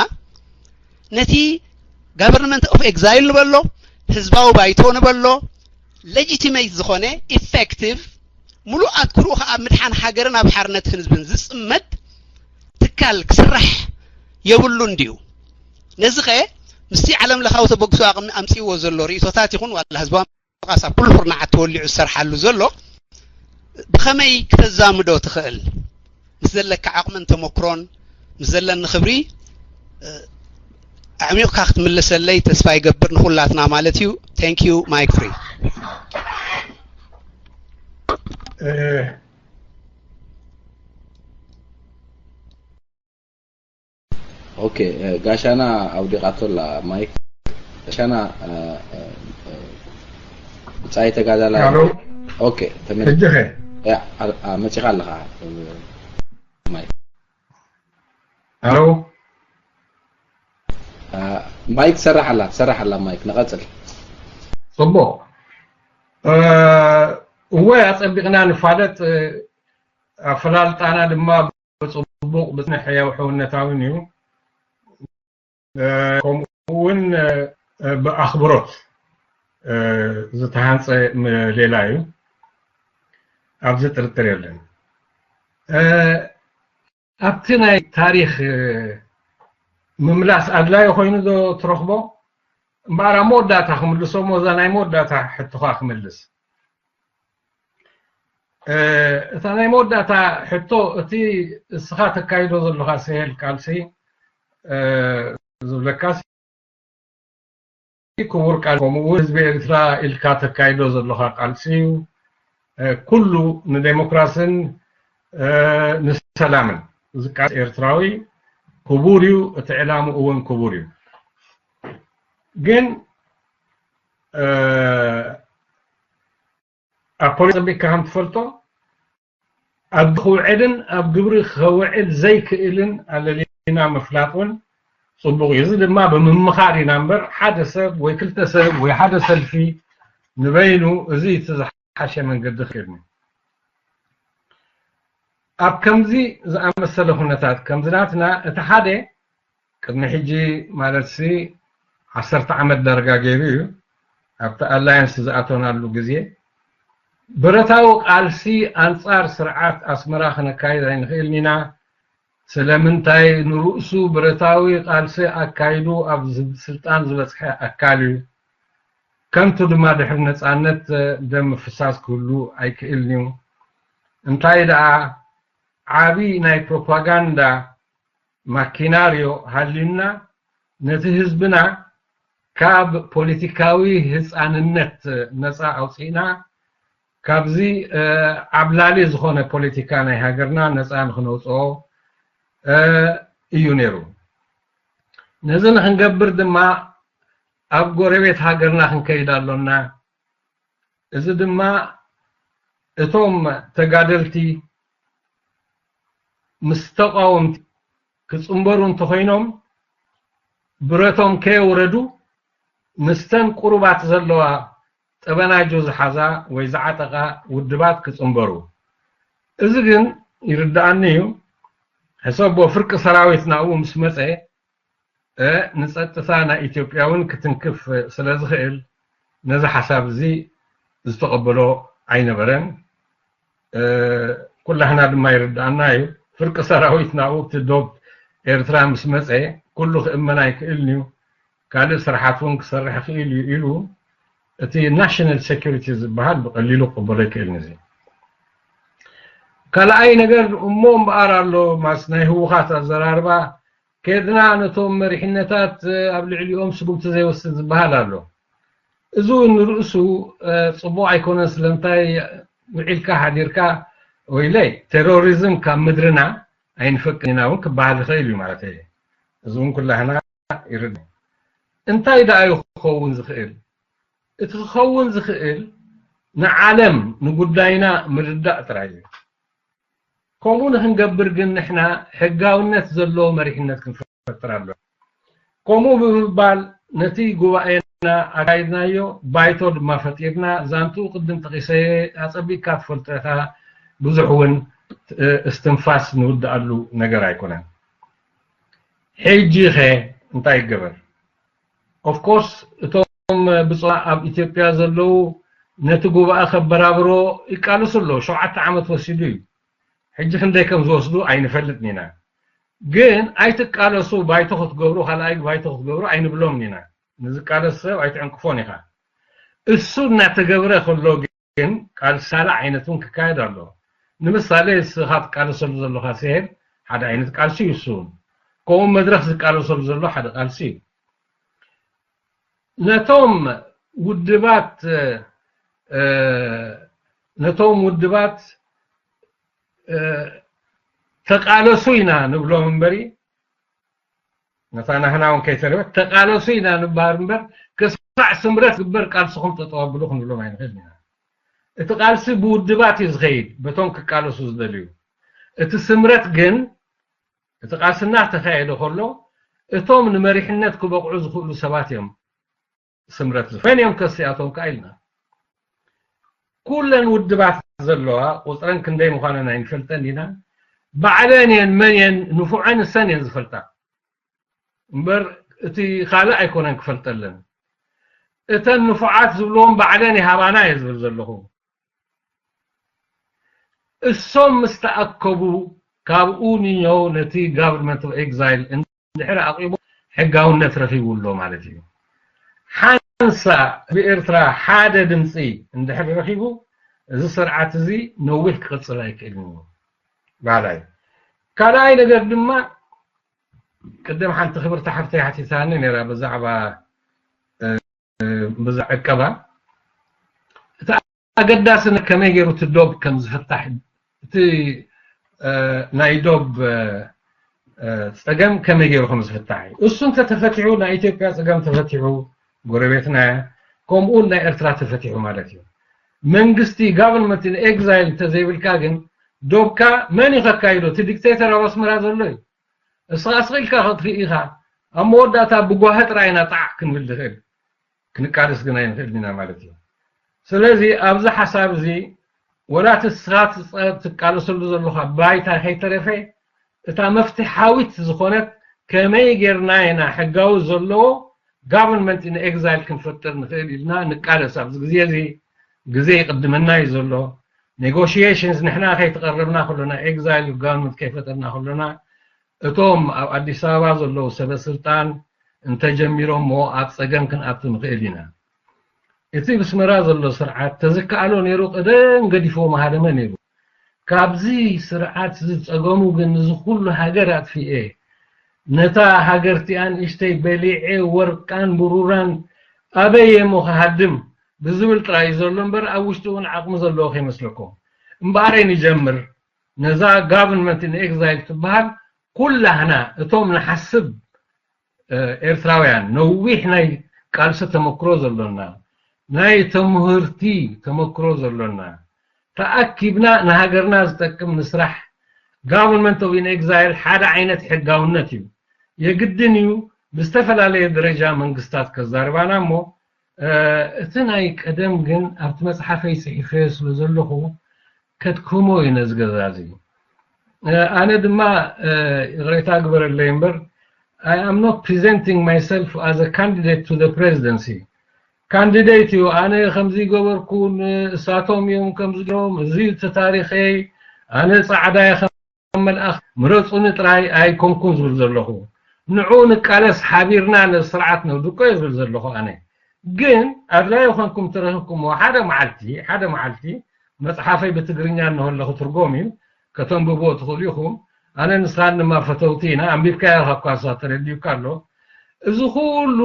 ነቲ government of exile ንበሎ ህዝባዊ ባይቶ ንበሎ legitimate ዝኾነ effective ሙሉእ ኣትኩርኡ ከዓ ኣብ ምድሓን ሃገርን ኣብ ሓርነት ህዝብን ዝፅመድ ትካል ክስራሕ የብሉን ድዩ ነዚ ኸ ምስቲ ዓለም ለኻዊ ተበግሶ ኣምፅዎ ዘሎ ርእቶታት ይኹን ዋላ ህዝባዊ ምንቅስቃስ ኣብ ኩሉ ኩርናዓት ተወሊዑ ዝሰርሓሉ ዘሎ ብኸመይ ክተዛምዶ ትኽእል ምስ ዘለካ ዓቕምን ተመክሮን ምስ ዘለኒ ክብሪ ኣዕሚቕካ ክትምልሰለይ ተስፋ ይገብር ንኹላትና ማለት እዩ thank you mic free ኦኬ ጋሻና ኣውዲቓቶ ኣላ ማይክ ጋሻና ብጻይ ተጋዳላይ ኦኬ ተመልሰ መጺኻ ኣለኻ ማይክ ሄሎ ማይክ ትሰርሕ ኣላ ትሰርሕ ኣላ ማይክ ንቐጽል ጽቡቕ እወ ኣጸቢቕና ንፋለጥ ኣፈላልጣና ድማ ብጽቡቕ ብጽንሕ ሕያው ሕውነታውን እዩ ከምኡ እውን ብኣኽብሮት ዝተሃንፀ ሌላ እዩ ኣብዚ ጥርጥር የለን ኣብቲ ናይ ታሪክ ምምላስ ኣድላዩ ኮይኑ ዶ ትረኽቦ እምበኣር ኣብ መወዳእታ ክምልሶ እሞ እዛ ናይ መወዳእታ ሕቶኻ ክምልስ እታ ናይ መወዳእታ ሕቶ እቲ እስኻ ተካይዶ ዘለኻ ስሄል ቃልሲ ዝብለካስ ክቡር ቃል፣ ከምኡ እውን ህዝቢ ኤርትራ ኢልካ ተካይዶ ዘለኻ ቃልሲ እዩ። ኩሉ ንዴሞክራስን ንሰላምን ዝቃለስ ኤርትራዊ ክቡር እዩ። እቲ ዕላምኡ እውን ክቡር እዩ። ግን ኣብ ፖለቲካ ጸቢቅካ ከም ትፈልጦ፣ ኣብ ክውዕልን ኣብ ግብሪ ከውዕል ዘይክእልን ኣለሊና ምፍላጥ እውን ጽቡቕ እዩ። እዚ ድማ ብምምኻር ኢና እምበር፣ ሓደ ሰብ ወይ ክልተ ሰብ ወይ ሓደ ሰልፊ ንበይኑ እዚ እቲ ዝሓሸ መንገዲ ክእልኒ። ኣብ ከምዚ ዝኣመሰለ ኩነታት ከምዚ ናትና፣ እቲ ሓደ ቅድሚ ሕጂ ማለትሲ ዓሰርተ ዓመት ዳርጋ ገይሩ እዩ። ኣብቲ ኣላያንስ ዝኣተናሉ ግዜ ብረታዊ ቃልሲ ኣንጻር ስርዓት ኣስመራ ክነካይድ ኣይንኽእልን ኢና። ስለምንታይ ንርእሱ ብረታዊ ቃልሲ ኣካይዱ ኣብ ዝ-፣ ስልጣን ዝበጽሐ ኣካል እዩ። ከምቱ ድማ ድሕሪ ነጻነት ደም ምፍሳስ ክህሉ ኣይክእልን እዩ። እንታይ ደኣ ዓቢ ናይ ፕሮፓጋንዳ ማኪናርዮ ሃልዩና ነቲ ህዝብና ካብ ፖለቲካዊ ህጻንነት ነጻ ኣውጺእና ካብዚ ዓብላሊ ዝኾነ ፖለቲካ ናይ ሃገርና ነጻ ንኽነውጽኦ እዩ ነይሩ። ነዚ ንኽንገብር ድማ ኣብ ጎረቤት ሃገርና ክንከይድ ኣሎና። እዚ ድማ እቶም ተጋደልቲ ምስ ተቃወምቲ ክጽንበሩ እንተኾይኖም ብረቶም ከየውረዱ ምስተን ቁሩባት ዘለዋ ጠበናጆ ዝሓዛ ወይ ዝዓጠቓ ውድባት ክጽንበሩ። እዚ ግን ይርድኣኒ እዩ። ሕሰቦ ፍርቂ ሰራዊት ናብኡ ምስ መጸ ንጸጥታ ናይ ኢትዮጵያ እውን ክትንክፍ ስለ ዝኽእል ነዚ ሓሳብ እዚ ዝተቐበሎ ኣይነበረን። ኩላህና ድማ ይርድኣና እዩ። ፍርቂ ሰራዊት ናብኡ እቲ ዶብ ኤርትራ ምስ መጸ ኩሉ ክእመን ኣይክእልን እዩ፣ ካልእ ስርሓት እውን ክሰርሕ ይኽእል እዩ ኢሉ እቲ ናሽናል ሴኩሪቲ ዝበሃል ብቐሊሉ ክቕበሎ ኣይክእልን። እዚ ካልኣይ ነገር እሞ እምበኣር ኣሎ ማስ ናይ ህወሓት ኣዘራርባ ከድና ነቶም መሪሕነታት ኣብ ልዕሊኦም ስጉምቲ ዘይወስድ ዝበሃል ኣሎ። እዚ እውን ንርእሱ ጽቡቕ ኣይኮነን። ስለምንታይ ውዒልካ ሓዲርካ ወይለይ ቴሮሪዝም ካብ ምድርና ኣይንፈቅድን ኢና እውን ክበሃል ይኽእል እዩ ማለት እዩ። እዚ እውን ኩላህና ይርድእ። እንታይ ደኣ እዩ ክኸውን ዝኽእል? እቲ ክኸውን ዝኽእል ንዓለም ንጉዳይና ምርዳእ ጥራይ እዩ። ከምኡ ንክንገብር ግን ንሕና ሕጋውነት ዘለዎ መሪሕነት ክንፈጥር ኣሎ። ከምኡ ብምባል ነቲ ጉባኤና ኣካይድናዮ፣ ባይቶ ድማ ፈጢርና፣ ዛንትኡ ቅድም ጠቂሰ ኣጸቢቅካ ትፈልጦ ኢኻ፣ ብዙሕ እውን እስትንፋስ ንውድኣሉ ነገር ኣይኮነን። ሕጂ ኸ እንታይ ይገበር? ኦፍኮርስ እቶም ብፁዕ ኣብ ኢትዮጵያ ዘለዉ ነቲ ጉባኤ ከበራብሮ ይቃለሱ ኣለዉ። ሸውዓተ ዓመት ወሲዱ እዩ። ሕጂ ክንደይ ከም ዝወስዱ ኣይንፈልጥን ኢና። ግን ኣይትቃለሱ፣ ባይቶ ክትገብሩ፣ ካልኣይ ባይቶ ክትገብሩ ኣይንብሎምን ኢና። ንዝቃለስ ሰብ ኣይትዕንቅፎን ኢኻ። እሱ እናተገብረ ከሎ ግን ቃልሲ ካልእ ዓይነት እውን ክካየድ ኣሎ። ንምሳሌ እስኻ ትቃለሰሉ ዘለኻ ስሄል ሓደ ዓይነት ቃልሲ እዩ እሱ እውን። ከምኡ መድረኽ ዝቃለሰሉ ዘሎ ሓደ ቃልሲ እዩ። ነቶም ውድባት ነቶም ውድባት ተቃለሱ ኢና ንብሎም እምበሪ ነታ ናህና እውን ከይተረፈት ተቃለሱ ኢና ንበሃል እምበር ክሳዕ ስምረት ግበር ቃልስኹም ጠጠው ኣብሉ ክንብሎም ኣይንኽእል ኢና። እቲ ቃልሲ ብውድባት እዩ ዝኸይድ በቶም ክቃለሱ ዝደልዩ። እቲ ስምረት ግን እቲ ቃልሲ እናተኻየደ ከሎ እቶም ንመሪሕነት ክበቕዑ ዝኽእሉ ሰባት እዮም ስምረት ዝፈን እዮም ከሲኣቶም ከኣ ኢልና ኩለን ውድባት ዘለዋ ቁፅረን ክንደይ ምዃነን ኣይንፈልጠን ኢና። ባዕለን እየን መን እየን ንፉዐን እሰን እየን ዝፈልጣ እምበር እቲ ካልእ ኣይኮነን ክፈልጠለን። እተን ንፉዓት ዝብልዎም ባዕለን ይሃባና እየ ዝብል ዘለኹ። እሶም ምስ ተኣከቡ ካብኡ ንዮ ነቲ government of exile እንድሕር ኣቂቡ ሕጋውነት ረኺቡ ኣሎ ማለት እዩ። ሓንሳ ብኤርትራ ሓደ ድምፂ እንድሕር ረኺቡ እዚ ስርዓት እዚ ነዊሕ ክቕፅል ኣይክእልን እዩ በሃላይ። ካልኣይ ነገር ድማ ቅድም ሓንቲ ክብርቲ ሓፍተይ ሓቲታኒ ነይራ ብዛዕባ ብዛዕባ ዕቀባ እቲ ኣገዳሲ ከመይ ገይሩ እቲ ዶብ ከም ዝፍታሕ፣ እቲ ናይ ዶብ ፀገም ከመይ ገይሩ ከም ዝፍታሕ እዩ። እሱ እንተተፈቲሑ ናይ ኢትዮጵያ ፀገም ተፈቲሑ፣ ጎረቤትና እያ። ከምኡ እውን ናይ ኤርትራ ተፈቲሑ ማለት እዩ። መንግስቲ፣ government in exile እንተዘይብልካ ግን ዶብካ መን እዩ ከካይዶ? እቲ ዲክቴተር ኣብ ኣስመራ ዘሎ እዩ። እስኻ ስቕ ኢልካ ክትርኢ ኢኻ። ኣብ መወዳእታ ብጓሂ ጥራይ ኢና ጣዕ ክንብል ንኽእል፣ ክንቃለስ ግን ኣይንኽእልን ኢና ማለት እዩ። ስለዚ ኣብዚ ሓሳብ እዚ ወላ እቲ ንስኻ ትቃለሰሉ ዘለኻ ባይታ ከይተረፈ እታ መፍትሓዊት ዝኾነት ከመይ ጌርና ኢና ሕጋዊ ዘለዎ government in exile ክንፈጥር ንኽእል ኢልና ንቃለስ። ኣብዚ ግዜ እዚ ግዜ ይቕድመና እዩ ዘሎ። Negotiations ንሕና ከይተቐረብና ከሎና፣ exile government ከይፈጠርና ከሎና እቶም ኣብ ኣዲስ ኣበባ ዘለዉ ሰበ ስልጣን እንተጀሚሮሞ ኣብ ጸገም ክንኣቱ ንኽእል ኢና። እቲ ብስመራ ዘሎ ስርዓት ተዝከኣሎ ነይሩ ቀደም ገዲፍዎ ምሃለመ ነይሩ። ካብዚ ስርዓት እዚ ጸገሙ ግን እዚ ኩሉ ሃገር ኣጥፊኤ፣ ነታ ሃገር እቲኣ ንእሽተይ በሊዐ ወርቃን ብሩራን ኣበይ እየ እሞ ክሃድም ብዝብል ጥራይ እዩ ዘሎ እምበር ኣብ ውሽጡ እውን ዓቕሚ ዘለዎ ከይመስለኩም። እምበኣረይ ንጀምር። ነዛ government in exile ትበሃል ኩላህና እቶም ንሓስብ ኤርትራውያን ነዊሕ ናይ ቃልሲ ተመክሮ ዘሎና ናይ ተምህርቲ ተመክሮ ዘሎና ተኣኪብና ንሃገርና ዝጠቅም ንስራሕ። Government of in exile ሓደ ዓይነት ሕጋውነት እዩ። የግድን እዩ ብዝተፈላለየ ደረጃ መንግስታት ከዛርባና እሞ እቲ ናይ ቀደም ግን ኣብቲ መጽሓፈይ ጽሒፈዮ ስለ ዘለኹ ከድክሞ እዩ ነዚ ገዛ እዚ። ኣነ ድማ ይቕሬታ ግበረለይ እምበር I am not presenting myself as a candidate to the presidency። ካንዲዴት እዩ። ኣነ ከምዚ ገበርኩ፣ እሳቶም እዮም ከምዚ ገይሮም፣ እዚ እዩ እቲ ታሪኸይ፣ ኣነ ጻዕዳ እየ ከም መልኣኽ፣ ምረጹኒ ጥራይ ኣይኮንኩን ዝብል ዘለኹ። ንዑ ንቃለስ፣ ሓቢርና ነዚ ስርዓት ነውድቆ እየ ዝብል ዘለኹ ኣነ። ግን ኣድላዪ ኮንኩም ተረኺብኩምዎ ሓደ መዓልቲ፣ ሓደ መዓልቲ መጽሓፈይ ብትግርኛ እንሆ ኣለኹ ትርጎም እዩ፣ ከተንብብዎ ትኽእሉ ኢኹም። ኣነ ንስኻን ድማ ፈተውቲ ኢና፣ ኣንቢብካዮ ኢኻ እኳ ንስኻ ተረዲኡካ ኣሎ። እዚ ኩሉ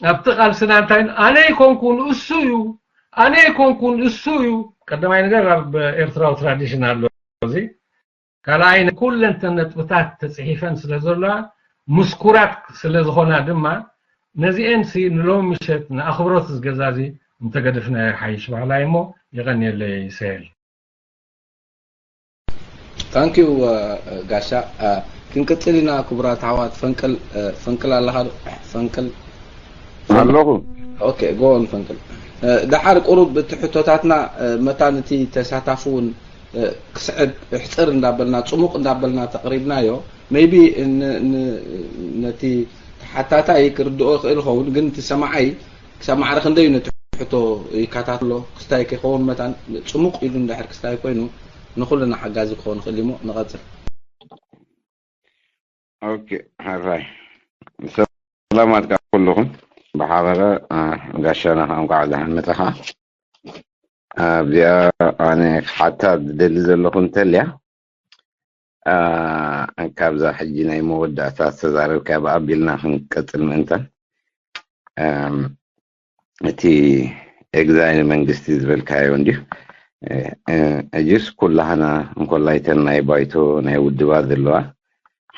ኣብቲ ቃልስና እንታይ ኣነ ኣይኮንኩን እሱ እዩ፣ ኣነ ኣይኮንኩን እሱ እዩ። ቀዳማይ ነገር ኣብ ኤርትራዊ ትራዲሽን ኣሎ እዚ። ካልኣይ ኩለን እተን ነጥብታት ተጽሒፈን ስለ ዘለዋ ምስኩራት ስለ ዝኾና ድማ ነዚኤን ሲ ንሎሚ ምሸት ንኣኽብሮት እዚ ገዛ እዚ እንተገደፍናዮ ይሓይሽ በሃላይ እሞ የቐንየለይ ሰሄል። Thank you ጋሻ። ክንቅጽል ኢና ክቡራት ኣሕዋት። ፈንቅል ፈንቅል ኣለኻ ዶ? ፈንቅል ኣለኹ። Okay go on ፈንቅል። ደሓር ቁሩብ እቲ ሕቶታትና መታን እቲ ተሳታፊ እውን ክስዕብ ሕጽር እንዳበልና ጽሙቕ እንዳበልና ተቕሪብናዮ። Maybe ነቲ ተሓታታይ ክርድኦ ይኽእል ይኸውን፣ ግን እቲ ሰማዓይ ክሳብ ማዕረ ክንደይ ነቲ ሕቶ ይከታተሎ ክስታይ ከይኸውን መታን ጽሙቕ ኢሉ እንድሕር ክስታይ ኮይኑ ንኹልና ሓጋዚ ክኸውን ይኽእል እሞ ንቐጽል። ኦኬ ሕራይ ሰላማት ካብ ኩልኹም ብሓበረ ጋሻና ከዓ እንኳዕ ደሓን መጻኻ ኣብዚኣ ኣነ ክሓታ ዝደሊ ዘለኹ እንተልያ ካብዛ ሕጂ ናይ መወዳእታ ዝተዛረብካያ ብኣቢልና ክንቀፅል ምእንታን እቲ ኤግዛይል መንግስቲ ዝበልካዮ እንዲሁ እጅስ ኩላህና እንኮላይተን ናይ ባይቶ ናይ ውድባት ዘለዋ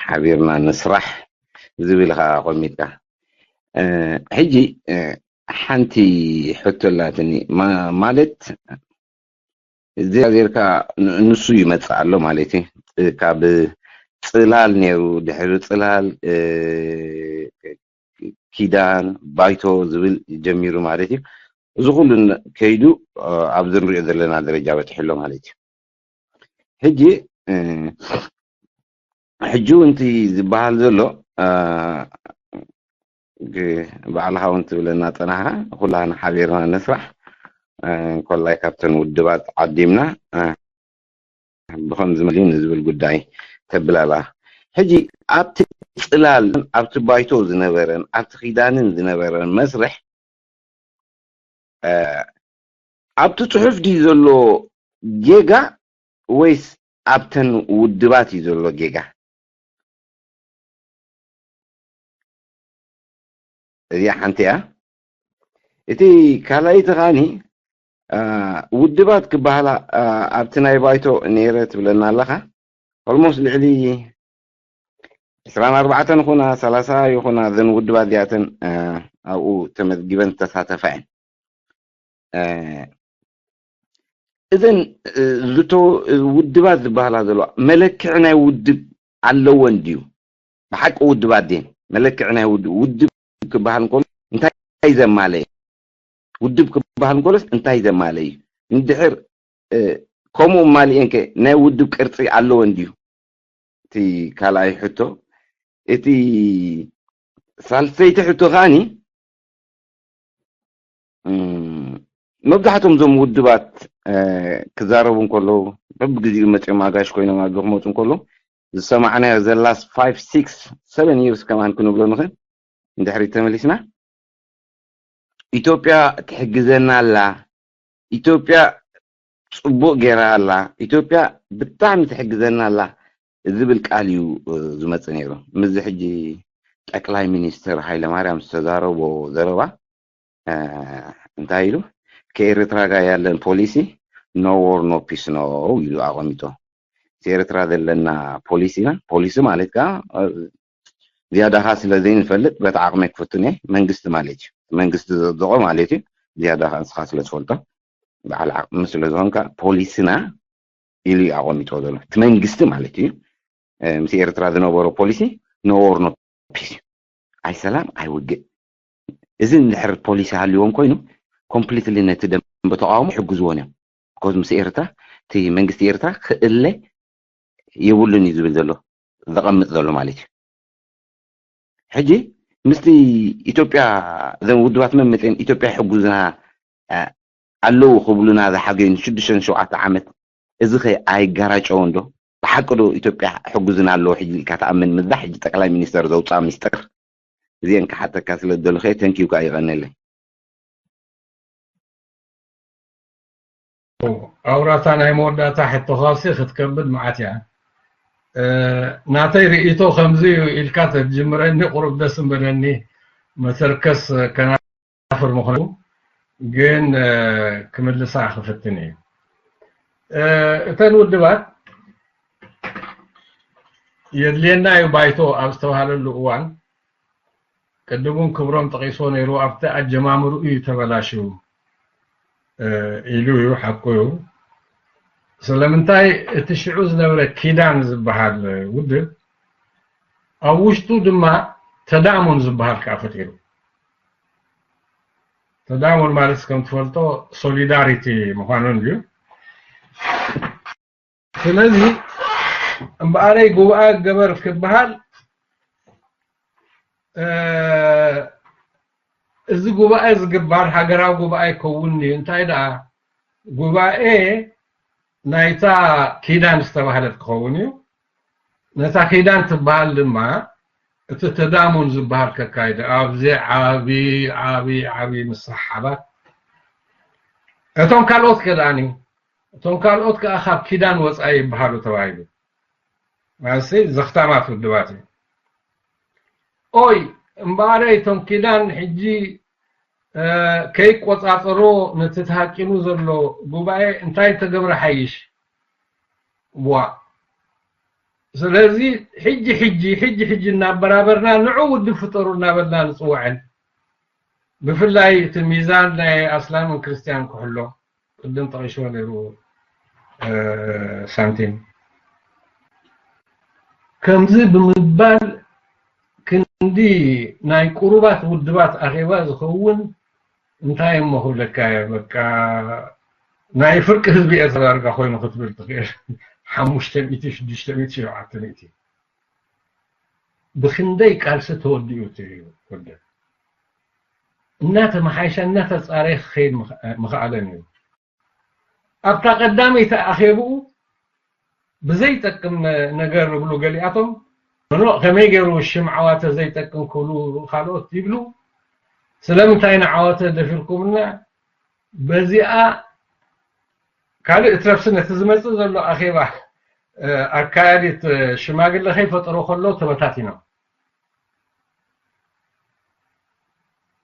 ሓቢርና ንስራሕ ዝብል ከዓ ኣቆሚጥካ ሕጂ ሓንቲ ሕቶ ኣላትኒ ማለት እዚኣ ጌርካ ንሱ ይመፅእ ኣሎ ማለት እዩ ካብ ፅላል ነይሩ ድሕሪ ፅላል ኪዳን ባይቶ ዝብል ጀሚሩ ማለት እዩ እዚ ኩሉ ከይዱ ኣብዚ ንሪኦ ዘለና ደረጃ በፂሑ ኣሎ ማለት እዩ ሕጂ ሕጂ እውን እቲ ዝበሃል ዘሎ ባዕልኻ እውን ትብለና ፀናሕካ ኩላና ሓቢርና ንስራሕ ኮላይ ካብተን ውድባት ዓዲምና ብከምዚ መሊን ዝብል ጉዳይ ተብል ኣላ ሕጂ ኣብቲ ፅላል ኣብቲ ባይቶ ዝነበረን ኣብቲ ኪዳንን ዝነበረን መስርሕ ኣብቲ ፅሑፍ ድዩ ዘሎ ጌጋ ወይስ ኣብተን ውድባት እዩ ዘሎ ጌጋ እዚኣ ሓንቲ እያ እቲ ካልኣይቲ ከዓኒ ውድባት ክበሃላ ኣብቲ ናይ ባይቶ ነይረ ትብለና ኣለኻ። ኦልሞስት ልዕሊ ዕስራን ኣርባዕተን ይኹና ሰላሳ ይኹና እዘን ውድባት እዚኣተን ኣብኡ ተመዝጊበን ዝተሳተፋ እየን። እዘን ውድባት ዝበሃላ ዘለዋ መለክዒ ናይ ውድብ ኣለወን ድዩ? ብሓቂ ውድባት ድየን? መለክዒ ናይ ውድብ ክበሃል እንከሎ እንታይ ዘማለየ? ውድብ ክበሃል እንከሎስ እንታይ ዘማለየ እዩ? እንድሕር ከምኡ ማሊኤንከ ናይ ውድብ ቅርፂ ኣለወን ድዩ? እቲ ካልኣይ ሕቶ። እቲ ሳልሰይቲ ሕቶ ከዓኒ መብዛሕቶም እዞም ውድባት ክዛረቡ እንከለዉ በብግዜኡ መፅኦም ኣጋሽ ኮይኖም ኣብዚ ክመፁ እንከለዉ ዝሰማዕናዮ ዘላስ ፋይቭ ሲክስ ሰቨን ይርስ ከማን ክንብሎ ንኽእል። እንድሕሪት ተመሊስና ኢትዮጵያ ትሕግዘና ኣላ፣ ኢትዮጵያ ፅቡቕ ገይራ ኣላ፣ ኢትዮጵያ ብጣዕሚ ትሕግዘና ኣላ ዝብል ቃል እዩ ዝመፅእ ነይሩ። ምስዚ ሕጂ ጠቅላይ ሚኒስትር ሃይለማርያም ዝተዛረቦ ዘረባ እንታይ ኢሉ? ከኤርትራ ጋር ያለን ፖሊሲ no war no peace ነው ኢሉ ኣቐሚጦ። ኤርትራ ዘለና ፖሊሲና ፖሊሲ ማለት ከዓ ዝያዳኻ ስለ ዘይንፈልጥ በቲ ዓቕመይ ክፍትን እየ። መንግስቲ ማለት እዩ። መንግስቲ ዘጽድቖ ማለት እዩ። ዝያዳኻ ንስኻ ስለ ትፈልጦ በዓል ዓቕሚ ስለ ዝኾንካ ፖሊሲና ኢሉ እዩ ኣቐሚጥዎ ዘሎ። እቲ መንግስቲ ማለት እዩ። ምስ ኤርትራ ዝነበሮ ፖሊሲ no war no peace እዩ። ኣይ ሰላም ኣይ ውግእ። እዚ እንድሕር ፖሊሲ ሃልዎም ኮይኑ ኮምፕሊትሊ ነቲ ደንበ ተቃውሞ ይሕግዝዎን እዮም። ኮዝ ምስ ኤርትራ እቲ መንግስቲ ኤርትራ ክእለ የብሉን እዩ ዝብል ዘሎ ዘቐምጥ ዘሎ ማለት እዩ። ሕጂ ምስቲ ኢትዮጵያ እዘን ውድባት መመፅን ኢትዮጵያ ይሕጉዝና ኣለዉ ክብሉና ዝሓገዩን ሽዱሽተን ሸውዓተ ዓመት እዚ ኸ ኣይጋራጨውን ዶ? ብሓቂ ዶ ኢትዮጵያ ሕጉዝና ኣለዎ ሕጂ ኢልካ ትኣምን? ምዛ ሕጂ ጠቅላይ ሚኒስተር ዘውፅኣ ሚስጥር እዚአን ክሓተካ ስለ ዝደለኹ ተንኪዩ ከዓ ይቐነለይ። ኣውራታ ናይ መወዳእታ ሕቶኻሲ ክትከብድ መዓት እያ። ናተይ ርእይቶ ከምዚ እዩ ኢልካ ተትጅምረኒ ቁሩብ ደስ ምበለኒ። መተርከስ ከናፍር ምኾኑ ግን ክምልሳ ክፍትን እዩ። እተን ውድባት የድልየና እዩ ባይቶ ኣብ ዝተባሃለሉ እዋን ቅድም እውን ክብሮም ጠቒስዎ ነይሩ ኣብቲ ኣጀማምርኡ እዩ ተበላሽዩ ኢሉ እዩ ሓቁ እዩ። ስለምንታይ እቲ ሽዑ ዝነበረ ኪዳን ዝበሃል ውድብ ኣብ ውሽጡ ድማ ተዳሙን ዝበሃል ከዓ ፈጢሩ። ተዳሙን ማለት ከም ትፈልጦ ሶሊዳሪቲ ምዃኑ እዩ። ስለዚ እምበኣረይ ጉባኤ ገበር ክበሃል እዚ ጉባኤ ዝግበር ሃገራዊ ጉባኤ ይከውን እዩ። እንታይ ደኣ ጉባኤ ናይታ ኪዳን ዝተባህለት ክኸውን እዩ። ነታ ኪዳን ትበሃል ድማ እቲ ተዳሙን ዝበሃል ከካይደ ኣብዚ ዓቢ ዓቢ ዓቢ ምስሓባት እቶም ካልኦት ከ ደኣኒ እቶም ካልኦት ከኣ ካብ ኪዳን ወጻኢ ይበሃሉ ተባሂሉ። ማለትሲ ዘኽታማት ውድባት እዩ። ኦይ እምበኣረ እቶም ኪዳን ሕጂ ከይቆጻጸሮ ነቲ ተሃቂኑ ዘሎ ጉባኤ እንታይ እንተገብረ ሓይሽ ዋ ስለዚ ሕጂ ሕጂ ሕጂ ሕጂ እናበራበርና ንዑ ውድብ ፍጠሩ እናበልና ንፅውዐን ብፍላይ እቲ ሚዛን ናይ ኣስላምን ክርስትያን ክሕሎ ቅድም ጠቂሽዎ ነይሩ ሳንቲም ከምዚ ብምባል ክንዲ ናይ ቁሩባት ውድባት ኣኼባ ዝኸውን እንታይ እሞ ክብለካ እየ በቃ ናይ ፍርቂ ህዝቢ ኤርትራ ዳርጋ ኮይኑ ክትብል ትኽእል ሓሙሽተ ሚእቲ ሽዱሽተ ሚእቲ ሸውዓተ ሚእቲ ብክንደይ ቃልሲ ተወዲኡ እቲ ውድብ እናተመሓየሸ እናተፃረየ ክኸይድ ምኽኣለን እዩ ኣብታ ቀዳመይቲ ኣኼብኡ ብዘይጠቅም ነገር ይብሉ ገሊኣቶም ኖ ከመይ ገይሩ ሽም ዓዋተ ዘይጠቅም ክብሉ ካልኦት ይብሉ ስለምንታይ ንዓወተ ደፊርኩምና በዚኣ ካልእ እትረፍሲ ነቲ ዝመፅእ ዘሎ ኣኼባ ኣካያዲት ሽማግለ ከይፈጠሩ ከለዉ ተበታቲኖም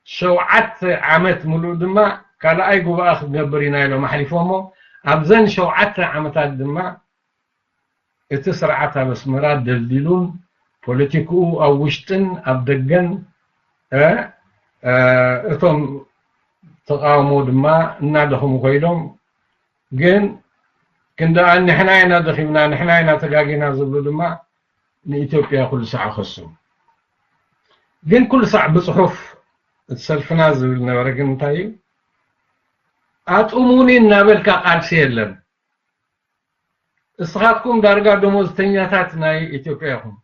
ሸውዓተ ዓመት ሙሉእ ድማ ካልኣይ ጉባኣ ክንገብር ኢና ኢሎም ኣሕሊፎሞ። ኣብዘን ሸውዓተ ዓመታት ድማ እቲ ስርዓት ኣብ ኣስመራ ደልዲሉን ፖለቲክኡ ኣብ ውሽጥን ኣብ ደገን፣ እ፣ እ፣ እቶም ተቃውሞ ድማ እናደኸሙ ኮይዶም፣ ግን ክንደኣ ንሕና ኢና ደኺምና፣ ንሕና ኢና ተጋጊና ዝብሉ ድማ ንኢትዮጵያ ኩሉ ሳዕ ይኸሱ። ግን ኩሉ ሳዕ ብጽሑፍ እቲ ሰልፍና ዝብል ነበረ፣ ግን እንታይ እዩ? ኣጥሙኒ እናበልካ ቃልሲ የለን። እስኻትኩም ዳርጋ ደሞዝተኛታት ናይ ኢትዮጵያ ኢኹም።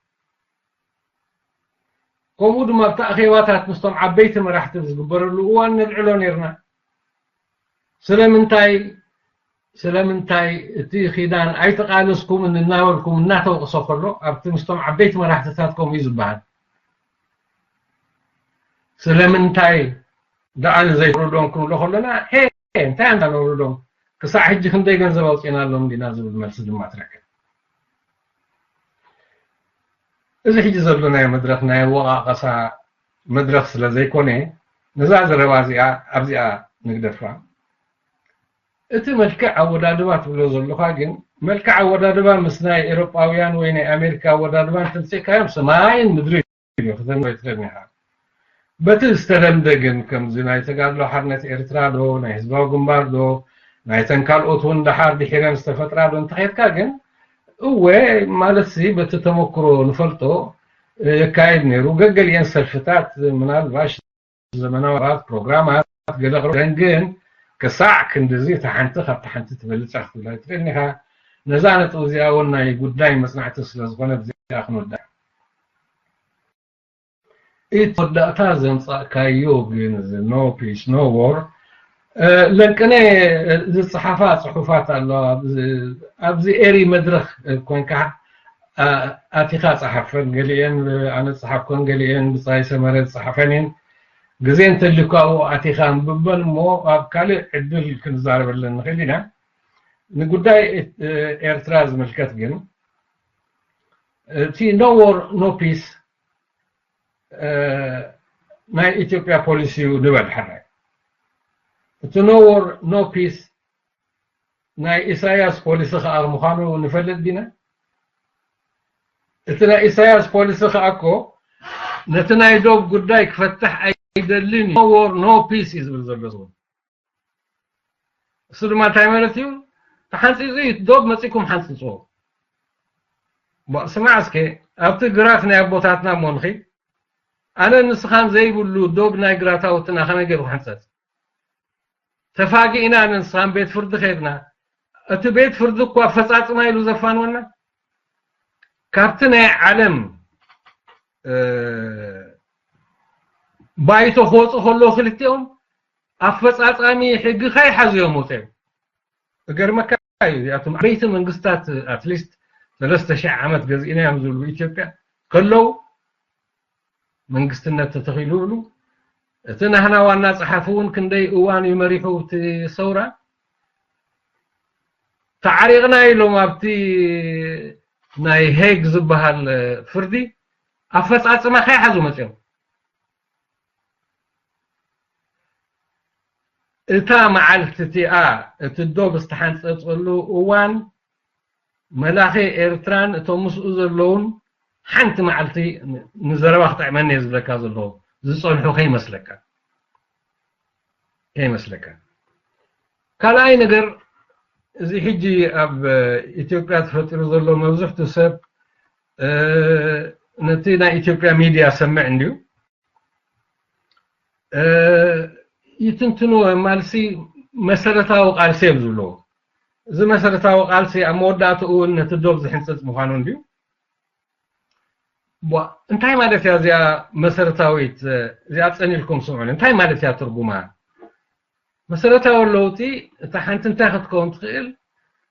ከምኡ ድማ ኣብቲ ኣኼባታት ምስቶም ዓበይቲ መራሕቲ ዝግበረሉ እዋን ነልዕሎ ነይርና። ስለምንታይ፣ ስለምንታይ እቲ ኪዳን ኣይተቃለስኩምን እናበልኩም እናተወቅሰ ከሎ፣ ኣብቲ ምስቶም ዓበይቲ መራሕትታት ከምኡ እዩ ዝበሃል። ስለምንታይ ደኣ ንዘይፍርዶም ክንብሎ ከለና፣ ሄ፣ እንታይ ኣንታ ነውርዶም? ክሳዕ ሕጂ ክንደይ ገንዘብ ኣውፂእናሎም ዲና ዝብል መልሲ ድማ ትረክብ። እዚ ሕጂ ዘሎ ናይ መድረኽ ናይ ኣወቓቐሳ መድረኽ ስለ ዘይኮነ፣ ነዛ ዘረባ እዚኣ ኣብዚኣ ንግደፋ። እቲ መልክዕ ኣወዳድባ ትብሎ ዘለኻ ግን፣ መልክዕ ኣወዳድባ ምስ ናይ ኤሮጳውያን ወይ ናይ ኣሜሪካ ኣወዳድባ እንተምፅእካዮም ሰማይን ምድሪ እዩ፣ ክትንበይ ትኽእል ኢኻ። በቲ ዝተለምደ ግን፣ ከምዚ ናይ ተጋድሎ ሓርነት ኤርትራ ዶ፣ ናይ ህዝባዊ ግንባር ዶ፣ ናይተን ካልኦት እውን ደሓር ድሒረን ዝተፈጥራ ዶ እንተኸድካ ግን፣ እወ፣ ማለት ሲ በቲ ተመክሮ ንፈልጦ፣ እ፣ የካይድ ነይሩ። ገገሊአን ሰልፍታት ምናልባሽ ዘመናዊ ራት ፕሮግራማት ገለ ቅርበን ግን ክሳዕ ክንድዚ እታ ሓንቲ ካብታ ሓንቲ ትበልጽ ክትብል ኣይትኽእልን ኢኻ። ነዛ ነጥቢ እዚኣ እውን ናይ ጉዳይ መጽናዕቲ ስለ ዝኾነ ብዚኣ ክንወድኣ። እቲ መወዳእታ ዘምጻእካዮ ግን እዚ no peace, no war፣ እ፣ ለንቅነ ዝጸሓፋ ጽሑፋት ኣለዋ። ኣብዚ፣ ኣብዚ ኤሪ መድረኽ ኮይንካ፣ እ፣ ኣቲኻ ጸሓፈን፣ ገሊኤን ኣነ ዝጸሓፍኮን፣ ገሊኤን ብጻይ ሰመረ ዝጸሓፈን እየን። ግዜ እንተልዩካ ኣብኡ ኣቲኻ ኣንብበን እሞ ኣብ ካልእ ዕድል ክንዛረበለን ንኽእል ኢና። ንጉዳይ፣ እ፣ ኤርትራ ዝምልከት ግን፣ እቲ no war, no peace፣ እ፣ ናይ ኢትዮጵያ ፖሊሲ እዩ ንበል ሓራይ። እቲ no war, no peace ናይ ኢሳያስ ፖሊሲ ከኣ ምዃኑ ንፈልጥ ዲና? እቲ ናይ ኢሳያስ ፖሊሲ ከኣ እኮ ነቲ ናይ ዶብ ጉዳይ ክፈትሕ ኣይደልን እዩ። No war, no peace እዩ ዝብል ዘሎ ህዝቡ። እሱ ድማ እንታይ ማለት እዩ? ተሓንጺጹ እዩ፣ ዶብ መጺኩም ሓንጽጽዎ። ባ-፣ ስማዕ እስከ፣ ኣብቲ ግራት ናይ ኣቦታትና እሞ ንኺድ፣ ኣነ ንስኻን ዘይብሉ ዶብ ናይ ግራታውትና ከመይ ገይሩ ክሕንጸጽ? ተፋጊእና ንስኻን ቤት ፍርዲ ከይድና፣ እቲ ቤት ፍርዲ እኮ ኣፈጻጽማ ኢሉ ዘፋንወና። ካብቲ ናይ ዓለም፣ እ፣ ባይቶ ክወጹ ከለዉ ክልቲኦም ኣፈጻጻሚ ሕጊ ከይሓዙ እዮም ወጺኦም። እገርመካ እዩ፣ እዚኣቶም ዓበይቲ መንግስታት፣ at least ሰለስተ ሺሕ ዓመት ገዚእናዮም ዝብሉ ኢትዮጵያ ከለዉ፣ መንግስትነት ተተኺሉ ይብሉ። እቲ ናህና ዋና ጸሓፊ እውን ክንደይ እዋን እዩ መሪሑ እቲ ሰውራ። ተዓሪቕና ኢሎም ኣብቲ ናይ ሄግ ዝበሃል ፍርዲ ኣፈጻጽማ ከይሓዙ መጺኦም። እታ መዓልቲ እቲኣ እቲ ዶብ ዝተሓንጸጸሉ እዋን፣ መላኺ ኤርትራን እቶም ምስኡ ዘለዉን ሓንቲ መዓልቲ ን-፣ ንዘረባ ክጥዕመኒ እየ ዝብለካ ዘለኹ፣ ዝጸንሑ ከይመስለካ። ከይመስለካ። ካልኣይ ነገር፣ እዚ ሕጂ ኣብ፣ እ፣ ኢትዮጵያ ተፈጢሩ ዘሎ መብዝሕቱ ሰብ፣ እ፣ ነቲ ናይ ኢትዮጵያ ሚድያ ሰምዕ እንድዩ። እ፣ ይትንትንዎ፣ ማልሲ መሰረታዊ ቃልሲ እዮም ዝብልዎ። እዚ መሰረታዊ ቃልሲ ኣብ መወዳእትኡ እውን ነቲ ዶብ ዝሕንጽጽ ምዃኑ እንድዩ። ቧ-፣ እንታይ ማለት እያ እዚኣ መሰረታዊት፣ እዚኣ ጸኒልኩም ስምዑኒ፣ እንታይ ማለት እያ ትርጉማ? መሰረታዊ ለውጢ፣ እታ ሓንቲ እንታይ ክትከውን ትኽእል?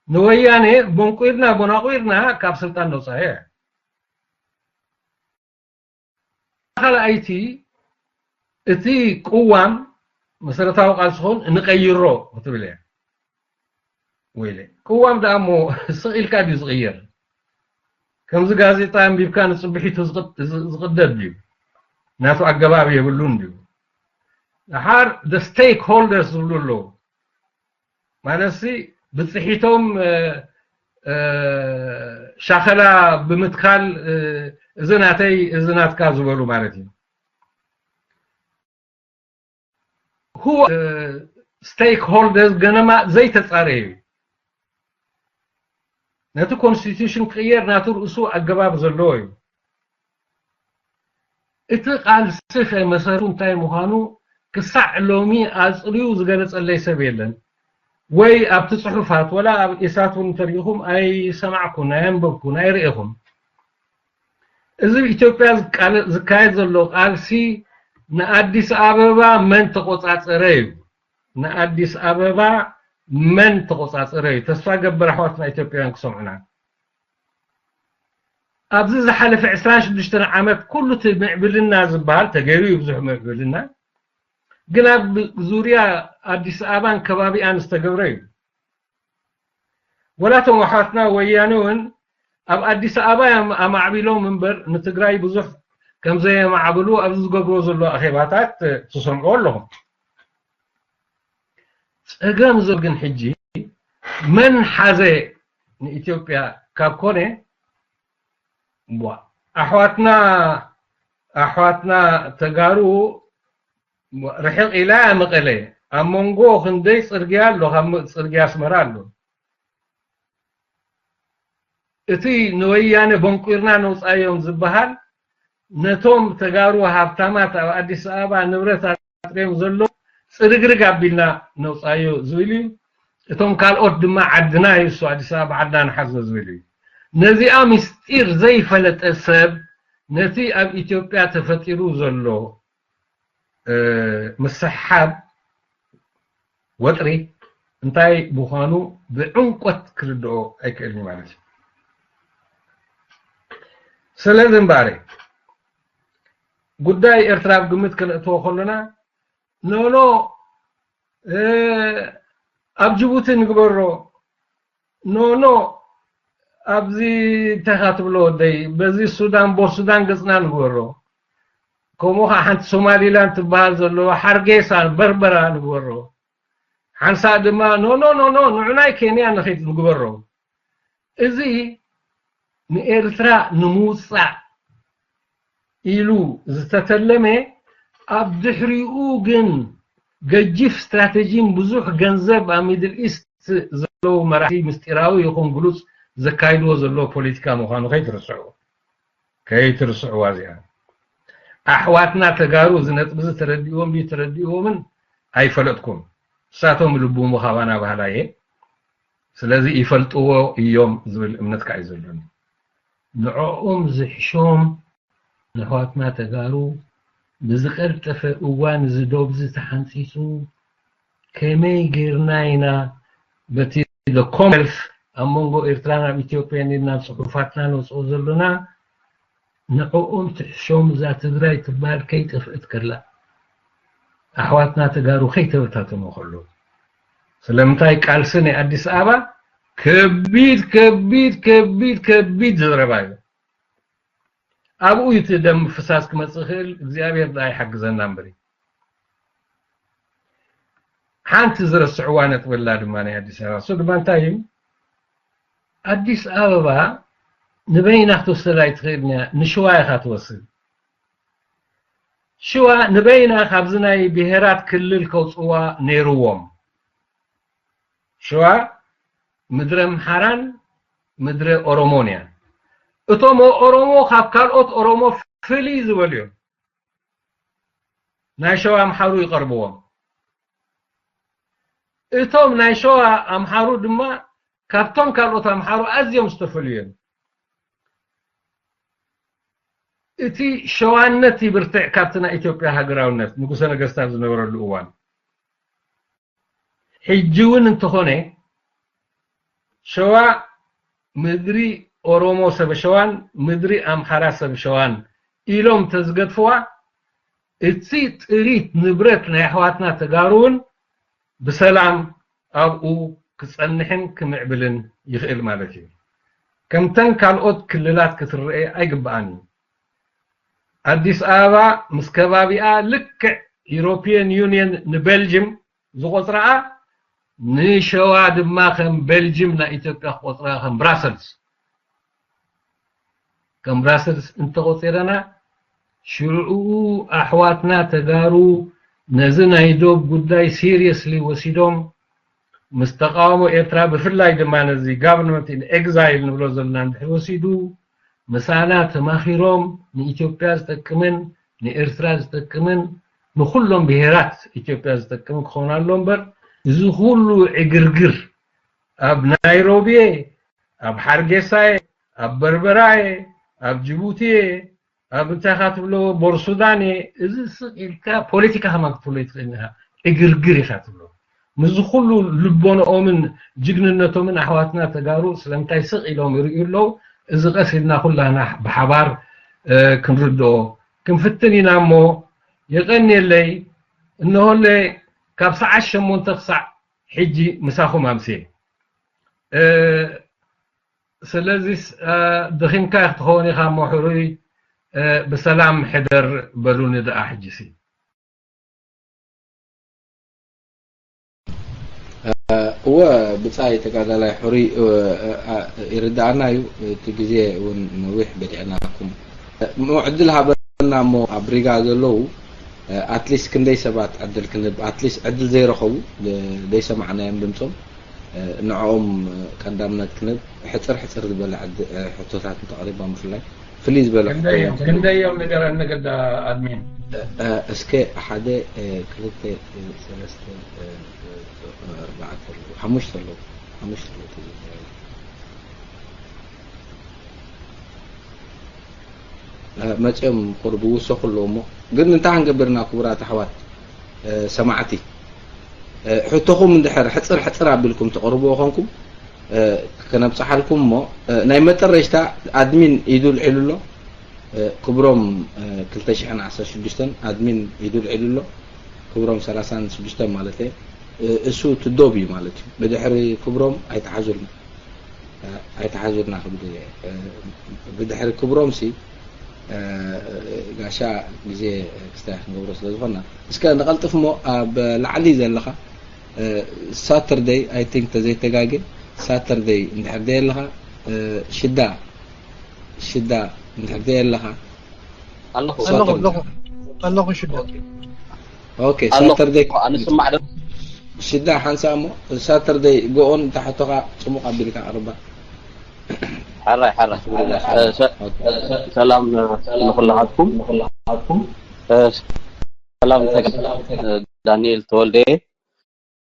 ንወያኔ ቦንቁርና፣ ቦናቁርና ካብ ስልጣን ነውጻ እያ። ካልኣይቲ፣ እቲ ቅዋም መሰረታዊ ቃልሲ ክኸውን ንቀይሮ ክትብል እያ። ወይለ፣ ቅዋም ደኣ እሞ ስቕ ኢልካ ድዩ ዝቕየር? ከምዚ ጋዜጣ ኣንቢብካ ንጽብሒቱ ዝቕድ-፣ ዝ-፣ ዝቕደድ ድዩ? ናቱ ኣገባብ የብሉን ድዩ? ደሓር the stakeholders ዝብሉ ኣለዉ። ማለት ሲ ብፅሒቶም እ፣ እ፣ ሻኸላ ብምትካል እ፣ እዚ ናተይ እዚ ናትካ ዝበሉ ማለት እዩ። Who stakeholders ገነማ ዘይተፃረየ እዩ። ነቲ ኮንስቲቱሽን ክቕየር ናቱ ርእሱ ኣገባብ ዘለዎ እዩ። እቲ ቃልሲ ከ መሰረቱ እንታይ ምዃኑ ክሳዕ ሎሚ ኣፅርዩ ዝገለፀለይ ሰብ የለን። ወይ ኣብቲ ፅሑፋት ወላ ኣብ ኢሳት እውን እንተሪኢኹም ኣይሰማዕኩን፣ ኣየንበብኩን፣ ኣይርእኹን። እዚ ኣብ ኢትዮጵያ ዝቃለ- ዝካየድ ዘሎ ቃልሲ ንኣዲስ ኣበባ መን ተቆፃፀረ እዩ። ንኣዲስ ኣበባ መን ተቆፃፀረ እዩ። ተስፋ ገብር ኣሕዋትና ኢትዮጵያውያን ክሰምዑና። ኣብዚ ዝሓለፈ ዕስራን ሽዱሽተን ዓመት ኩሉ እቲ ምዕብልና ዝበሃል ተገይሩ እዩ፣ ብዙሕ ምዕብልና ግን ኣብ ዙርያ ኣዲስ ኣበባን ከባቢኣን ዝተገብረ እዩ። ወላ እቶም ኣሕዋትና ወያነ እውን ኣብ ኣዲስ ኣበባ እዮም ኣማዕቢሎም እምበር ንትግራይ ብዙሕ ከም ዘየማዕብሉ ኣብዚ ዝገብርዎ ዘሎ ኣኼባታት ትሰምዑ ኣለኹም። ፀገም ዘሎ ግን ሕጂ መን ሓዘ ንኢትዮጵያ ካብ ኮነ ቧ፣ ኣሕዋትና ኣሕዋትና ተጋሩ ርሕቕ ኢላ እያ መቐለ። ኣብ መንጎ ክንደይ ፅርግያ ኣሎ፣ ካብ ም- ፅርግያ ኣስመራ ኣሎ። እቲ ንወያነ በንቂርና ነውፃዮም ዝበሃል ነቶም ተጋሩ ሃብታማት ኣብ ኣዲስ ኣበባ ንብረት ኣጥርዮም ዘሎ ፅርግርግ ኣቢልና ነውፃዮ ዝብል እዩ። እቶም ካልኦት ድማ ዓድና እዩ፣ እሱ ኣዲስ ኣበባ ዓድና ንሓዞ ዝብል እዩ። ነዚኣ ምስጢር ዘይፈለጠ ሰብ ነቲ ኣብ ኢትዮጵያ ተፈጢሩ ዘሎ እ፣ ምስሕሓብ ወጥሪ እንታይ ምዃኑ ብዕምቆት ክርድኦ ኣይክእልን እዩ ማለት እዩ። ስለዚ እምበኣር ጉዳይ ኤርትራ ኣብ ግምት ክነእትዎ ከለና ኖኖ እ፣ ኣብ ጅቡቲ ንግበሮ፣ ኖኖ ኣብዚ እንታይ ኢኻ ትብሎ ወደይ፣ በዚ ሱዳን ቦር ሱዳን ገጽና ንግበሮ። ከምኡ ኸዓ ሓንቲ ሶማሊላንድ ትበሃል ዘሎ ሓርጌሳ በርበራ ንግበሮ። ሓንሳእ ድማ ኖኖ ኖኖ ንዑናይ ኬንያ ንኺድ ንግበሮ። እዚ ንኤርትራ ንምውጻእ ኢሉ ዝተተለመ፣ ኣብ ድሕሪኡ ግን ገጂፍ ስትራተጂን ብዙሕ ገንዘብ ኣብ ሚድል ኢስት ዘለዉ መራሕቲ ምስጢራዊ ይኹን ግሉጽ ዘካይድዎ ዘለዉ ፖለቲካ ምዃኑ ከይትርስዑ። ከይትርስዕዋ እዚኣ። ኣሕዋትና ተጋሩ እዚ ነጥቢ እዚ ተረዲእዎም ድዩ ተረዲእዎምን ኣይፈለጥኩን። ንሳቶም ልብሙ ካባና ባህላ እየ። ስለዚ ይፈልጥዎ እዮም ዝብል እምነት ከዓ እዩ ዘለኒ። ንዕኦም ዝሕሾም ንኣሕዋትና ተጋሩ ብዝቀልጠፈ እዋን እዚ ዶብ እዚ ተሓንፂፁ ከመይ ጌርና ኢና በቲ ኮመልፍ ኣብ መንጎ ኤርትራን ኣብ ኢትዮጵያን ኢልና ጽሑፋትና ነውፅኦ ዘሎና ንዕኦም ትሕሾም እዛ ትግራይ ትበሃል ከይጠፍእት ከላ ኣሕዋትና ተጋሩ ከይተበታተኑ ከሎ ስለምንታይ ቃልሲ ናይ ኣዲስ ኣበባ ከቢድ ከቢድ ከቢድ ከቢድ ዘረባ እዩ። ኣብኡ እዩ እቲ ደም ምፍሳስ ክመፅእ ይኽእል እግዚኣብሔር ደኣ ይሓግዘና እምበሪ። ሓንቲ ዝረስዕዋ ነጥቢ ኣላ ድማ ናይ ኣዲስ ኣበባ እሱ ድማ እንታይ እዩ? ኣዲስ ኣበባ ንበይና ክትወስድ ኣይትኽእልን እያ። ንሽዋ ኢኻ ትወስድ። ሽዋ ንበይና ካብዚ ናይ ብሄራት ክልል ከውፅዋ ነይርዎም። ሽዋ ምድረ ኣምሓራን ምድረ ኦሮሞን እያ። እቶም ኦሮሞ ካብ ካልኦት ኦሮሞ ፍልይ ዝበሉ እዮም። ናይ ሸዋ ኣምሓሩ ይቐርብዎም። እቶም ናይ ሸዋ ኣምሓሩ ድማ ካብቶም ካልኦት ኣምሓሩ ኣዝዮም ዝተፈልዩ እዮም። እቲ ሸዋነት ይብርትዕ ካብቲ ናይ ኢትዮጵያ ሃገራውነት ንጉሰ ነገስታት ዝነበረሉ እዋን። ሕጂ እውን እንተኾነ ሸዋ ምድሪ ኦሮሞ ሰበሸዋን ምድሪ ኣምሓራ ሰበሸዋን ኢሎም ተዝገድፍዋ እቲ ጥሪት ንብረት ናይ ኣሕዋትና ተጋሩ እውን ብሰላም ኣብኡ ክጸንሕን ክምዕብልን ይኽእል ማለት እዩ። ከምተን ካልኦት ክልላት ክትረአ ኣይግብኣን እዩ። ኣዲስ ኣበባ ምስ ከባቢኣ ልክዕ European Union ንቤልጅም ዝቆጽረኣ፣ ንሸዋ ድማ ከም ቤልጅም ናይ ኢትዮጵያ ክቆጽረኣ፣ ከም ብራሰልስ ከም ብራሰልስ እንተቆጺረና፣ ሽዑኡ ኣሕዋትና ተጋሩ ነዚ ናይ ዶብ ጉዳይ seriously ወሲዶም፣ ምስ ተቃውሞ ኤርትራ፣ ብፍላይ ድማ ነዚ government in exile ንብሎ ዘለና እንድሕር ወሲዱ፣ ምሳና ተማኺሮም ንኢትዮጵያ ዝጠቅምን ንኤርትራ ዝጠቅምን ንኹሎም ብሄራት ኢትዮጵያ ዝጠቅም ክኾን ኣሎ እምበር፣ እዚ ኩሉ ዕግርግር ኣብ ናይሮቢየ፣ ኣብ ሓርጌሳየ፣ ኣብ በርበራየ፣ ኣብ ጅቡቲየ፣ ኣብ እንታይ ኢኻ ትብሎ፣ ቦርሱዳን እየ፣ እዚ ስቕ ኢልካ ፖለቲካ ከማን ክትብሎ ይትኽእል ኢኻ፣ ዕግርግር ኢኻ ትብሎ። ምስዚ ኩሉ ልቦንኦምን ጅግንነቶምን ኣሕዋትና ተጋሩ ስለምንታይ ስቕ ኢሎም ይርእዩ ኣለዉ? እዚ ቀስ ኢልና ኩላና ብሓባር፣ እ፣ ክንርድኦ ክንፍትን ኢና እሞ፣ የቐንየለይ። እንሆለ ካብ ሰዓት ሸሞንተ ክሳዕ ሕጂ ምሳኹም ኣምስየ። እ፣ ስለዚስ፣ እ፣ ደኺምካ ክትኸውን ኢኻ እሞ፣ ሕሩይ፣ እ፣ ብሰላም ሕደር በሉኒ ደኣ ሕጂሲ። እ፣ እወ፣ ብጻይ ተጋዳላይ ሕሩይ፣ እ፣ እ፣ እ፣ ይርድኣና እዩ። እቲ ግዜ እውን ነዊሕ በሊዕናኩም። እ፣ እሞ ዕድል ሃበና እሞ፣ ኣብ ሪጋ ዘለዉ፣ እ፣ ኣትሊስት ክንደይ ሰባት ዕድል ክንህብ፣ ኣትሊስት ዕድል ዘይረኸቡ፣ እ፣ ዘይሰማዕናዮም ድምጾም፣ እ፣ ንዕኦም፣ እ፣ ቀዳምነት ክንህብ፣ ሕጽር ሕጽር ዝበለ ዕድ-፣ እ፣ ሕቶታት እንተቕሪቦም ብፍላይ ፍልይ ዝበለ ሕቶ ክንደዮም፣ እዮም። ክንደዮም ንገረኒ ግዳ ኣድሚን። እ፣ እ፣ እስከ ሓደ፣ እ፣ ክልተ፣ እ፣ ሰለስተ፣ እ፣ እ፣ ኣርባዕተ ኣለዉ፣ ሓሙሽተ ኣለዉ፣ ሓሙሽተ ኣለዉ። እ፣ መጺኦም ቁሩብ ይውሰኹ ኣለዉ እሞ፣ ግን እንታይ ክንገብር ኢና ክቡራት ኣሕዋት፣ እ፣ ሰማዕቲ? እ፣ ሕቶኹም እንድሕር ሕጽር ሕጽር ኣቢልኩም ተቕርብዎ ኾንኩም፣ እ፣ ከነብጽሓልኩም እሞ፣ እ፣ ናይ መጠረሽታ ኣድሚን ኢዱ ኣልዒሉ ኣሎ። እ፣ ክብሮም፣ እ፣ ክልተ ሽሕን ዓሰርተ ሽዱሽተን ኣድሚን ኢዱ ኣልዒሉ ኣሎ። ክብሮም ሰላሳን ሽዱሽተን ማለት እየ። እ፣ እሱ ትዶብ እዩ ማለት እዩ። ብድሕሪ ክብሮም ኣይተሓዙልና። እ፣ ኣይተሓዙልና ክብል እየ። እ፣ ብድሕሪ ክብሮምሲ፣ እ፣ ጋሻ ግዜ ክስታይ ክንገብሮ ስለ ዝኾንና፣ እስከ ንቐልጥፍ እሞ ኣብ ላዕሊ ዘለኻ፣ እ፣ ሳተርደይ፣ I think ተዘይተጋግየ፣ ሳተርደይ እንድሕር ደይ ኣለኻ፣ እ፣ ሽዳ፣ ሽዳ እንድሕር ደይ ኣለኻ፣ ኣለኹ። ኣለኹ፣ ኣለኹ፣ ኣለኹ ሽዳ። ኦኬ። ኦኬ፣ ኣለኹ። ሳተርደይ ኣነ ስማዕ ዶ? ሽዳ ሓንሳእ እሞ፣ ሳተርደይ ጎኦን እንተ ሕቶኻ ጽሙቕ ኣቢልካ ኣቕርባ። ሓራይ፣ ሓራይ። እ፣ ሰ-፣ ኦኬ። ሰላም ንኹላትኩም። እ፣ ሰላም ተጋ-፣ እ፣ ዳንኤል ተወልደ።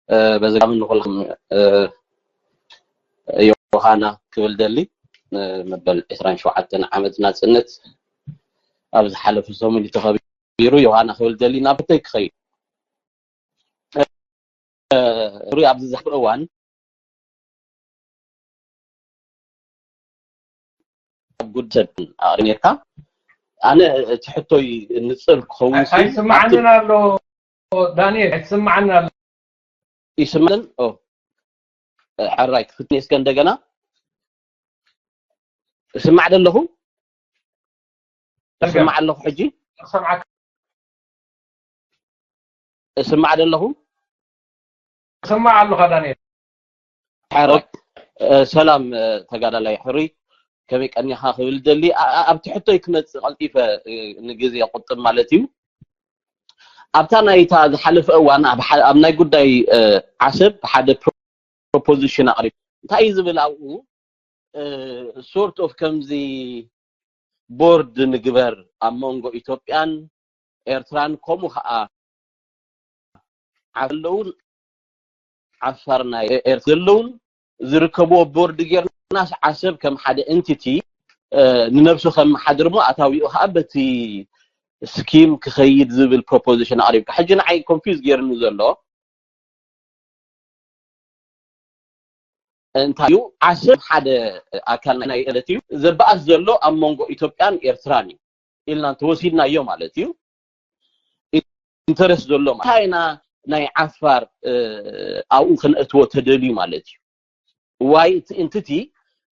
እ፣ በዚ ኣጋጣሚ ንኹልኩም፣ እ፣ ዮሃና ክብል ደሊ፣ እ፣ መበል ዕስራን ሸውዓተን ዓመት ናጽነት ኣብ ዝሓለፈ ሰሙን እዩ ተኸቢሩ። ዮሃና ክብል ደሊ ናብ ሕቶይ ክኸይድ። እ፣ ሩይ ኣብዚ ዝሓለፈ እዋን ኣብ ጉድ ሰብ ኣቕሪብ ነርካ። ኣነ እቲ ሕቶይ ንጽር ክኸውን ሲ፣ ኣይስማዕንን ኣሎ ዳንኤል፣ ኣይስማዕንን ኣሎ። ይስማዕን? ኦ፣ ሕራይ ክፍትኒ እስከ እንደገና። እስማዕ ደለኹ? እስማዕ ኣለኹ ሕጂ? እሰምዓካ። እስማዕ ደለኹ? እሰማዕ ኣለኻ ዳንኤል። ሕራይ። እ፣ ሰላም፣ እ፣ ተጋዳላይ ሕሩይ፣ ከመይ ቀኒኻ ክብል ደሊ፣ ኣ-፣ ኣ-፣ ኣብቲ ሕቶይ ክመጽእ ቀልጢፈ፣ እ፣ ንግዜ ቁጥብ ማለት እዩ። ኣብታ ናይታ ዝሓለፈ እዋን ኣብ ሓ-፣ ኣብ ናይ ጉዳይ፣ እ፣ ዓሰብ ሓደ ፕሮፖዚሽን ኣቕሪቡ። እንታይ እዩ ዝብል ኣብኡ? እ፣ ሶርት ኦፍ ከምዚ ቦርድ ንግበር ኣብ መንጎ ኢትዮጵያን ኤርትራን፣ ከምኡ ኸኣ ዓብ ዘለውን ዓፋር ናይ ኤርትራ ዘለውን ዝርከብዎ ቦርድ ጌርናስ ዓሰብ ከም ሓደ ኤንቲቲ፣ እ፣ ንነብሱ ከመሓድር እሞ ኣታዊኡ ኸኣ በቲ ስኪም ክኸይድ ዝብል ፕሮፖዚሽን ኣቕሪብካ። ሕጂ ንዓይ ኮንፊውዝ ጌርኒ ዘሎ እንታይ እዩ? ዓሰብ ሓደ ኣካል ናይ ማለት እዩ። ዘበኣስ ዘሎ ኣብ መንጎ ኢትዮጵያን ኤርትራን እዩ ኢልና እንተወሲድናዮ ማለት እዩ። ኢንተረስት ዘሎ ማለት እንታይ ኢና ናይ ዓፋር፣ እ፣ ኣብኡ ክነእትዎ ተደልዩ ማለት እዩ። ዋይ እቲ ኤንቲቲ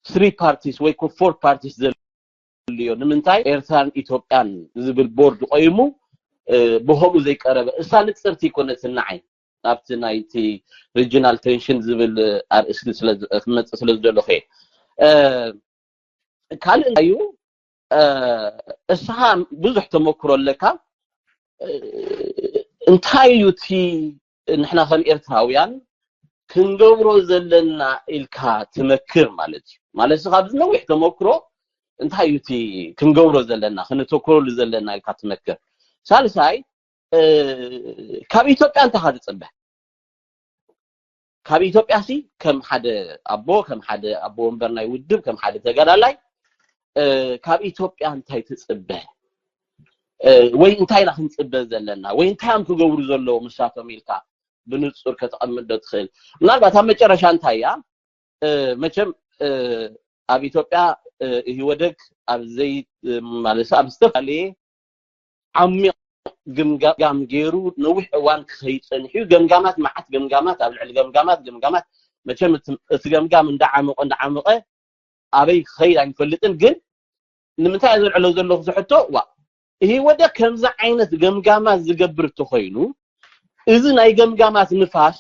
ስሪ ፓርቲስ ወይ ኮ ፎር ፓርቲስ ዘድልዮ? ንምንታይ ኤርትራን ኢትዮጵያን ዝብል ቦርድ ቆይሙ ብኸምኡ ዘይቀረበ እሳ ንፅርቲ ይኮነትን ንዓይ ናብቲ ናይቲ regional tension ዝብል ኣርእስቲ ክመፅእ ስለ ዝደለኹ እየ። ካልእ እንታይ እዩ? እስኻ ብዙሕ ተመክሮ ኣለካ። እንታይ እዩ እቲ ንሕና ከም ኤርትራውያን ክንገብሮ ዘለና ኢልካ ትመክር ማለት እዩ? ማለት እስኻ ብዝነዊሕ ተመክሮ እንታይ እዩ እቲ ክንገብሮ ዘለና፣ ክንተክረሉ ዘለና ኢልካ ትመክር? ሳልሳይ ካብ ኢትዮጵያ እንታይ ኢኻ ትጽበ? ካብ ኢትዮጵያ ሲ ከም ሓደ ኣቦ፣ ከም ሓደ ኣቦ ወንበር ናይ ውድብ፣ ከም ሓደ ተጋዳላይ ካብ ኢትዮጵያ እንታይ ትጽበ? ወይ እንታይ ኢና ክንጽበ ዘለና? ወይ እንታይ እዮም ክገብሩ ዘለዎም ንሳቶም ኢልካ ብንጹር ከተቐምጥ ዶ ትኽእል? ምናልባት ኣብ መጨረሻ እንታይ እያ? መቸም ኣብ ኢትዮጵያ ኢህወደግ ኣብ ዘይ ማለት ኣብ ዝተፈላለየ ዓሚቕ ግምጋም ገይሩ ነዊሕ እዋን ክኸይድ ጸኒሑ እዩ። ገምጋማት፣ መዓት ገምጋማት፣ ኣብ ልዕሊ ገምጋማት፣ ገምጋማት፣ መቸም እቲ ገምጋም እንዳዓመቐ እንዳዓመቐ ኣበይ ክኸይድ ኣይንፈልጥን። ግን ንምንታይ እየ ዘልዕሎ ዘለኹ እዚ ሕቶ? ዋ፣ ኢህወደግ ከምዚ ዓይነት ገምጋማት ዝገብር እንተኾይኑ፣ እዚ ናይ ገምጋማት ንፋስ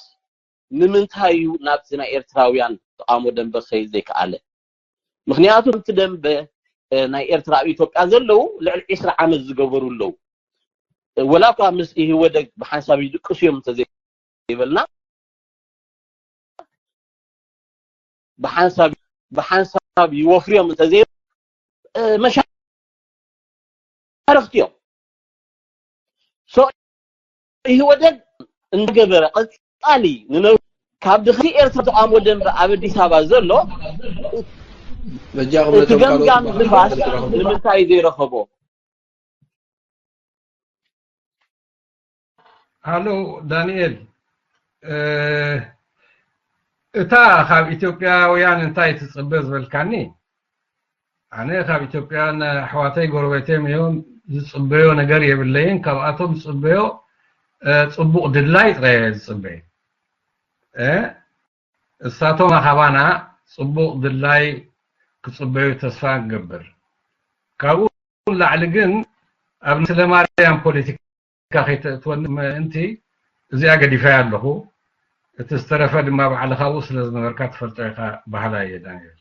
ንምንታይ እዩ ናብቲ ናይ ኤርትራውያን ተቃውሞ ደንበ ክኸይድ ዘይከኣለ? ምኽንያቱ እቲ ደንበ ናይ ኤርትራ ኣብ ኢትዮጵያ ዘለዉ ልዕሊ ዒስራ ዓመት ዝገበሩ ኣለዉ። ወላ እኳ ምስ ኢህወደግ ብሓንሳብ ይድቅሱ እዮም እንተዘይበልና፣ ብሓንሳብ ብሓንሳብ ይወፍርዮም እንተዘይ መሻርክቲ እዮም። ኢህወደግ እንዳገበረ ቀጻሊ ንነብ ካብ ድሕሪ ኤርትራ ተቃውሞ ደንበ ኣብ ኣዲስ ኣበባ ዘሎ እቲ ገምጋም ንፋስ ንምንታይ ዘይረኸቦ? ሃሎ ዳንኤል፣ እታ ካብ ኢትዮጵያውያን እንታይ ትጽበ ዝበልካኒ፣ ኣነ ካብ ኢትዮጵያን ኣሕዋተይ ጎረቤተይም እዮም፣ ዝጽበዮ ነገር የብለይን። ካብኣቶም ዝጽበዮ ጽቡቕ ድላይ ጥራይ እየ ዝጽበ። እሳቶም ካባና ጽቡቕ ድላይ ክጽበዩ ተስፋ ንገብር። ካብኡ ንላዕሊ ግን ኣብ ስለ ማርያም ፖለቲካ ከይተእትወኒ ምእንቲ እዚኣ ገዲፈያ ኣለኹ። እቲ ዝተረፈ ድማ ባዕልኻ ኣብኡ ስለ ዝነበርካ ትፈልጦ ኢኻ በሃላይ እየ ዳንኤል።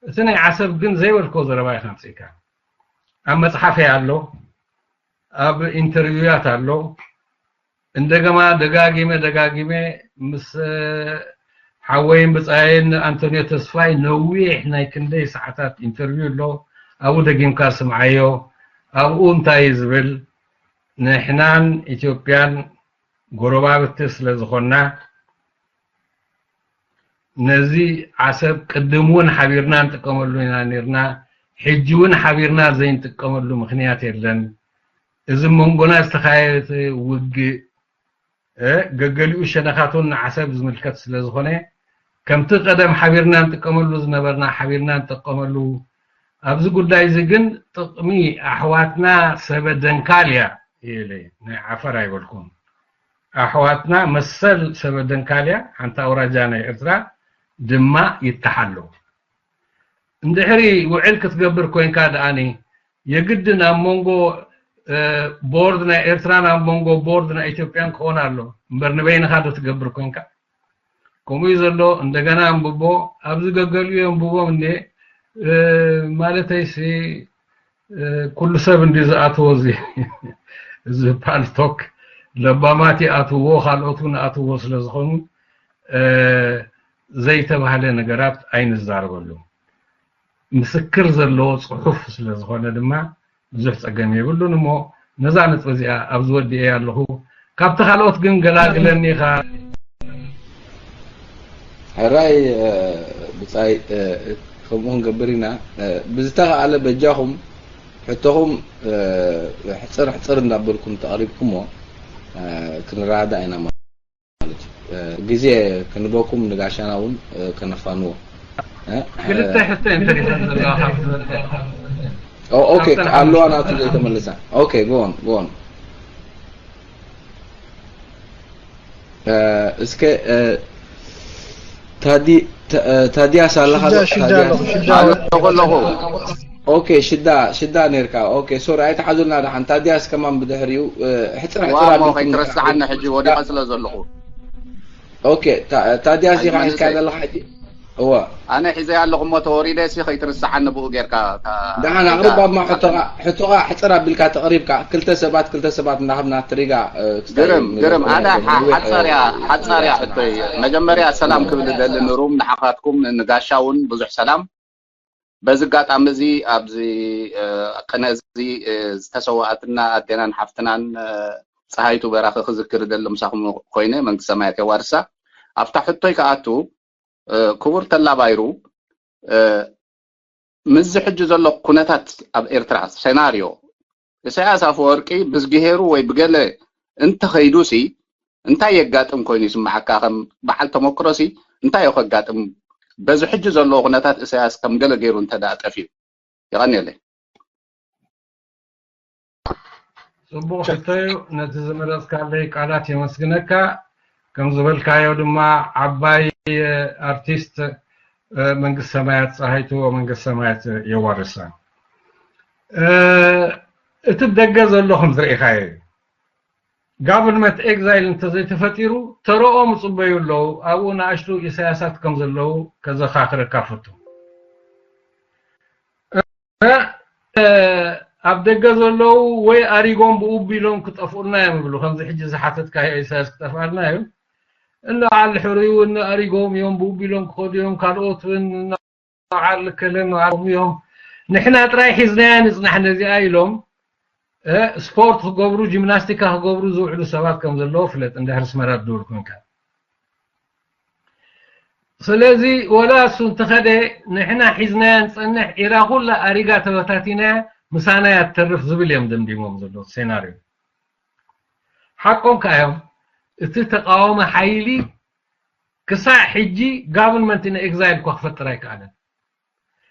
እቲ ናይ ዓሰብ ግን ዘይበልኮ ዘረባ ኢኻ ኣምጺእካ። ኣብ መጽሓፈይ ኣሎ፣ ኣብ ኢንተርቪውያት ኣሎ። እንደገና ደጋጊመ ደጋጊመ ምስ ሓወይን ብጻየን ኣንቶኒዮ ተስፋይ ነዊሕ ናይ ክንደይ ሰዓታት ኢንተርቪው ኣሎ። ኣብኡ ደጊምካ ስምዓዮ። ኣብኡ እንታይ እዩ ዝብል? ንሕናን ኢትዮጵያን ጎረባብቲ ስለ ዝኾንና ነዚ ዓሰብ ቅድም እውን ሓቢርና ንጥቀመሉ ኢና ነርና። ሕጂ እውን ሓቢርና ዘይንጥቀመሉ ምኽንያት የለን። እዚ መንጎና ዝተኻየደ ውግእ ገገሊኡ ሸነኻቱን ንዓሰብ ዝምልከት ስለ ዝኾነ ከምቲ ቀደም ሓቢርና ንጥቀመሉ ዝነበርና ሓቢርና ንጥቀመሉ። ኣብዚ ጉዳይ እዚ ግን ጥቕሚ ኣሕዋትና ሰበ ደንካል እያ ኢለ ናይ ዓፈር ኣይበልኩን። ኣሕዋትና መሰል ሰበ ደንካል እያ፣ ሓንቲ ኣውራጃ ናይ ኤርትራ ድማ ይተሓሎ። እንድሕሪ ውዕል ክትገብር ኮንካ ደኣኒ የግድን ኣብ መንጎ ቦርድ ናይ ኤርትራን ኣብ መንጎ ቦርድ ናይ ኢትዮጵያን ክኾን ኣሎ እምበር ንበይንኻ ዶ ትገብር ኮንካ? ከምኡ እዩ ዘሎ። እንደገና ኣንብቦ፣ ኣብዚ ገገሊኡ የንብቦም እንዴ ማለተይሲ ኩሉ ሰብ እንዲ ዝኣትዎ እዚ እዚ ፓልቶክ ለባማት ይኣትዎ ካልኦት እውን ኣትዎ ስለ ዝኾኑ ዘይተባህለ ነገራት ኣይንዛረበሉ። ምስክር ዘለዎ ፅሑፍ ስለ ዝኾነ ድማ ብዙሕ ፀገም የብሉን። እሞ ነዛ ነጥቢ እዚኣ ኣብዚ ወዲኤ ኣለኹ። ካብቲ ካልኦት ግን ገላግለኒ ኢኻ። ሕራይ ብፃይ ከምኡ ክንገብር ኢና። ብዝተኸኣለ በጃኹም ሕቶኹም ሕፅር ሕፅር እንዳበልኩም ተቕሪብኩሞ ክንረዳዳ ኢና ማለት እዩ። ግዜ ክንበኩም ንጋሻና እውን ከነፋንዎ። ክልተ ሕቶ እየን ተሪፈን ዘለዋ ካብ ዝበልከ። ኦኬ ኣለዋ ናቱ ዘይተመለሳ። ኦኬ ጎን ጎን እስከ ታዲ ታዲያስ ኣለኻ? ሽዳ ኣለኹ ሽዳ ኣለኹ። ኦኬ ሽዳ ሽዳ ነርካ። ኦኬ ሶሪ ኣይተሓዙልና ደሓን። ታዲያስ ከማን ብድሕሪኡ ሕፅር ሕፅር ኣቢልኩም ከይትረስዓኒ ሕጂ ወዲቐ ስለ ዘለኹ። ኦኬ ታዲያስ ኢኻ ሒዝካ ዘለኻ ሕጂ? እዋ ኣነ ሒዘ ኣለኹ እሞ ተወሪደ ሲ ከይትርስዓኒ ብኡ ጌርካ። ደሓን ኣቕርብ ኣማ ሕቶኻ ሕቶኻ ሕፅር ኣቢልካ ተቕሪብካ ክልተ ሰባት ክልተ ሰባት እናሃብና ትሪጋ። ግርም ግርም ኣነ ሓፃርያ ሓፃርያ ሕቶይ መጀመርያ ሰላም ክብል ደሊ ንሩም ንዓኻትኩም ንጋሻ እውን ብዙሕ ሰላም። በዚ ኣጋጣሚ እዚ ኣብዚ ቅነ እዚ ዝተሰወኣትና ኣዴናን ሓፍትናን ፀሃይቱ በራኺ ክዝክር ደሊ ምሳኹም ኮይነ መንግስተ ሰማያት የዋርሳ። ኣብታ ሕቶይ ከኣቱ ክቡር ተላባይሩ ምስዚ ሕጂ ዘሎ ኩነታት ኣብ ኤርትራ ሴናርዮ ኢሳያስ ኣፈወርቂ ብዝግሄሩ ወይ ብገለ እንተኸይዱ ሲ እንታይ የጋጥም ኮይኑ ይስምዓካ? ከም በዓል ተመክሮ ሲ እንታይ እዩ ከጋጥም? በዚ ሕጂ ዘለዎ ኩነታት ኢሳያስ ከም ገለ ገይሩ እንተ ደኣ ጠፊኡ ይቐንየለይ። ጽቡቕ ሕቶ እዩ። ነቲ ዝመረጽካለይ ቃላት የመስግነካ። ከም ዝበልካዮ ድማ ዓባይ ኣርቲስት መንግስት ሰማያት ፀሃይቱ መንግስት ሰማያት የዋርሳ። እቲ ብደገ ዘሎ ከም ዝርኢኻዮ እዩ። ጋቨርንመንት ኤግዛይል እንተዘይተፈጢሩ ተረኦም ይፅበዩ ኣለዉ። ኣብኡ ንኣሽቱ ኢሳያሳት ከም ዘለዉ ከዘኻኽረካ ፈቱ። ኣብ ደገ ዘለዉ ወይ ኣሪጎም ብኡ ቢሎም ክጠፍኡልና እዮም ይብሉ። ከምዚ ሕጂ ዝሓተትካዮ ኢሳያስ ክጠፍኣልና እዩ። እነ በዓል ሕሩይ እውን ኣሪጎም እዮም ብኡ ቢሎም ክኸዱ እዮም። ካልኦት እውን እነ በዓል ከለን እዮም። ንሕና ጥራይ ሒዝናያ ንፅናሕ ነዚኣ ኢሎም ስፖርት ክገብሩ ጂምናስቲካ ክገብሩ ዝውዕሉ ሰባት ከም ዘለዎ ፍለጥ። እንድሕር ኣስመራ ትድውል ኮንካ ስለዚ ወላ እሱ እንተኸደ ንሕና ሒዝናያ ንፀንሕ። ኢራ ኩላ ኣሪጋ ተበታቲናያ ምሳና እያ ትተርፍ ዝብል እዮም ደምዲሞም ዘለዉ ሴናርዮ። ሓቆም ከኣ እዮም። እቲ ተቃዋሚ ሓይሊ ክሳዕ ሕጂ ጋቨርንመንት ን ኤግዛይል እኳ ክፈጥር ኣይከኣለን።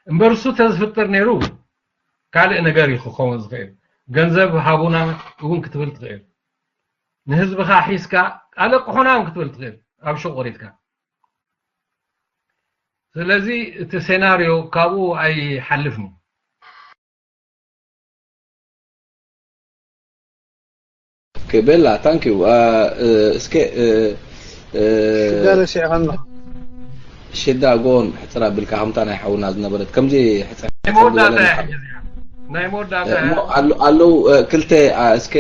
እምበር እሱ ተዝፍጥር ነይሩ ካልእ ነገር እዩ ክኸውን ዝኽእል። ገንዘብ ሃቡና እውን ክትብል ትኽእል። ንህዝብኻ ሒዝካ ኣለቅሑና እውን ክትብል ትኽእል ኣብ ሹቕ ወሪድካ። ስለዚ እቲ ሴናርዮ ካብኡ ኣይሓልፍን። ኦኬ ቤላ ታንክ ዩ። እስከ ሽዳ ረሲዕኻኒ። ሽዳ ጎን ሕፅር ኣቢልካ ከምታ ናይ ሓውና ዝነበረት ከምዚ ሕፅር ናይ መወዳእታ እያ ሕጂ እዚኣ። ናይ መወዳእታ እያ። ኣለዉ ክልተ እስከ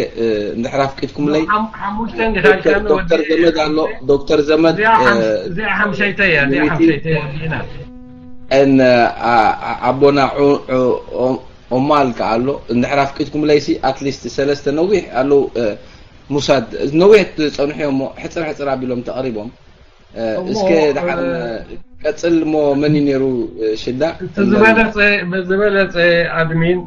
እንድሕር ኣፍቂድኩምለይ ሓም- ሓሙሽተ እንዲኻ ኢልካ ዶክተር ዘመድ ኣሎ ዶክተር ዘመድ እዚኣ ሓምሽ- እዚኣ ሓምሸይተይ እያ እዚኣ ሓምሸይተይ እያ ዲና ን ኣቦና ኦማል ከኣ ኣሎ እንድሕር ኣፍቂድኩምለይሲ ኣትሊስት ሰለስተ ነዊሕ ኣለዉ ሙሳድ ነዊሕ ዝፀንሑ እዮም እሞ ሕፅር ሕፅር ኣቢሎም ተቐሪቦም እስከ ደሓር ቀፅል እሞ መን እዩ ነይሩ ሽዳ እቲ ዝበለፀ ዝበለፀ ኣድሚን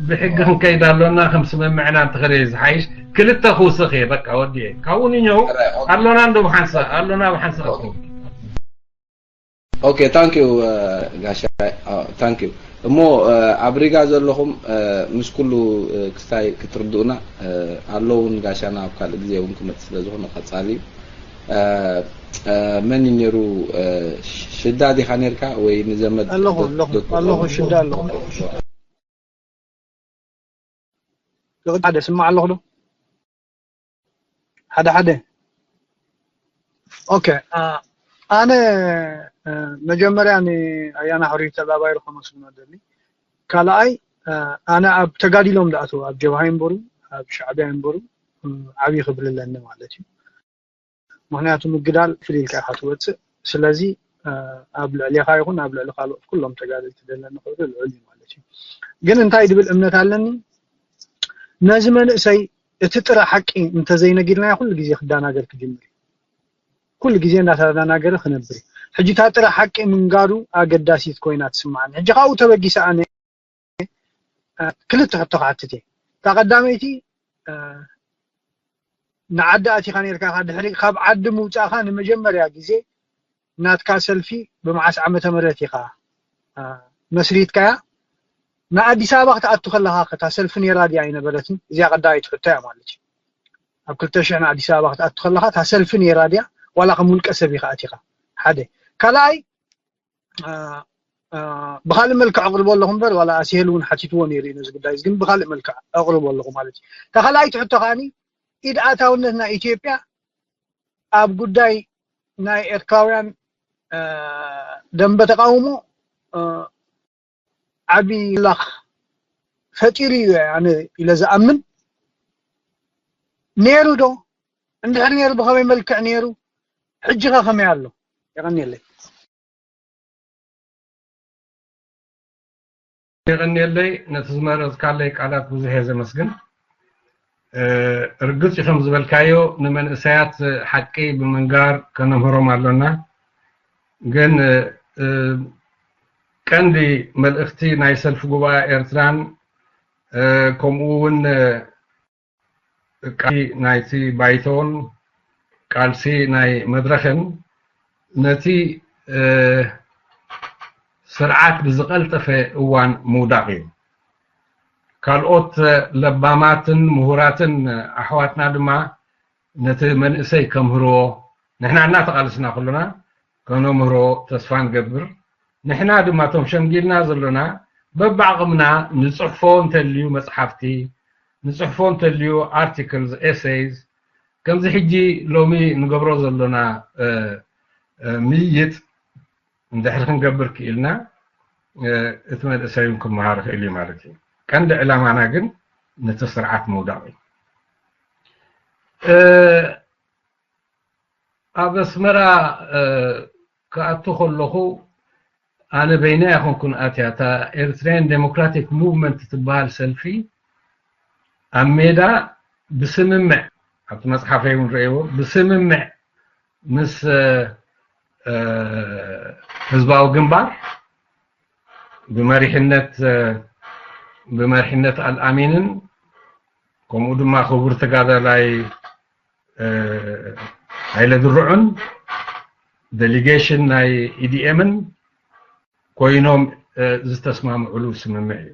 ብሕጊ ክንከይድ ኣሎና ከም ስምምዕና እንተኸደ እዩ ዝሓይሽ ክልተ ክውስኽ እየ በቃ ወዲየ ካብኡ ንኛው ኣሎና እንዶ ብሓንሳ ኣሎና ብሓንሳ ክኸውን ኦኬ ታንክ ዩ ጋሻ ታንክ ዩ እሞ ኣብ ሪጋ ዘለኹም ምስ ኩሉ ክስታይ ክትርድኡና ኣለውን ጋሻና ኣብ ካልእ ግዜ እውን ክመፅእ ስለ ዝኾነ ቀፃሊ እዩ መን እዩ ነይሩ ሽዳ ዲኻ ነርካ ወይ ንዘመድ ኣለኹ ኣለኹ ኣለኹ ሽዳ ኣለኹ ሓደ ስማዕ ኣለኹ ዶ ሓደ ሓደ ኦኬ ኣነ መጀመርያ ንኣያና ሕሩይ ተላባይሩ ከመስግኖ ደሊ ካልኣይ ኣነ ኣብ ተጋዲሎም ዝኣተው ኣብ ጀብሃ ይንበሩ ኣብ ሻዕብያ ይንበሩ ዓብዪ ክብሪ ኣለኒ ማለት እዩ ምክንያቱ ምግዳል ፍልይ ኢልካ ኢካ ትወፅእ ስለዚ ኣብ ልዕሌካ ይኩን ኣብ ልዕሊ ካልኦት ኩሎም ተጋደልቲ ዘለኒ ክብሪ ልዑል እዩ ማለት እዩ ግን እንታይ ድብል እምነት ኣለኒ ነዚ መንእሰይ እቲ ጥረ ሓቂ እንተዘይነጊርናዮ ኩሉ ግዜ ክዳናገር ክጅምር እዩ ኩሉ ግዜ እንዳተዳናገረ ክነብር እዩ ሕጂ እታ ጥረ ሓቂ ምንጋሩ ኣገዳሲት ኮይና ትስማዓኒ ሕጂ ካብኡ ተበጊሰ ኣነ ክልተ ሕቶ ክሓትት እየ እታ ቀዳመይቲ ንዓዲ ኣቲኻ ነርካ ድሕሪ ካብ ዓዲ ምውፃእካ ንመጀመርያ ግዜ ናትካ ሰልፊ ብመዓስ ዓመተ ምህረት ኢኻ መስሪትካያ ንኣዲስ ኣበባ ክትኣቱ ከለካ ከታ ሰልፊ ነራ ድያ ኣይነበረትን እዚኣ ቀዳመይቲ ሕቶ እያ ማለት እዩ ኣብ ክልተ ሽሕ ንኣዲስ ኣበባ ክትኣቱ ከለካ እታ ሰልፊ ነራ ድያ ዋላ ከም ውልቀ ሰብ ኢካ ኣቲካ ሓደ ካልኣይ ብካልእ መልክዕ ኣቕርቦ ኣለኹ እምበር ዋላ ኣስሄል እውን ሓቲትዎ ነይሩ እዩ ነዚ ጉዳይ ግን ብካልእ መልክዕ ኣቕርቦ ኣለኹ ማለት እዩ። ተኻላይት ሕቶ ከዓኒ ኢድ ኣታውነት ናይ ኢትዮጵያ ኣብ ጉዳይ ናይ ኤርትራውያን ደንበ ተቃውሞ ዓቢ ላኽ ፈጢሩ እዩ ኣነ ኢለ ዝኣምን። ነይሩ ዶ? እንድሕር ነይሩ ብኸመይ መልክዕ ነይሩ? ሕጂ ከ ከመይ ኣሎ? የቐንየለይ። የቐንየለይ፣ ነቲ ዝመረጽካለይ ቃላት ብዙሕ እየ ዘመስግን። ርግጽ እዩ ከም ዝበልካዮ ንመንእሰያት ሓቂ ብምንጋር ከነምህሮም ኣሎና። ግን ቀንዲ መልእኽቲ ናይ ሰልፊ ጉባኤ ኤርትራን ከምኡ እውን ቃልሲ ናይቲ ባይቶን ቃልሲ ናይ መድረኽን ነቲ ስርዓት ብዝቐልጠፈ እዋን ምውዳቕ እዩ። ካልኦት ለባማትን ምሁራትን ኣሕዋትና ድማ ነቲ መንእሰይ ከምህርዎ ንሕና እናተቓለስና ከሎና ከነምህሮ ተስፋ ንገብር። ንሕና ድማ እቶም ሸምጊልና ዘሎና በብዓቕምና ንጽሕፎ እንተልዩ መጽሓፍቲ፣ ንጽሕፎ እንተልዩ ኣርቲክልስ፣ ኤሰይስ፣ ከምዚ ሕጂ ሎሚ ንገብሮ ዘሎና ምይይጥ እንድሕር ክንገብር ክኢልና እቲ መንእሰይ እውን ክመሃር ክእል እዩ ማለት እዩ። ቀንዲ ዕላማና ግን ነቲ ስርዓት ምውዳቕ እዩ። ኣብ ኣስመራ ክኣቱ ከለኹ ኣነ በይነይ ኣይኮንኩን ኣትያ፣ እታ ኤርትራያን ዴሞክራቲክ ሙቭመንት ትበሃል ሰልፊ ኣብ ሜዳ ብስምምዕ፣ ኣብቲ መጽሓፈይ እውን ረእይዎ፣ ብስምምዕ ምስ ህዝባዊ ግንባር ብመሪሕነት ብመሪሕነት ኣልኣሚንን ከምኡ ድማ ክቡር ተጋዳላይ ሃይለ ድርዑን ደሊጌሽን ናይ ኢዲኤምን ኮይኖም ዝተስማምዕሉ ስምምዕ እዩ።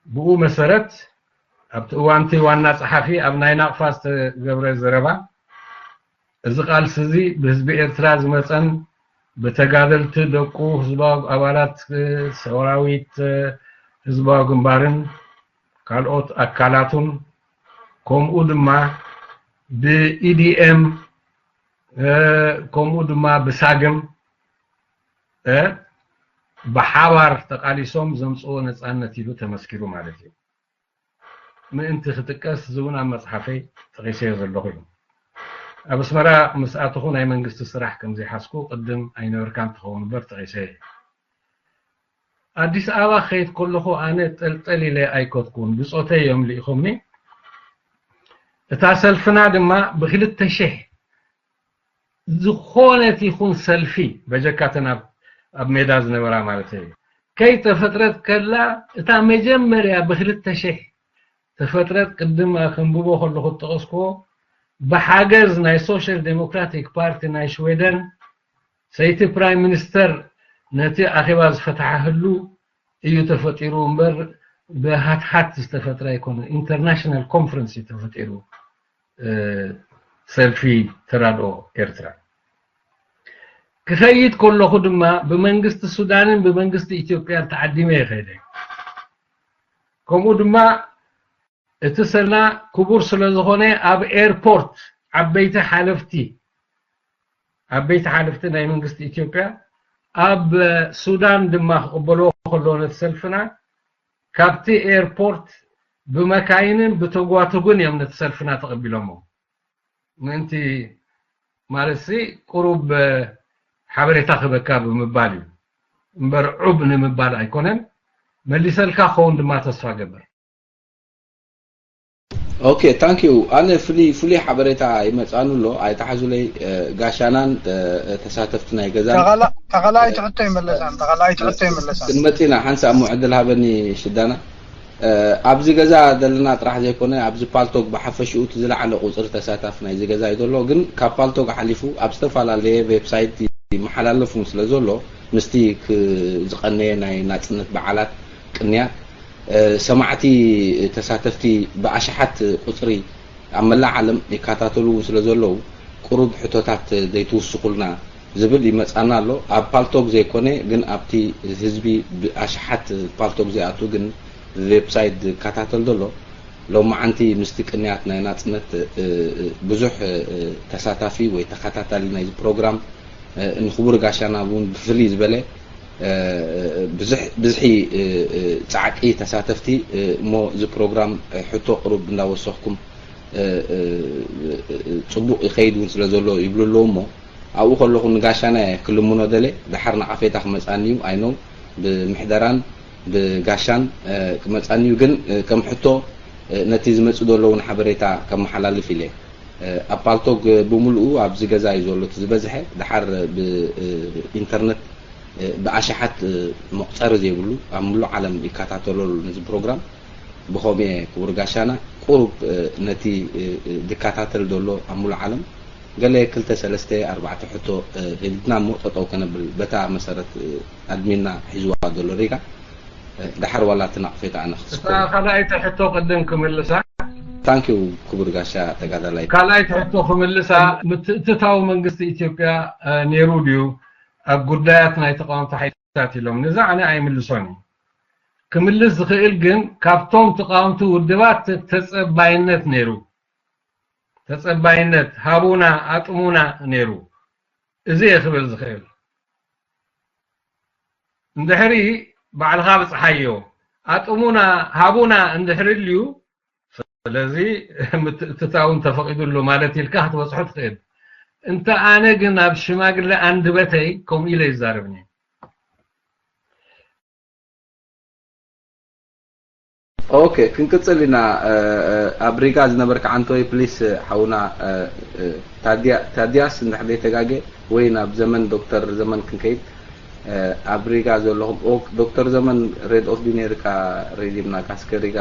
ብኡ መሰረት ኣብቲ እዋንቲ ዋና ጸሓፊ ኣብ ናይ ናቕፋ ዝተገብረ ዘረባ እዚ ቃልሲ እዚ ብህዝቢ ኤርትራ ዝመጸን ብተጋደልቲ ደቁ ህዝባዊ ኣባላት ሰራዊት ህዝባዊ ግንባርን ካልኦት ኣካላቱን ከምኡ ድማ ብኢዲኤም ከምኡ ድማ ብሳግም ብሓባር ተቃሊሶም ዘምፅዎ ነፃነት ኢሉ ተመስኪሩ ማለት እዩ። ምእንቲ ክጥቀስ እዚ እውን ኣብ መፅሓፈይ ጠቂሰዮ ዘለኹ እዩ። ኣብ ኣስመራ ምስ ኣተኹ ናይ መንግስቲ ስራሕ ከም ዘይሓዝኩ ቅድም ኣይነበርካን ትኸውን እምበር ጠቂሰዮ እየ። ኣዲስ ኣበባ ክኸይድ ከለኹ ኣነ ጠልጠል ኢለ ኣይከድኩን፣ ብፆተይ እዮም ልኢኾምኒ። እታ ሰልፍና ድማ ብክልተ ሽሕ ዝኾነት ይኹን ሰልፊ በጀካተን ኣብ ሜዳ ዝነበራ ማለት እዩ ከይተፈጥረት ከላ እታ መጀመርያ ብክልተ ሽሕ ተፈጥረት ቅድም ከንብቦ ከለኹ ዝጠቐስክዎ ብሓገዝ ናይ ሶሻል ዴሞክራቲክ ፓርቲ ናይ ሽዌደን ሰይቲ ፕራይም ሚኒስተር ነቲ ኣኼባ ዝፈትሓህሉ እዩ ተፈጢሩ እምበር ብሃትሃት ዝተፈጥረ ኣይኮነን። ኢንተርናሽናል ኮንፈረንስ እዩ ተፈጢሩ ሰልፊ ተራድኦ ኤርትራ። ክኸይድ ከለኹ ድማ ብመንግስቲ ሱዳንን ብመንግስቲ ኢትዮጵያን ተዓዲመ ይኸይደ። ከምኡ ድማ እቲ ሰልና ክቡር ስለ ዝኾነ ኣብ ኤርፖርት ዓበይቲ ሓለፍቲ ዓበይቲ ሓለፍቲ ናይ መንግስቲ ኢትዮጵያ ኣብ ሱዳን ድማ ክቕበልዎ ከለዎ ነቲ ሰልፍና ካብቲ ኤርፖርት ብመካይንን ብተጓትጉን እዮም ነቲ ሰልፍና ተቐቢሎሞ። ምእንቲ ማለት ሲ ቁሩብ ሓበሬታ ክበካ ብምባል እዩ እምበር ዑብ ንምባል ኣይኮነን። መሊሰልካ ክኸውን ድማ ተስፋ ገብር። ኦኬ ታንክ ዩ። ኣነ ፍሉይ ፍሉይ ሓበሬታ ይመጻኑ ኣሎ ኣይተሓዙለይ። ጋሻናን ተሳተፍቲ ናይ ገዛን ተኻላይት ሕቶ ይመለሳን ተኻላይት ሕቶ ይመለሳን ክንመጽና ሓንሳእ እሞ ዕድል ሃበኒ ሽዳና። ኣብዚ ገዛ ዘለና ጥራሕ ዘይኮነ ኣብዚ ፓልቶግ ብሓፈሽኡ እቲ ዝለዓለ ቁፅሪ ተሳታፍ ናይዚ ገዛ እዩ ዘሎ። ግን ካብ ፓልቶግ ሓሊፉ ኣብ ዝተፈላለየ ዌብሳይት ይመሓላለፍ እውን ስለ ዘሎ ምስቲ ዝቐነየ ናይ ናፅነት በዓላት ቅንያት ሰማዕቲ ተሳተፍቲ ብኣሽሓት ቁፅሪ ኣብ መላእ ዓለም ይከታተሉ እውን ስለ ዘለዉ ቁሩብ ሕቶታት ዘይትውስኹልና ዝብል ይመጻና ኣሎ። ኣብ ፓልቶግ ዘይኮነ ግን ኣብቲ ህዝቢ ብኣሽሓት ፓልቶግ ዘይኣቱ ግን ዌብሳይት ዝከታተል ዘሎ ሎማዓንቲ ምስቲ ቅንያት ናይ ናጽነት ብዙሕ ተሳታፊ ወይ ተኸታታሊ ናይዚ ፕሮግራም ንክቡር ጋሻና እውን ብፍልይ ዝበለ ብዙሕ ብዝሒ ጻዕቂ ተሳተፍቲ እሞ እዚ ፕሮግራም ሕቶ ቅሩብ እንዳወሰኽኩም ጽቡቕ ይኸይድ እውን ስለ ዘሎ ይብሉ ኣለዉ እሞ ኣብኡ ከለኹ ንጋሻና እየ ክልምኖ ደለ ድሓር ንዓፌታ ክመጻኒ እዩ ኣይኖ ብምሕደራን ብጋሻን ክመጻኒ እዩ ግን ከም ሕቶ ነቲ ዝመጽእ ዘሎ እውን ሓበሬታ ከመሓላልፍ ኢለ ኣብ ፓልቶግ ብምልኡ ኣብዚ ገዛ እዩ ዘሎ ዝበዝሐ ድሓር ብኢንተርነት ብኣሽሓት መቑፀሪ ዘይብሉ ኣብ ምሉእ ዓለም ይከታተሎ ኣሎ ነዚ ፕሮግራም ብኸምኡ እየ ክቡር ጋሻና ቁሩብ ነቲ ዝከታተል ዘሎ ኣብ ምሉእ ዓለም ገለ ክልተ ሰለስተ ኣርባዕተ ሕቶ ሂብና እሞ ጠጠው ከነብል በታ መሰረት ኣድሚና ሒዝዋ ዘሎ ሪጋ ድሓር ዋላ እቲ ናቕፌታ ኣነ ክስኮ ካልኣይቲ ሕቶ ቅድም ክምልሳ ታንኪዩ ክቡር ጋሻ ተጋዳላይ ካልኣይቲ ሕቶ ክምልሳ ምትእትታው መንግስቲ ኢትዮጵያ ነይሩ ድዩ ኣብ ጉዳያት ናይ ተቃወምቲ ሓይልታት ኢሎም ነዛ ኣነ ኣይምልሶን እዩ ክምልስ ዝኽእል ግን ካብቶም ተቃወምቲ ውድባት ተጸባይነት ነይሩ ተጸባይነት ሃቡና ኣጥሙና ነይሩ እዚ እየ ክብል ዝኽእል እንድሕሪ ባዕልኻ ብጽሓዮ ኣጥሙና ሃቡና እንድሕሪ ልዩ ስለዚ ምትእትታውን ተፈቒዱሉ ማለት ኢልካ ክትበጽሖ ትኽእል እንተ ኣነ ግን ኣብ ሽማግለ ኣንድበተይ ከምኡ ኢለ ይዛረብኒ ኦኬ ክንቅጽል ኢና ኣብ ሪጋ ዝነበርካ ዓንተወይ ፕሊስ ሓውና ታዲያስ እንድሕር ዘይተጋገ ወይ ናብ ዘመን ዶክተር ዘመን ክንከይድ ኣብ ሪጋ ዘለኹም ዶክተር ዘመን ሬድ ኦፍ ዲ ነርካ ሬዲምና ካስከ ሪጋ